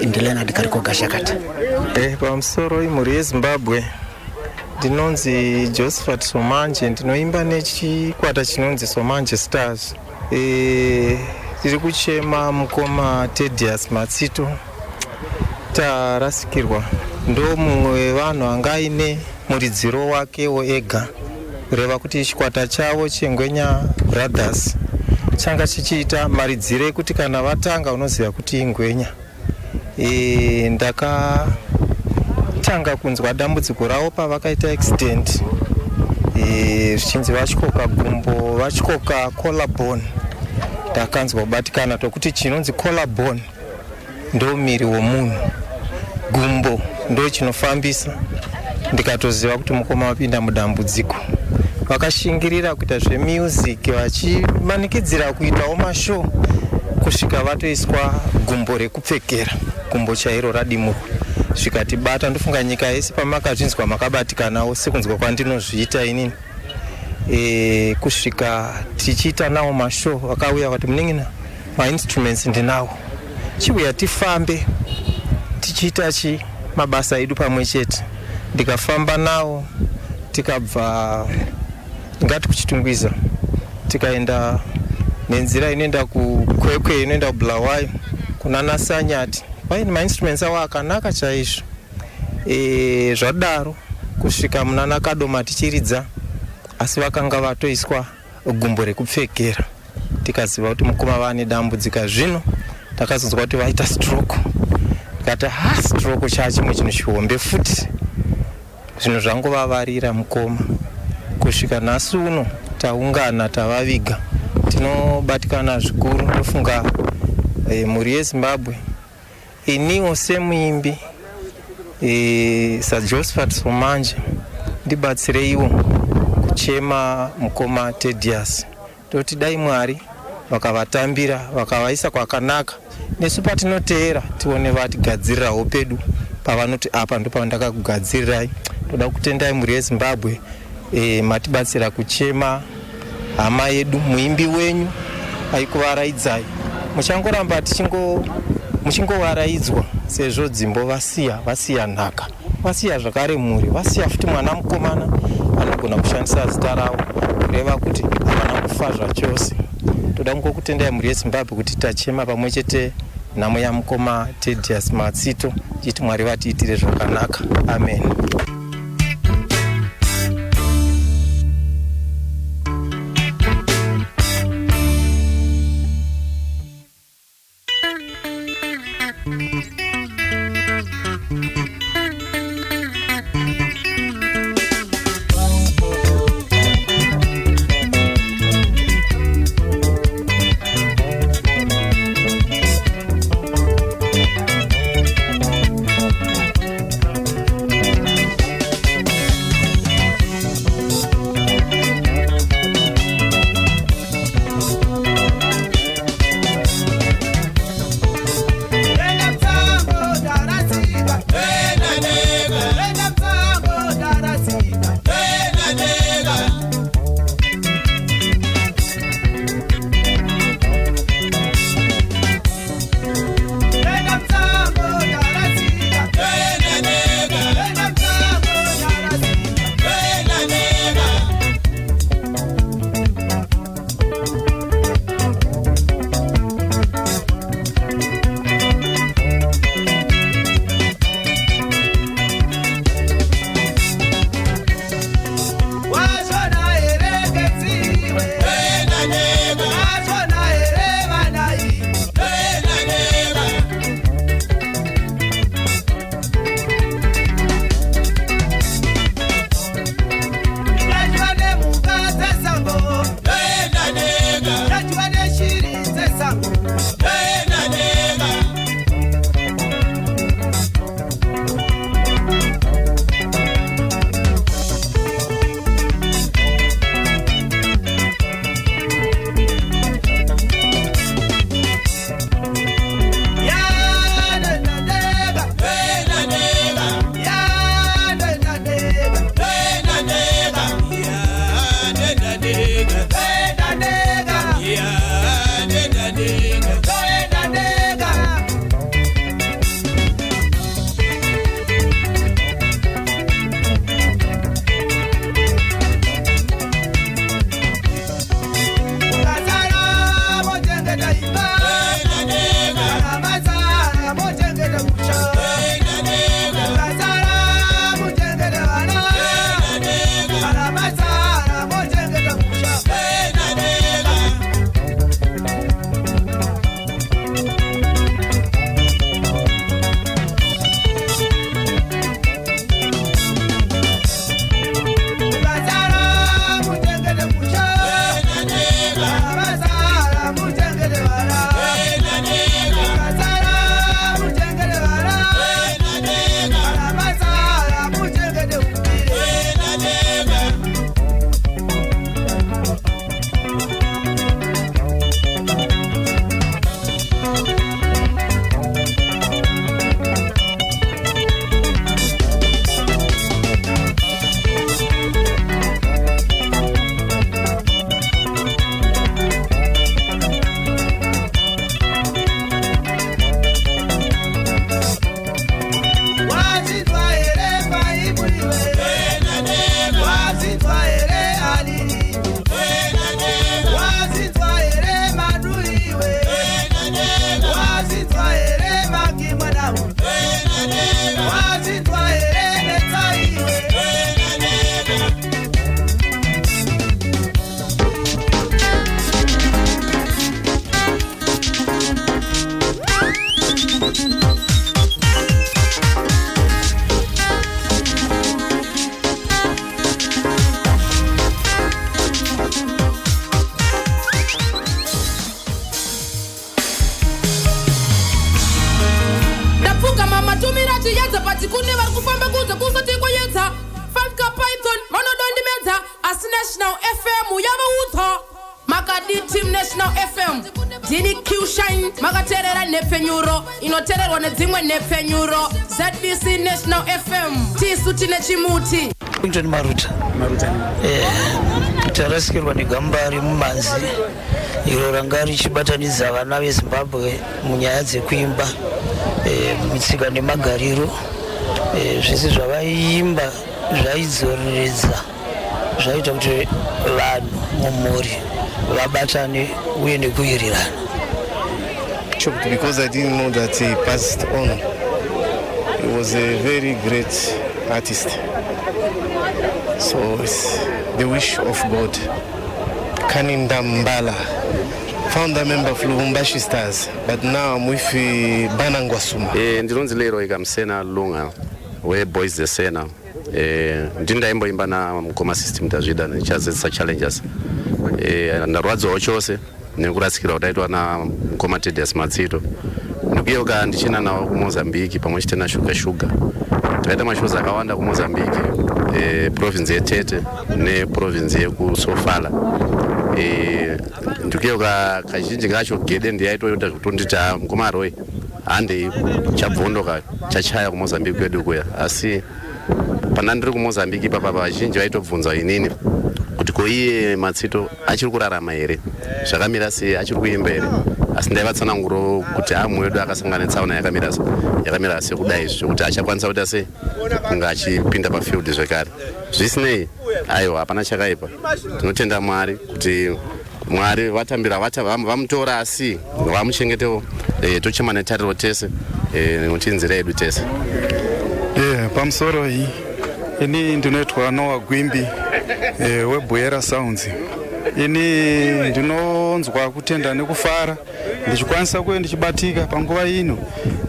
NdiLeonard Karikoga Shakata. Pamusoro imhuri yeZimbabwe, ndinonzi Josephat Somanje, ndinoimba nechikwata chinonzi Somanje Stars. Tiri kuchema mukoma Tedious Matsito, tarasikirwa. Ndo mumwe wevanhu anga aine muridziro wakewo ega, kureva kuti chikwata chavo cheNgwenya Brothers changa chichiita maridziro ekuti kana vatanga unoziva kuti ingwenya. Ndakatanga kunzwa dambudziko ravo pavakaita accident, zvichinzi vatyoka gumbo, vatyoka collarbone. Ndakanzwa kubatikana tokuti chinonzi collarbone ndo miri womunhu, gumbo ndo chinofambisa. Ndikatoziva kuti mukoma vapinda mudambudziko. Vakashingirira kuita zvemusic, vachimanikidzira kuitawo mashow kusvika vatoiswa gumbo rekupfekera, gumbo chairo radimurwa. Zvikatibata, ndofunga nyika yese pamakazvinzwa makabatikanawo sekunzwa kwandinozviita inini. Kusvika tichiita nawo mashow, vakauya vakati, "Munin'ina, mainstruments ndinawo, chiuya tifambe tichiita chi mabasa edu pamwe chete." Ndikafamba nawo, tikabva ngati kuChitungwiza, tikaenda nenzira inoenda kuKwekwe, inoenda kuBulawayo, kuna naSanyati. Vaine mainstruments avo akanaka chaizvo. Zvadaro kusvika muna naKadoma tichiridza, asi vakanga vatoiswa gumbo rekupfekera. Tikaziva kuti mukoma vane dambudziko zvino. Ndakazonzwa kuti vaita stroke, ndikati ha, stroke chaa chimwe chinhu chihombe futi. Zvinhu zvangovavarira mukoma kusvika nhasi uno taungana tavaviga. Tinobatikana zvikuru. Ndofunga mhuri yeZimbabwe, iniwo semuimbi saJosephat Somanje, ndibatsireiwo kuchema mukoma Tedious. Toti dai Mwari vakavatambira, vakavaisa kwakanaka. Nesu patinoteera tione vatigadzirirawo pedu pavanoti apa ndopandakakugadzirirai. Toda kutendai mhuri yeZimbabwe, matibatsira kuchema hama yedu, muimbi wenyu aikuvaraidzai. Muchangoramba muchingovaraidzwa sezvo dzimbo vasiya, vasiya nhaka, vasiya zvakare mhuri, vasiya futi mwana mukomana anogona kushandisa zita ravo, kureva kuti havana kufa zvachose. Toda kungokutendai mhuri yeZimbabwe kuti tachema pamwe chete nhamo yamukoma Tedious Matsito, chiti Mwari vatiitire zvakanaka. Amen. Vakati kune vari kufamba kunze kusati kwayedza. Fanka Python vanodondimedza asi National FM yavaudza. Makadi Team National FM. Ndini Q Shine makateerera nhepfenyuro inoteererwa nedzimwe nhepfenyuro ZBC National FM. Tisu tine chimuti. Clinton Maruta. Maruta. Eh, tarasikirwa negamba remumanzi iro ranga richibatanidza vana veZimbabwe munyaya dzekuimba eh, mitsika nemagariro eh, zvese zvavaiimba zvaidzoreredza zvaiita kuti vanhu mumhuri vabatane uye nekuwirirana. Shocked because I didn't know that he passed on. He was a very great artist. So it's the wish of God. Kaninda Mbala, founder member of Lubumbashi Stars, but now I'm with Banangwasuma. Ndinonzi Leroy Kamsena Lunga weBoys the Sena. Ndini ndaimboimba namukoma System Tazvida nechazetsa Challengers. Ndarwadziwawo chose nekurasikirwa kutaitwa namukoma Tedious Matsito. Ndikuyeuka ndichienda nawo kuMozambique pamwe chete naShuga Shuga. Takaita mashows akawanda kuMozambique, province yeTete neprovince yekuSofala. Ndikuyeuka kazhinji kacho Gede ndiyaitoita zvekutonditi, "Ah, mukoma Roy, handei, chabvondoka chachaya kuMozambique kwedu kuya." Asi pana ndiri kuMozambique ipapa, vazhinji vaitobvunza inini kuti ko iye Matsito achiri kurarama here, zvakamira sei, achiri kuimba here? Asi ndaivatsananguro kuti amwe wedu akasangana netsaona yakamira sekudai, zvekuti achakwanisa kuita sei kunge achipinda pafield zvekare. Zvisinei, aiwa, hapana chakaipa. Tinotenda Mwari kuti Mwari vatambira vamutora, asi vamuchengetewo. Tochema netariro tese, nekuti inzira yedu tese. Pamusoro iyi, ini ndinoitwa Noah Gwimbi, weBuhera Sounds. Ini ndinonzwa kutenda nekufara ndichikwanisa kuve ndichibatika panguva ino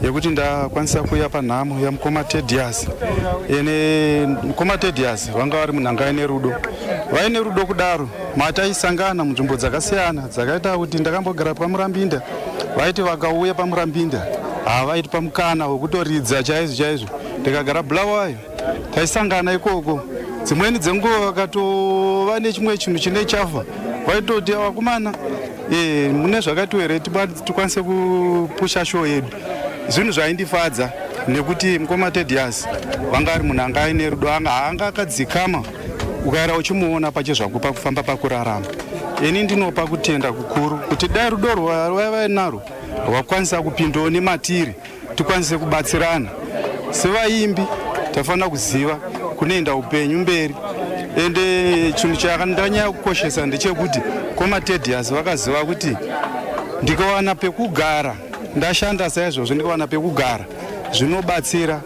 yekuti ndakwanisa kuuya panhamo yamukoma Tedious. Ene mukoma Tedious vanga vari munhu anga aine rudo, vaine rudo kudaro. Mataisangana munzvimbo dzakasiyana, dzakaita kuti ndakambogara paMurambinda. Vaiti vakauya paMurambinda, havaiti pamukana wekutoridza chaizvo chaizvo. Ndikagara Bulawayo, taisangana ikoko. Dzimweni dzenguva vakatova nechimwe chinhu chine chafa, vaitoti, "Vakomana, mune zvakati here tikwanise kupusha show yedu?" Zvinhu zvaindifadza nekuti mukoma Tedious vanga ari munhu anga aine rudo, anga anga akadzikama. Ukaera uchimuona pachezvako pakufamba, pakurarama, ini ndinopa kutenda kukuru kuti dai rudo rwavaiva narwo rwakwanisa kupindawo nematiri, tikwanise kubatsirana sevaimbi. Tafanira kuziva kunoenda upenyu mberi. Ende chinhu chakandanyanya kukoshesa ndechekuti mukoma Tedious vakaziva kuti ndikawana pekugara, ndashanda saizvozvo, ndikawana pekugara zvinobatsira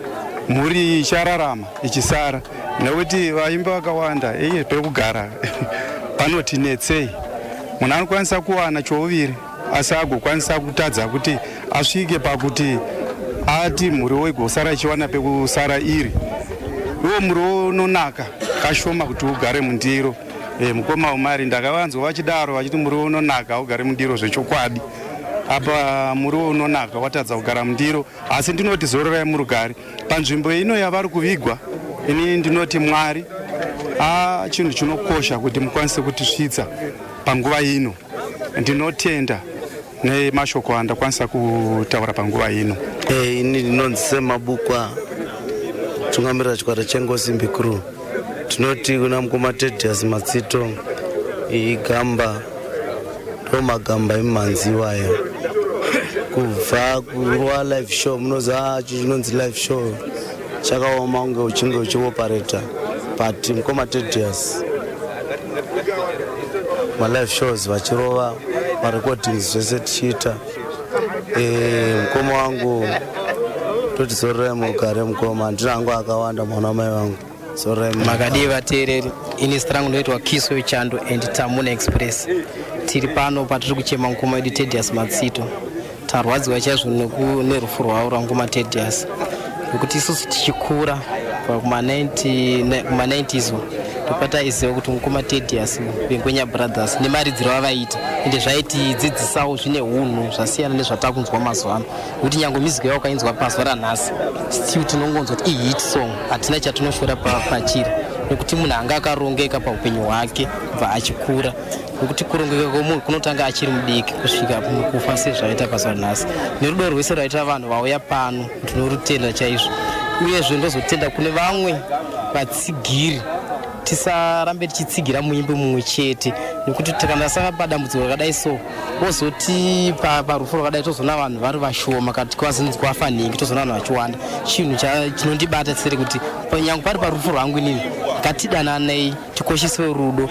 mhuri ichararama ichisara, nekuti vaimbi vakawanda iye pekugara panoti netsei. Munhu anokwanisa kuwana chouviri asi agokwanisa kutadza kuti asvike pakuti ati mhuriwo igosara ichiwana pekusara iri. Iwo muriwo unonaka kashoma kuti ugare mundiro. Mukoma Umari ndakavanzwa vachidaro vachiti muriwo unonaka ugare mundiro. Zvechokwadi apa muriwo unonaka watadza kugara mundiro. Asi ndinoti zororai murugare panzvimbo ino yavari kuvigwa. Ini ndinoti Mwari a chinhu chinokosha kuti mukwanise kutisvitsa panguva ino. Ndinotenda nemashoko andakwanisa kutaura panguva ino. Ini ndinonzi Semabukwa, tungamirira chikwata cheNgosimbi Crew. Tinoti kuna mukoma Tedious Matsito, iyi gamba ndo magamba emumhanzi iwayo. Kubva kurwa live show, munoziva chinonzi live show chakaoma kunge uchinge uchioperata, but mukoma Tedious malive shows vachirova, marecordings zvese tichiita. Mukoma wangu, toti zororai mugare mukoma. Handina hangu akawanda, mwana wamai vangu, zororai mugare. Makadii vateereri? Ini zita rangu ndinoitwa Kiso Chando and Tamuna Express. Tiri pano patiri kuchema mukoma wedu Tedious Matsito. Tarwadziwa chaizvo nerufu rwavo rwamukoma Tedious, nekuti isusu tichikura kuma-90s. Ndopataiziva kuti mukoma Tedious veNgwenya Brothers nemaridziro avaiita ende zvaitidzidzisawo zvine hunhu zvasiyana nezvatakunzwa mazuva ano nekuti nyange music yavo ukainzwa pazuva ranhasi still tinongonzwa kuti ihit song hatina chatinoshora pachiri nekuti munhu anga akarongeka paupenyu hwake kubva achikura nekuti kurongeka kwemunhu kunotanga achiri mudiki kusvika mukufa sezvaita pazuva ranhasi nerudo rwese rwaita vanhu vauya pano ndinorutenda chaizvo uyezve ndozotenda kune vamwe vatsigiri tisarambe tichitsigira muimbi mumwe chete nekuti tikandasanga padambudziko rakadai so wozoti parufu rwakadai tozoona vanhu vari vashoma kana tikwazinzi kwafa nhingi tozoona vanhu vachiwanda chinhu chinondibata tsere kuti nyange pari parufu rwangu inini ngatidananei tikoshese rudo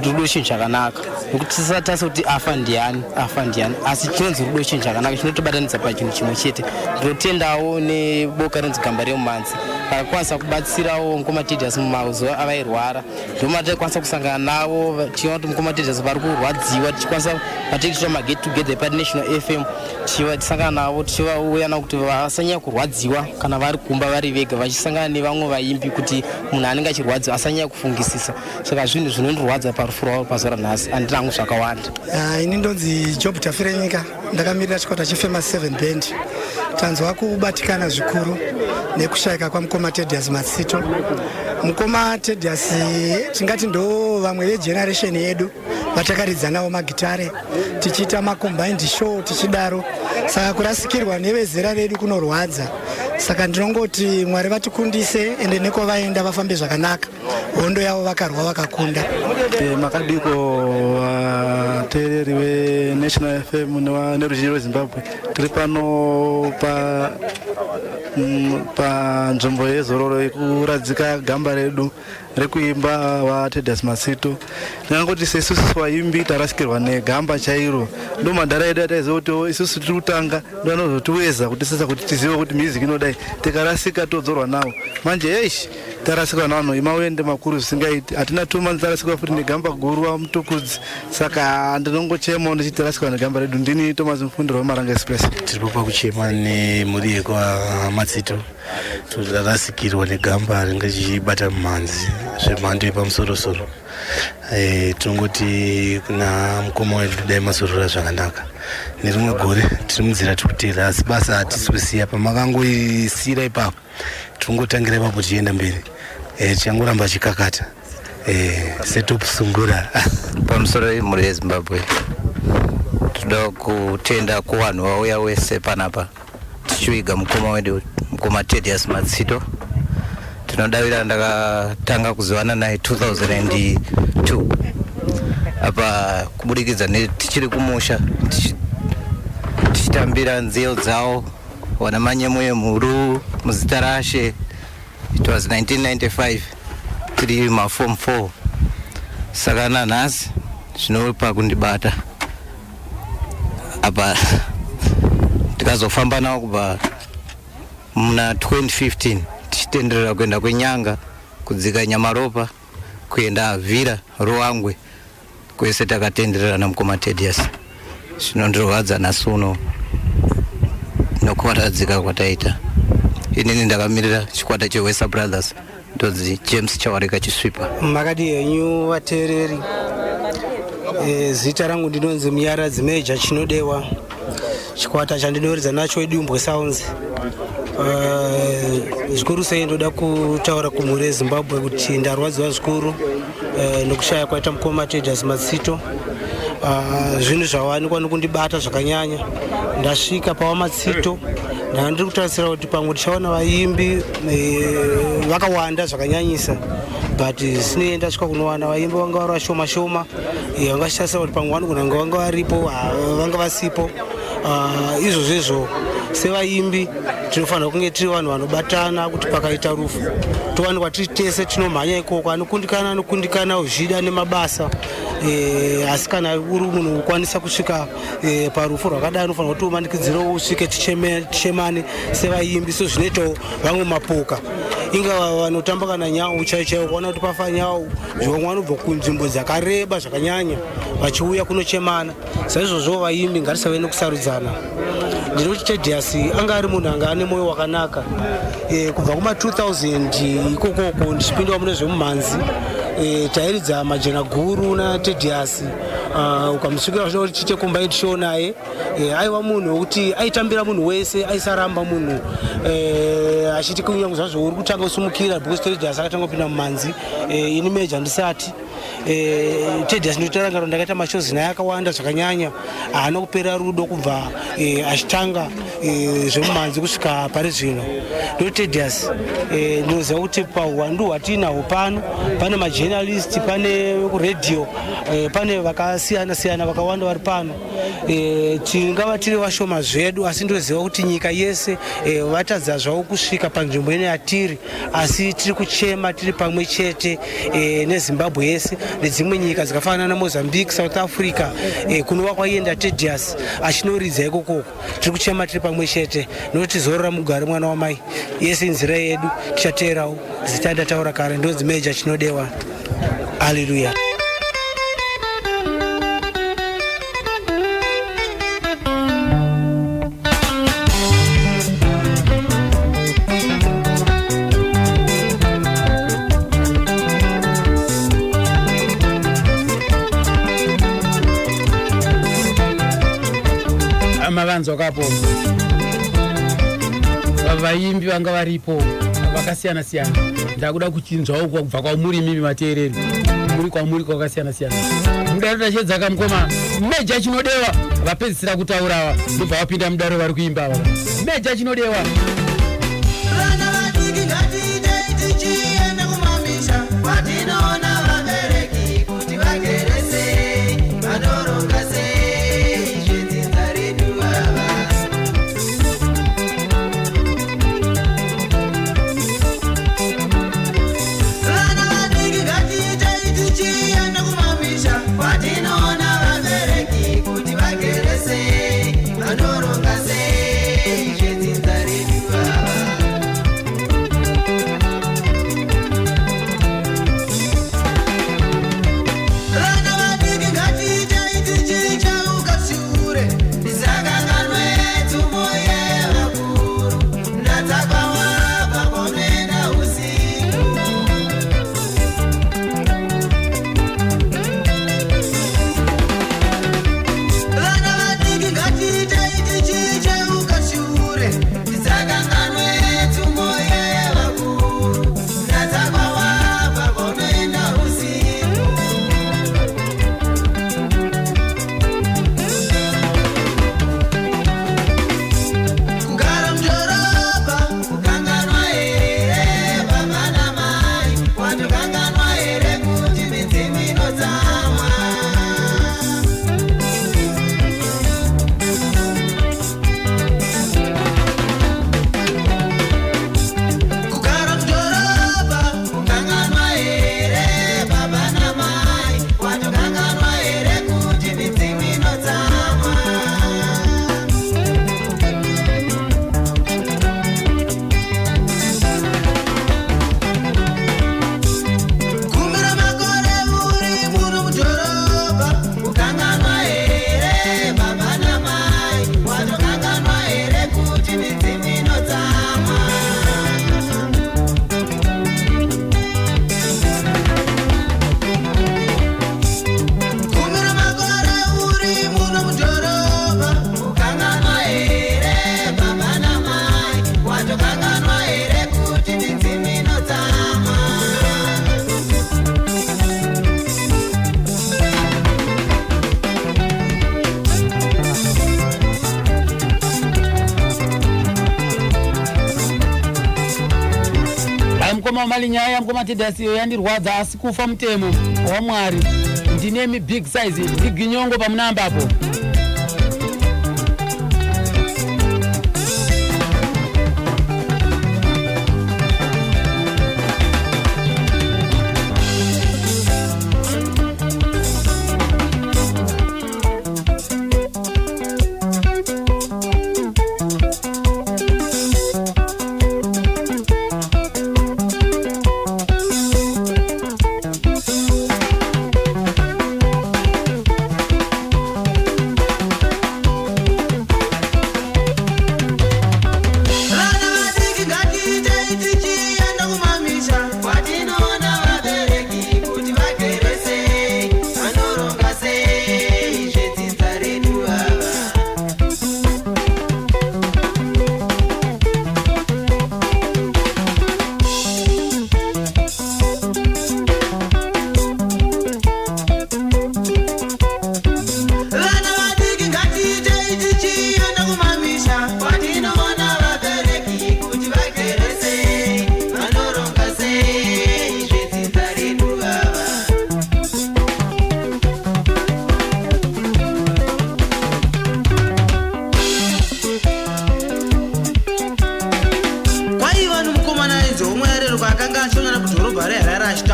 rudo chinhu chakanaka nekuti tisatase kuti afa ndiani afa ndiani asi chinonzi rudo chinhu chakanaka chinotobatanidza pachinhu chimwe chete ndinotendawo neboka rinonzi gamba remumanzi vakakwanisa kubatsirawo mukoma Tedious mumazuva avairwara ndomataikwanisa kusangana navo tichiona kuti mukoma Tedious vari kurwadziwa tichikwanisa pataiitira maget together paNational FM tichisangana navo tichivauya navo kuti vasanyanya kurwadziwa kana vari kumba vari vega vachisangana nevamwe vaimbi kuti munhu anenge achirwadziwa asanyanya kufungisisa saka zvinhu zvinondirwadza parufu rwavo pazuva ranhasi handina hangu zvakawanda. Ah, ini ndonzi Job Tafirenyika ndakamirira chikwata cheFamous 7 Band. Tanzwa kubatikana zvikuru nekushayika kwamukoma Tedious Matsito. Mukoma Tedious tingati ndo vamwe vegeneration yedu vatakaridza navo magitare tichiita macombined show tichidaro, saka kurasikirwa nevezera redu kunorwadza. Saka ndinongoti Mwari vatikundise ende nekwavaenda vafambe zvakanaka. Hondo yavo vakarwa vakakunda. Makadiko vateereri veNational FM neruzhinji rweZimbabwe. Tiri pano panzvimbo yezororo yekuradzika gamba redu rekuimba vaTedious Matsito. Ndingangoti seisusu vaimbi tarasikirwa negamba chairo. Ndo madhara edu ataiziva kuti isusu tiri kutanga ndo anozotiweza kuti sasa kuti tizive kuti music inodai. Tikarasika todzorwa nawo. Manje eish tarasikwa navanhu imawende makuru zvisingaiti. Hatina 2 months tarasikwa futi negamba guru vaMutukudzi. Saka ndinongochemawo ndichiti tarasikwa negamba redu. Ndini Thomas Mufundiro weMaranga Express. Tiripo pakuchema nemhuri yekwaMatsito. Tarasikirwa negamba ringe richibata mumhanzi zvemhando yepamusoro-soro. Tinongoti kuna mukoma wedu dai mazorora zvakanaka. Nerimwe gore tiri munzira tiri kuteera asi basa hatisi kusiya pamakangoisira ipapo. Tiringotangira ipapo tichienda mberi. Tichangoramba chikakata. Setop Sungura. Pamusoro yemhuri yeZimbabwe, tinoda kutenda kuvanhu vauya wese panapa tichiviga mukoma wedu mukoma Tedious Matsito. Tinodavira ndakatanga kuzivana naye 2002 apa kubudikidza tichiri kumusha tichitambira nziyo dzawo wana manyemo yemhuru muzita rashe. It was 1995 tiri maform 4 saka nanhasi zvinopa kundibata apa tikazofamba nawo kubva muna 2015 tichitenderera kuenda kweNyanga kudzika Nyamaropa kuenda Avira Ruangwe kwese takatenderera namukoma Tedious. Zvinondirwadza nhasi uno nokuradzika kwataita. Inini ndakamirira chikwata cheWesa Brothers ndonzi James Chawarika Chisvipa. Makadi henyu vateereri. Zita rangu ndinonzi Munyaradzi Meja Chinodewa. Chikwata chandinoridza nacho iDumbwe Sounds. Zvikuru sei ndoda kutaura kumhuri yeZimbabwe kuti ndarwadziwa zvikuru nokushaya kwaita mukoma Tedious Matsito. Zvinhu zvawanikwa nokundibata zvakanyanya. Ndasvika pawaMatsito ndanga ndiri kutarisira kuti pamwe tichaona vaimbi vakawanda zvakanyanyisa, but zvinei ndasvika kunowana vaimbi vanga vari vashoma shoma. Vanga vachitarisira kuti pamwe vanogona kunge vanga varipo, vanga vasipo. Izvozvo izvo sevaimbi tinofanira kunge tiri vanhu vanobatana kuti pakaita rufu towanikwa tiri tese tinomhanya ikoko. Anokundikana anokundikana zvida nemabasa, asi kana uri munhu ukwanisa kusvika parufu rwakadai unofanira kuti umanikidzirewo usvike tichemane sevaimbi. So zvinoitawo vamwe mapoka inga vanotamba kana nyau chaiyo chaiyo kuona kuti pafa nyau vamwe vanobva kunzvimbo dzakareba zvakanyanya vachiuya kunochemana. Saizvozvo vaimbi ngatisave nekusarudzana. Ndinoti Tedious anga ari munhu anga ane mwoyo wakanaka. Kubva kuma 2000 ikokoko ndichipindawo mune zvemumhanzi. Tairidza majena guru naTedias. Ukamusvikira uchida kuti tiite combined show naye, aiva munhu wekuti aitambira munhu wese, aisaramba munhu, achiti kunyange zvazvo uri kutanga kusumukira, because Tedias akatanga kupinda mumanzi, ini meja ndisati. Tedias ndinotarangaro ndakaita mashows naye akawanda zvakanyanya, haana kupera rudo kubva achitanga zvemumanzi kusvika pari zvino. Ndo Tedias. Ndinoziva kuti pauwandu hwatiinahwo pano, pane majournalist, pane kuredhiyo, pane vakasiyana siyana vakawanda vari pano. Tingava tiri vashoma zvedu, asi ndinoziva kuti nyika yese vatadza zvavo kusvika panzvimbo ino yatiri, asi tiri kuchema tiri pamwe chete neZimbabwe yese nedzimwe nyika dzakafanana naMozambique, South Africa, kunova kwaienda Tedias achinoridza ikokoko. Tiri kuchema tiri pamwe chete nokuti zorora mugare mwana wamai, yese inzira yedu, tichateerawo. Zita ndataura kare, ndonzi Meja Chinodewa. Haleluya. Mavanzwa kapo vaimbi vanga varipo vakasiyana siyana. Ndakuda kuchinzwawo kubva kwamuri mimi mateereri muri kwamuri kwakasiyana siyana. Mudaro tachedzaka mukoma Meja Chinodewa vapedzisira kutaura, ndobva vapinda mudaro vari kuimba ava. Meja Chinodewa. Vana vadiki, ngatiitei tichienda kumamisha kwatinoona vabereki kuti vagere sei, vanoronga sei zvedzinza redu ava. Vana vadiki, ngatiitei tichienda kumamisha kwatinoona vabereki kuti vagere sei, vanoronga sei zvedzinza redu ava. Vana vadiki, ngatiitei tichicheuka shure, tisakanganwe tsumo yevakuru, ndadzakawabva kwamena usiku. Vana vadiki, ngatiitei tichicheuka shure, tisakanganwe tsumo yevakuru, ndadzakawabva kwamena usiku. Kugara mudhorobha kukanganwa here baba namai, watokanganwa here kuti midzimu inotsamwa? Kugara mudhorobha kukanganwa here baba namai, watokanganwa here kuti midzimu inotsamwa? Gumi ramakore uri muno mudhorobha, kukanganwa here baba namai, watokanganwa here kuti midzimu inotsamwa? Gumi ramakore uri muno mudhorobha, kukanganwa here baba namai, watokanganwa here kuti midzimu inotsamwa? Hai mukoma mali, nyaya mukoma Tedasi iyo yandirwadza, asi kufa mutemo waMwari. Ndinemi big size ndiginyongo pamunambapo. Thank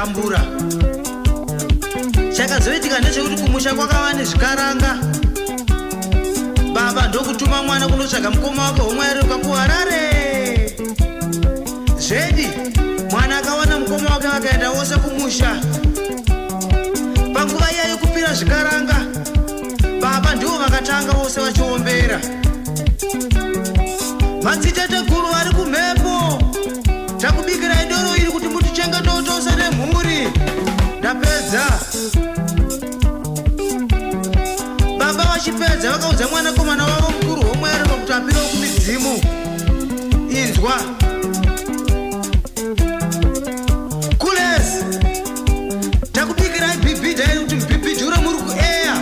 kutambura. Chakazoitika ndechekuti kumusha kwakava nezvikaranga. Baba ndokutuma mwana kunotsvaga mukoma wake homwe yareruka kuHarare. Zvedi mwana akawana mukoma wake vakaenda vose kumusha. Panguva iya yekupira zvikaranga, baba ndivo vakatanga vose vachiombera. Madziteteguru vari kumhepo, takubikirai doro iri kuti mutichengetewo tose nemhuri. Ndapedza. Baba vachipedza vakaudza mwanakomana wavo mukuru homwero pakuti apirewo kumidzimu. Inzwa. Kules. Takubikirai bhibhidha iri kuti mubhibhidhure muri kueya.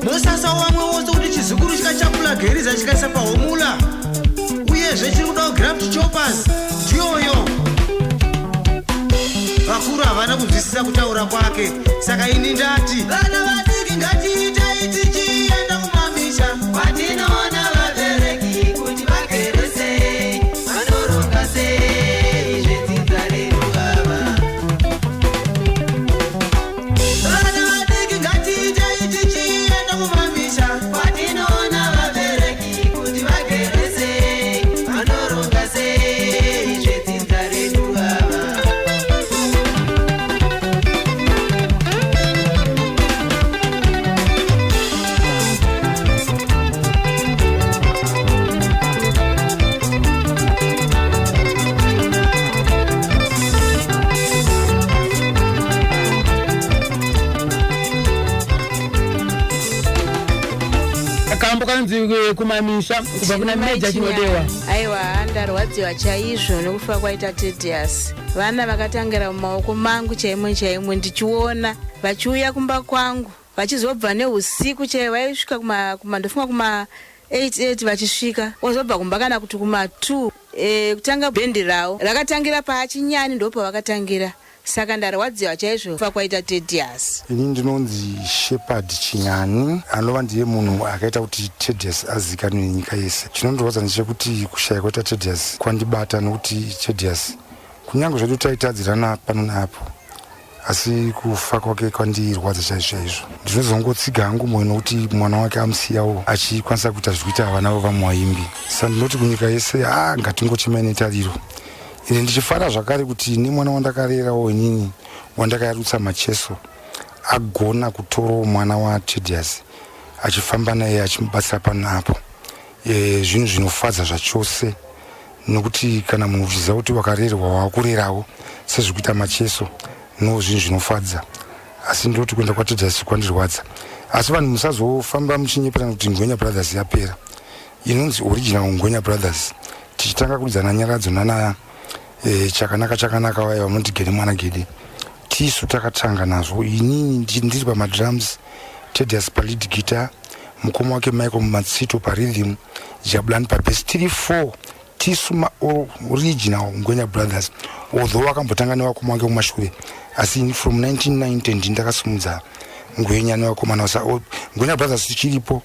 Mosasa wamwe wose kuti chizukuru chikachapula geriza chikaisa pahomula. Uyezve chiri kudawo graft choppers ndiyoyo. Vakuru havana kunzwisisa kutaura kwake, saka ini ndati vana vadiki ngatiitei tichienda kumamisha kwatinoona vabereki kuti vagere sei, vanoronga sei zvedzinza redu ava. Vana vadiki ngatiitei tichienda kumamisha kwatinoona vabereki kuti vagere sei, vanoronga sei zvedzinza redu ava. Kambo kanzi kumamisha kubva kuna Meja Chinodewa. Aiwa, ndarwadziwa chaizvo nekufa kwaita Tedious. Vana vakatangira mumaoko mangu chaimo chaimo, ndichiona vachiuya kumba kwangu vachizobva neusiku chaivo. Vaisvika kuma ndofunga kuma 88 vachisvika, wozobva kumba kana kuti kuma 2. Kutanga bhendi ravo rakatangira paachinyani, ndopavakatangira. Saka ndarwadziwa chaizvo kufa kwaita Tedious. Ini ndinonzi Shepard Chinyani, anova ndiye munhu akaita kuti Tedious azikanwe nenyika yese. Chinondirwadza ndechekuti kushaya kwaita Tedious kwandibata, nokuti Tedious kunyange zvedu taitadzirana pano neapo, asi kufa kwake kwandirwadza chaizvo chaizvo. Ndinozongotsiga hangu mwoyo nokuti mwana wake amusiyawo achikwanisa kuita zviri kuita vana vavamwe vaimbi. Saka ndinoti kunyika yese, a ngatingochemai netariro. Ine ndichifara zvakare kuti nemwana wandakarerawo inini, wandakayarutsa Macheso, agona kutorawo mwana waTedious achifamba naye achimubatsira pano apo. Zvinhu zvinofadza zvachose, nokuti kana munhu uchiziva kuti wakarerwa wakurerawo sezviri kuita Macheso, no zvinhu zvinofadza. Asi ndinoti kuenda kwaTedious kwandirwadza, asi vanhu musazofamba muchinyeperana kuti Ngwenya Brothers yapera. Inonzi original Ngwenya Brothers tichitanga kuridza Nyaradzo nana Chakanaka Chakanaka vaya vanoti gede mwana gede, tisu takatanga nazvo. Inini ndiri pamadrums, Tedious palead guitar, mukoma wake Michael Matsito parhythm, Jabulani pabass, tiri four, tisu maoriginal Ngwenya Brothers. Although vakambotanga nevakoma wake kumashure, asi from 1990 ndini ndakasimudza Ngwenya nevakomana. Ngwenya Brothers tichiripo.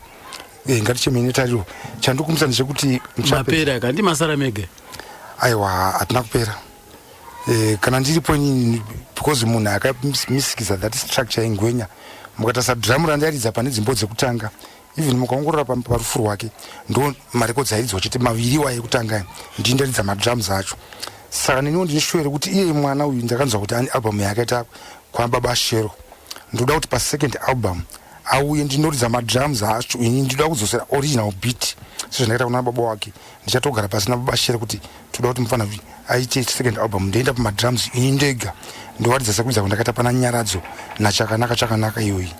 Ngatichemei netariro. Chandikumbisa ndechekuti mapera kandi masara mega. Aiwa, hatina kupera. Kana ndiripo inini, because munhu akamisikidza that structure yeNgwenya, mukatarisa dhiramu randairidza pane dzimbo dzekutanga, even mukaongorora parufu rwake, ndo marekodzi airidzwa chete maviri waye ekutanga, ndini ndaridza madrums acho. Saka neniwo ndine shuwa rekuti iye mwana uyu, ndakanzwa kuti ane album yaakaita kwababa Shero, ndoda kuti pasecond album auye ndinoridza madrums acho ini. Ndinoda kudzosera original beat sezvandakaita kuna baba wake. Ndichatogara pasi nababa Shero kuti toda kuti mufana aite second album, ndoenda pamadrums ini ndega, ndowaridza sekuridza kwandakaita pana Nyaradzo naChakanaka Chakanaka iyoyi.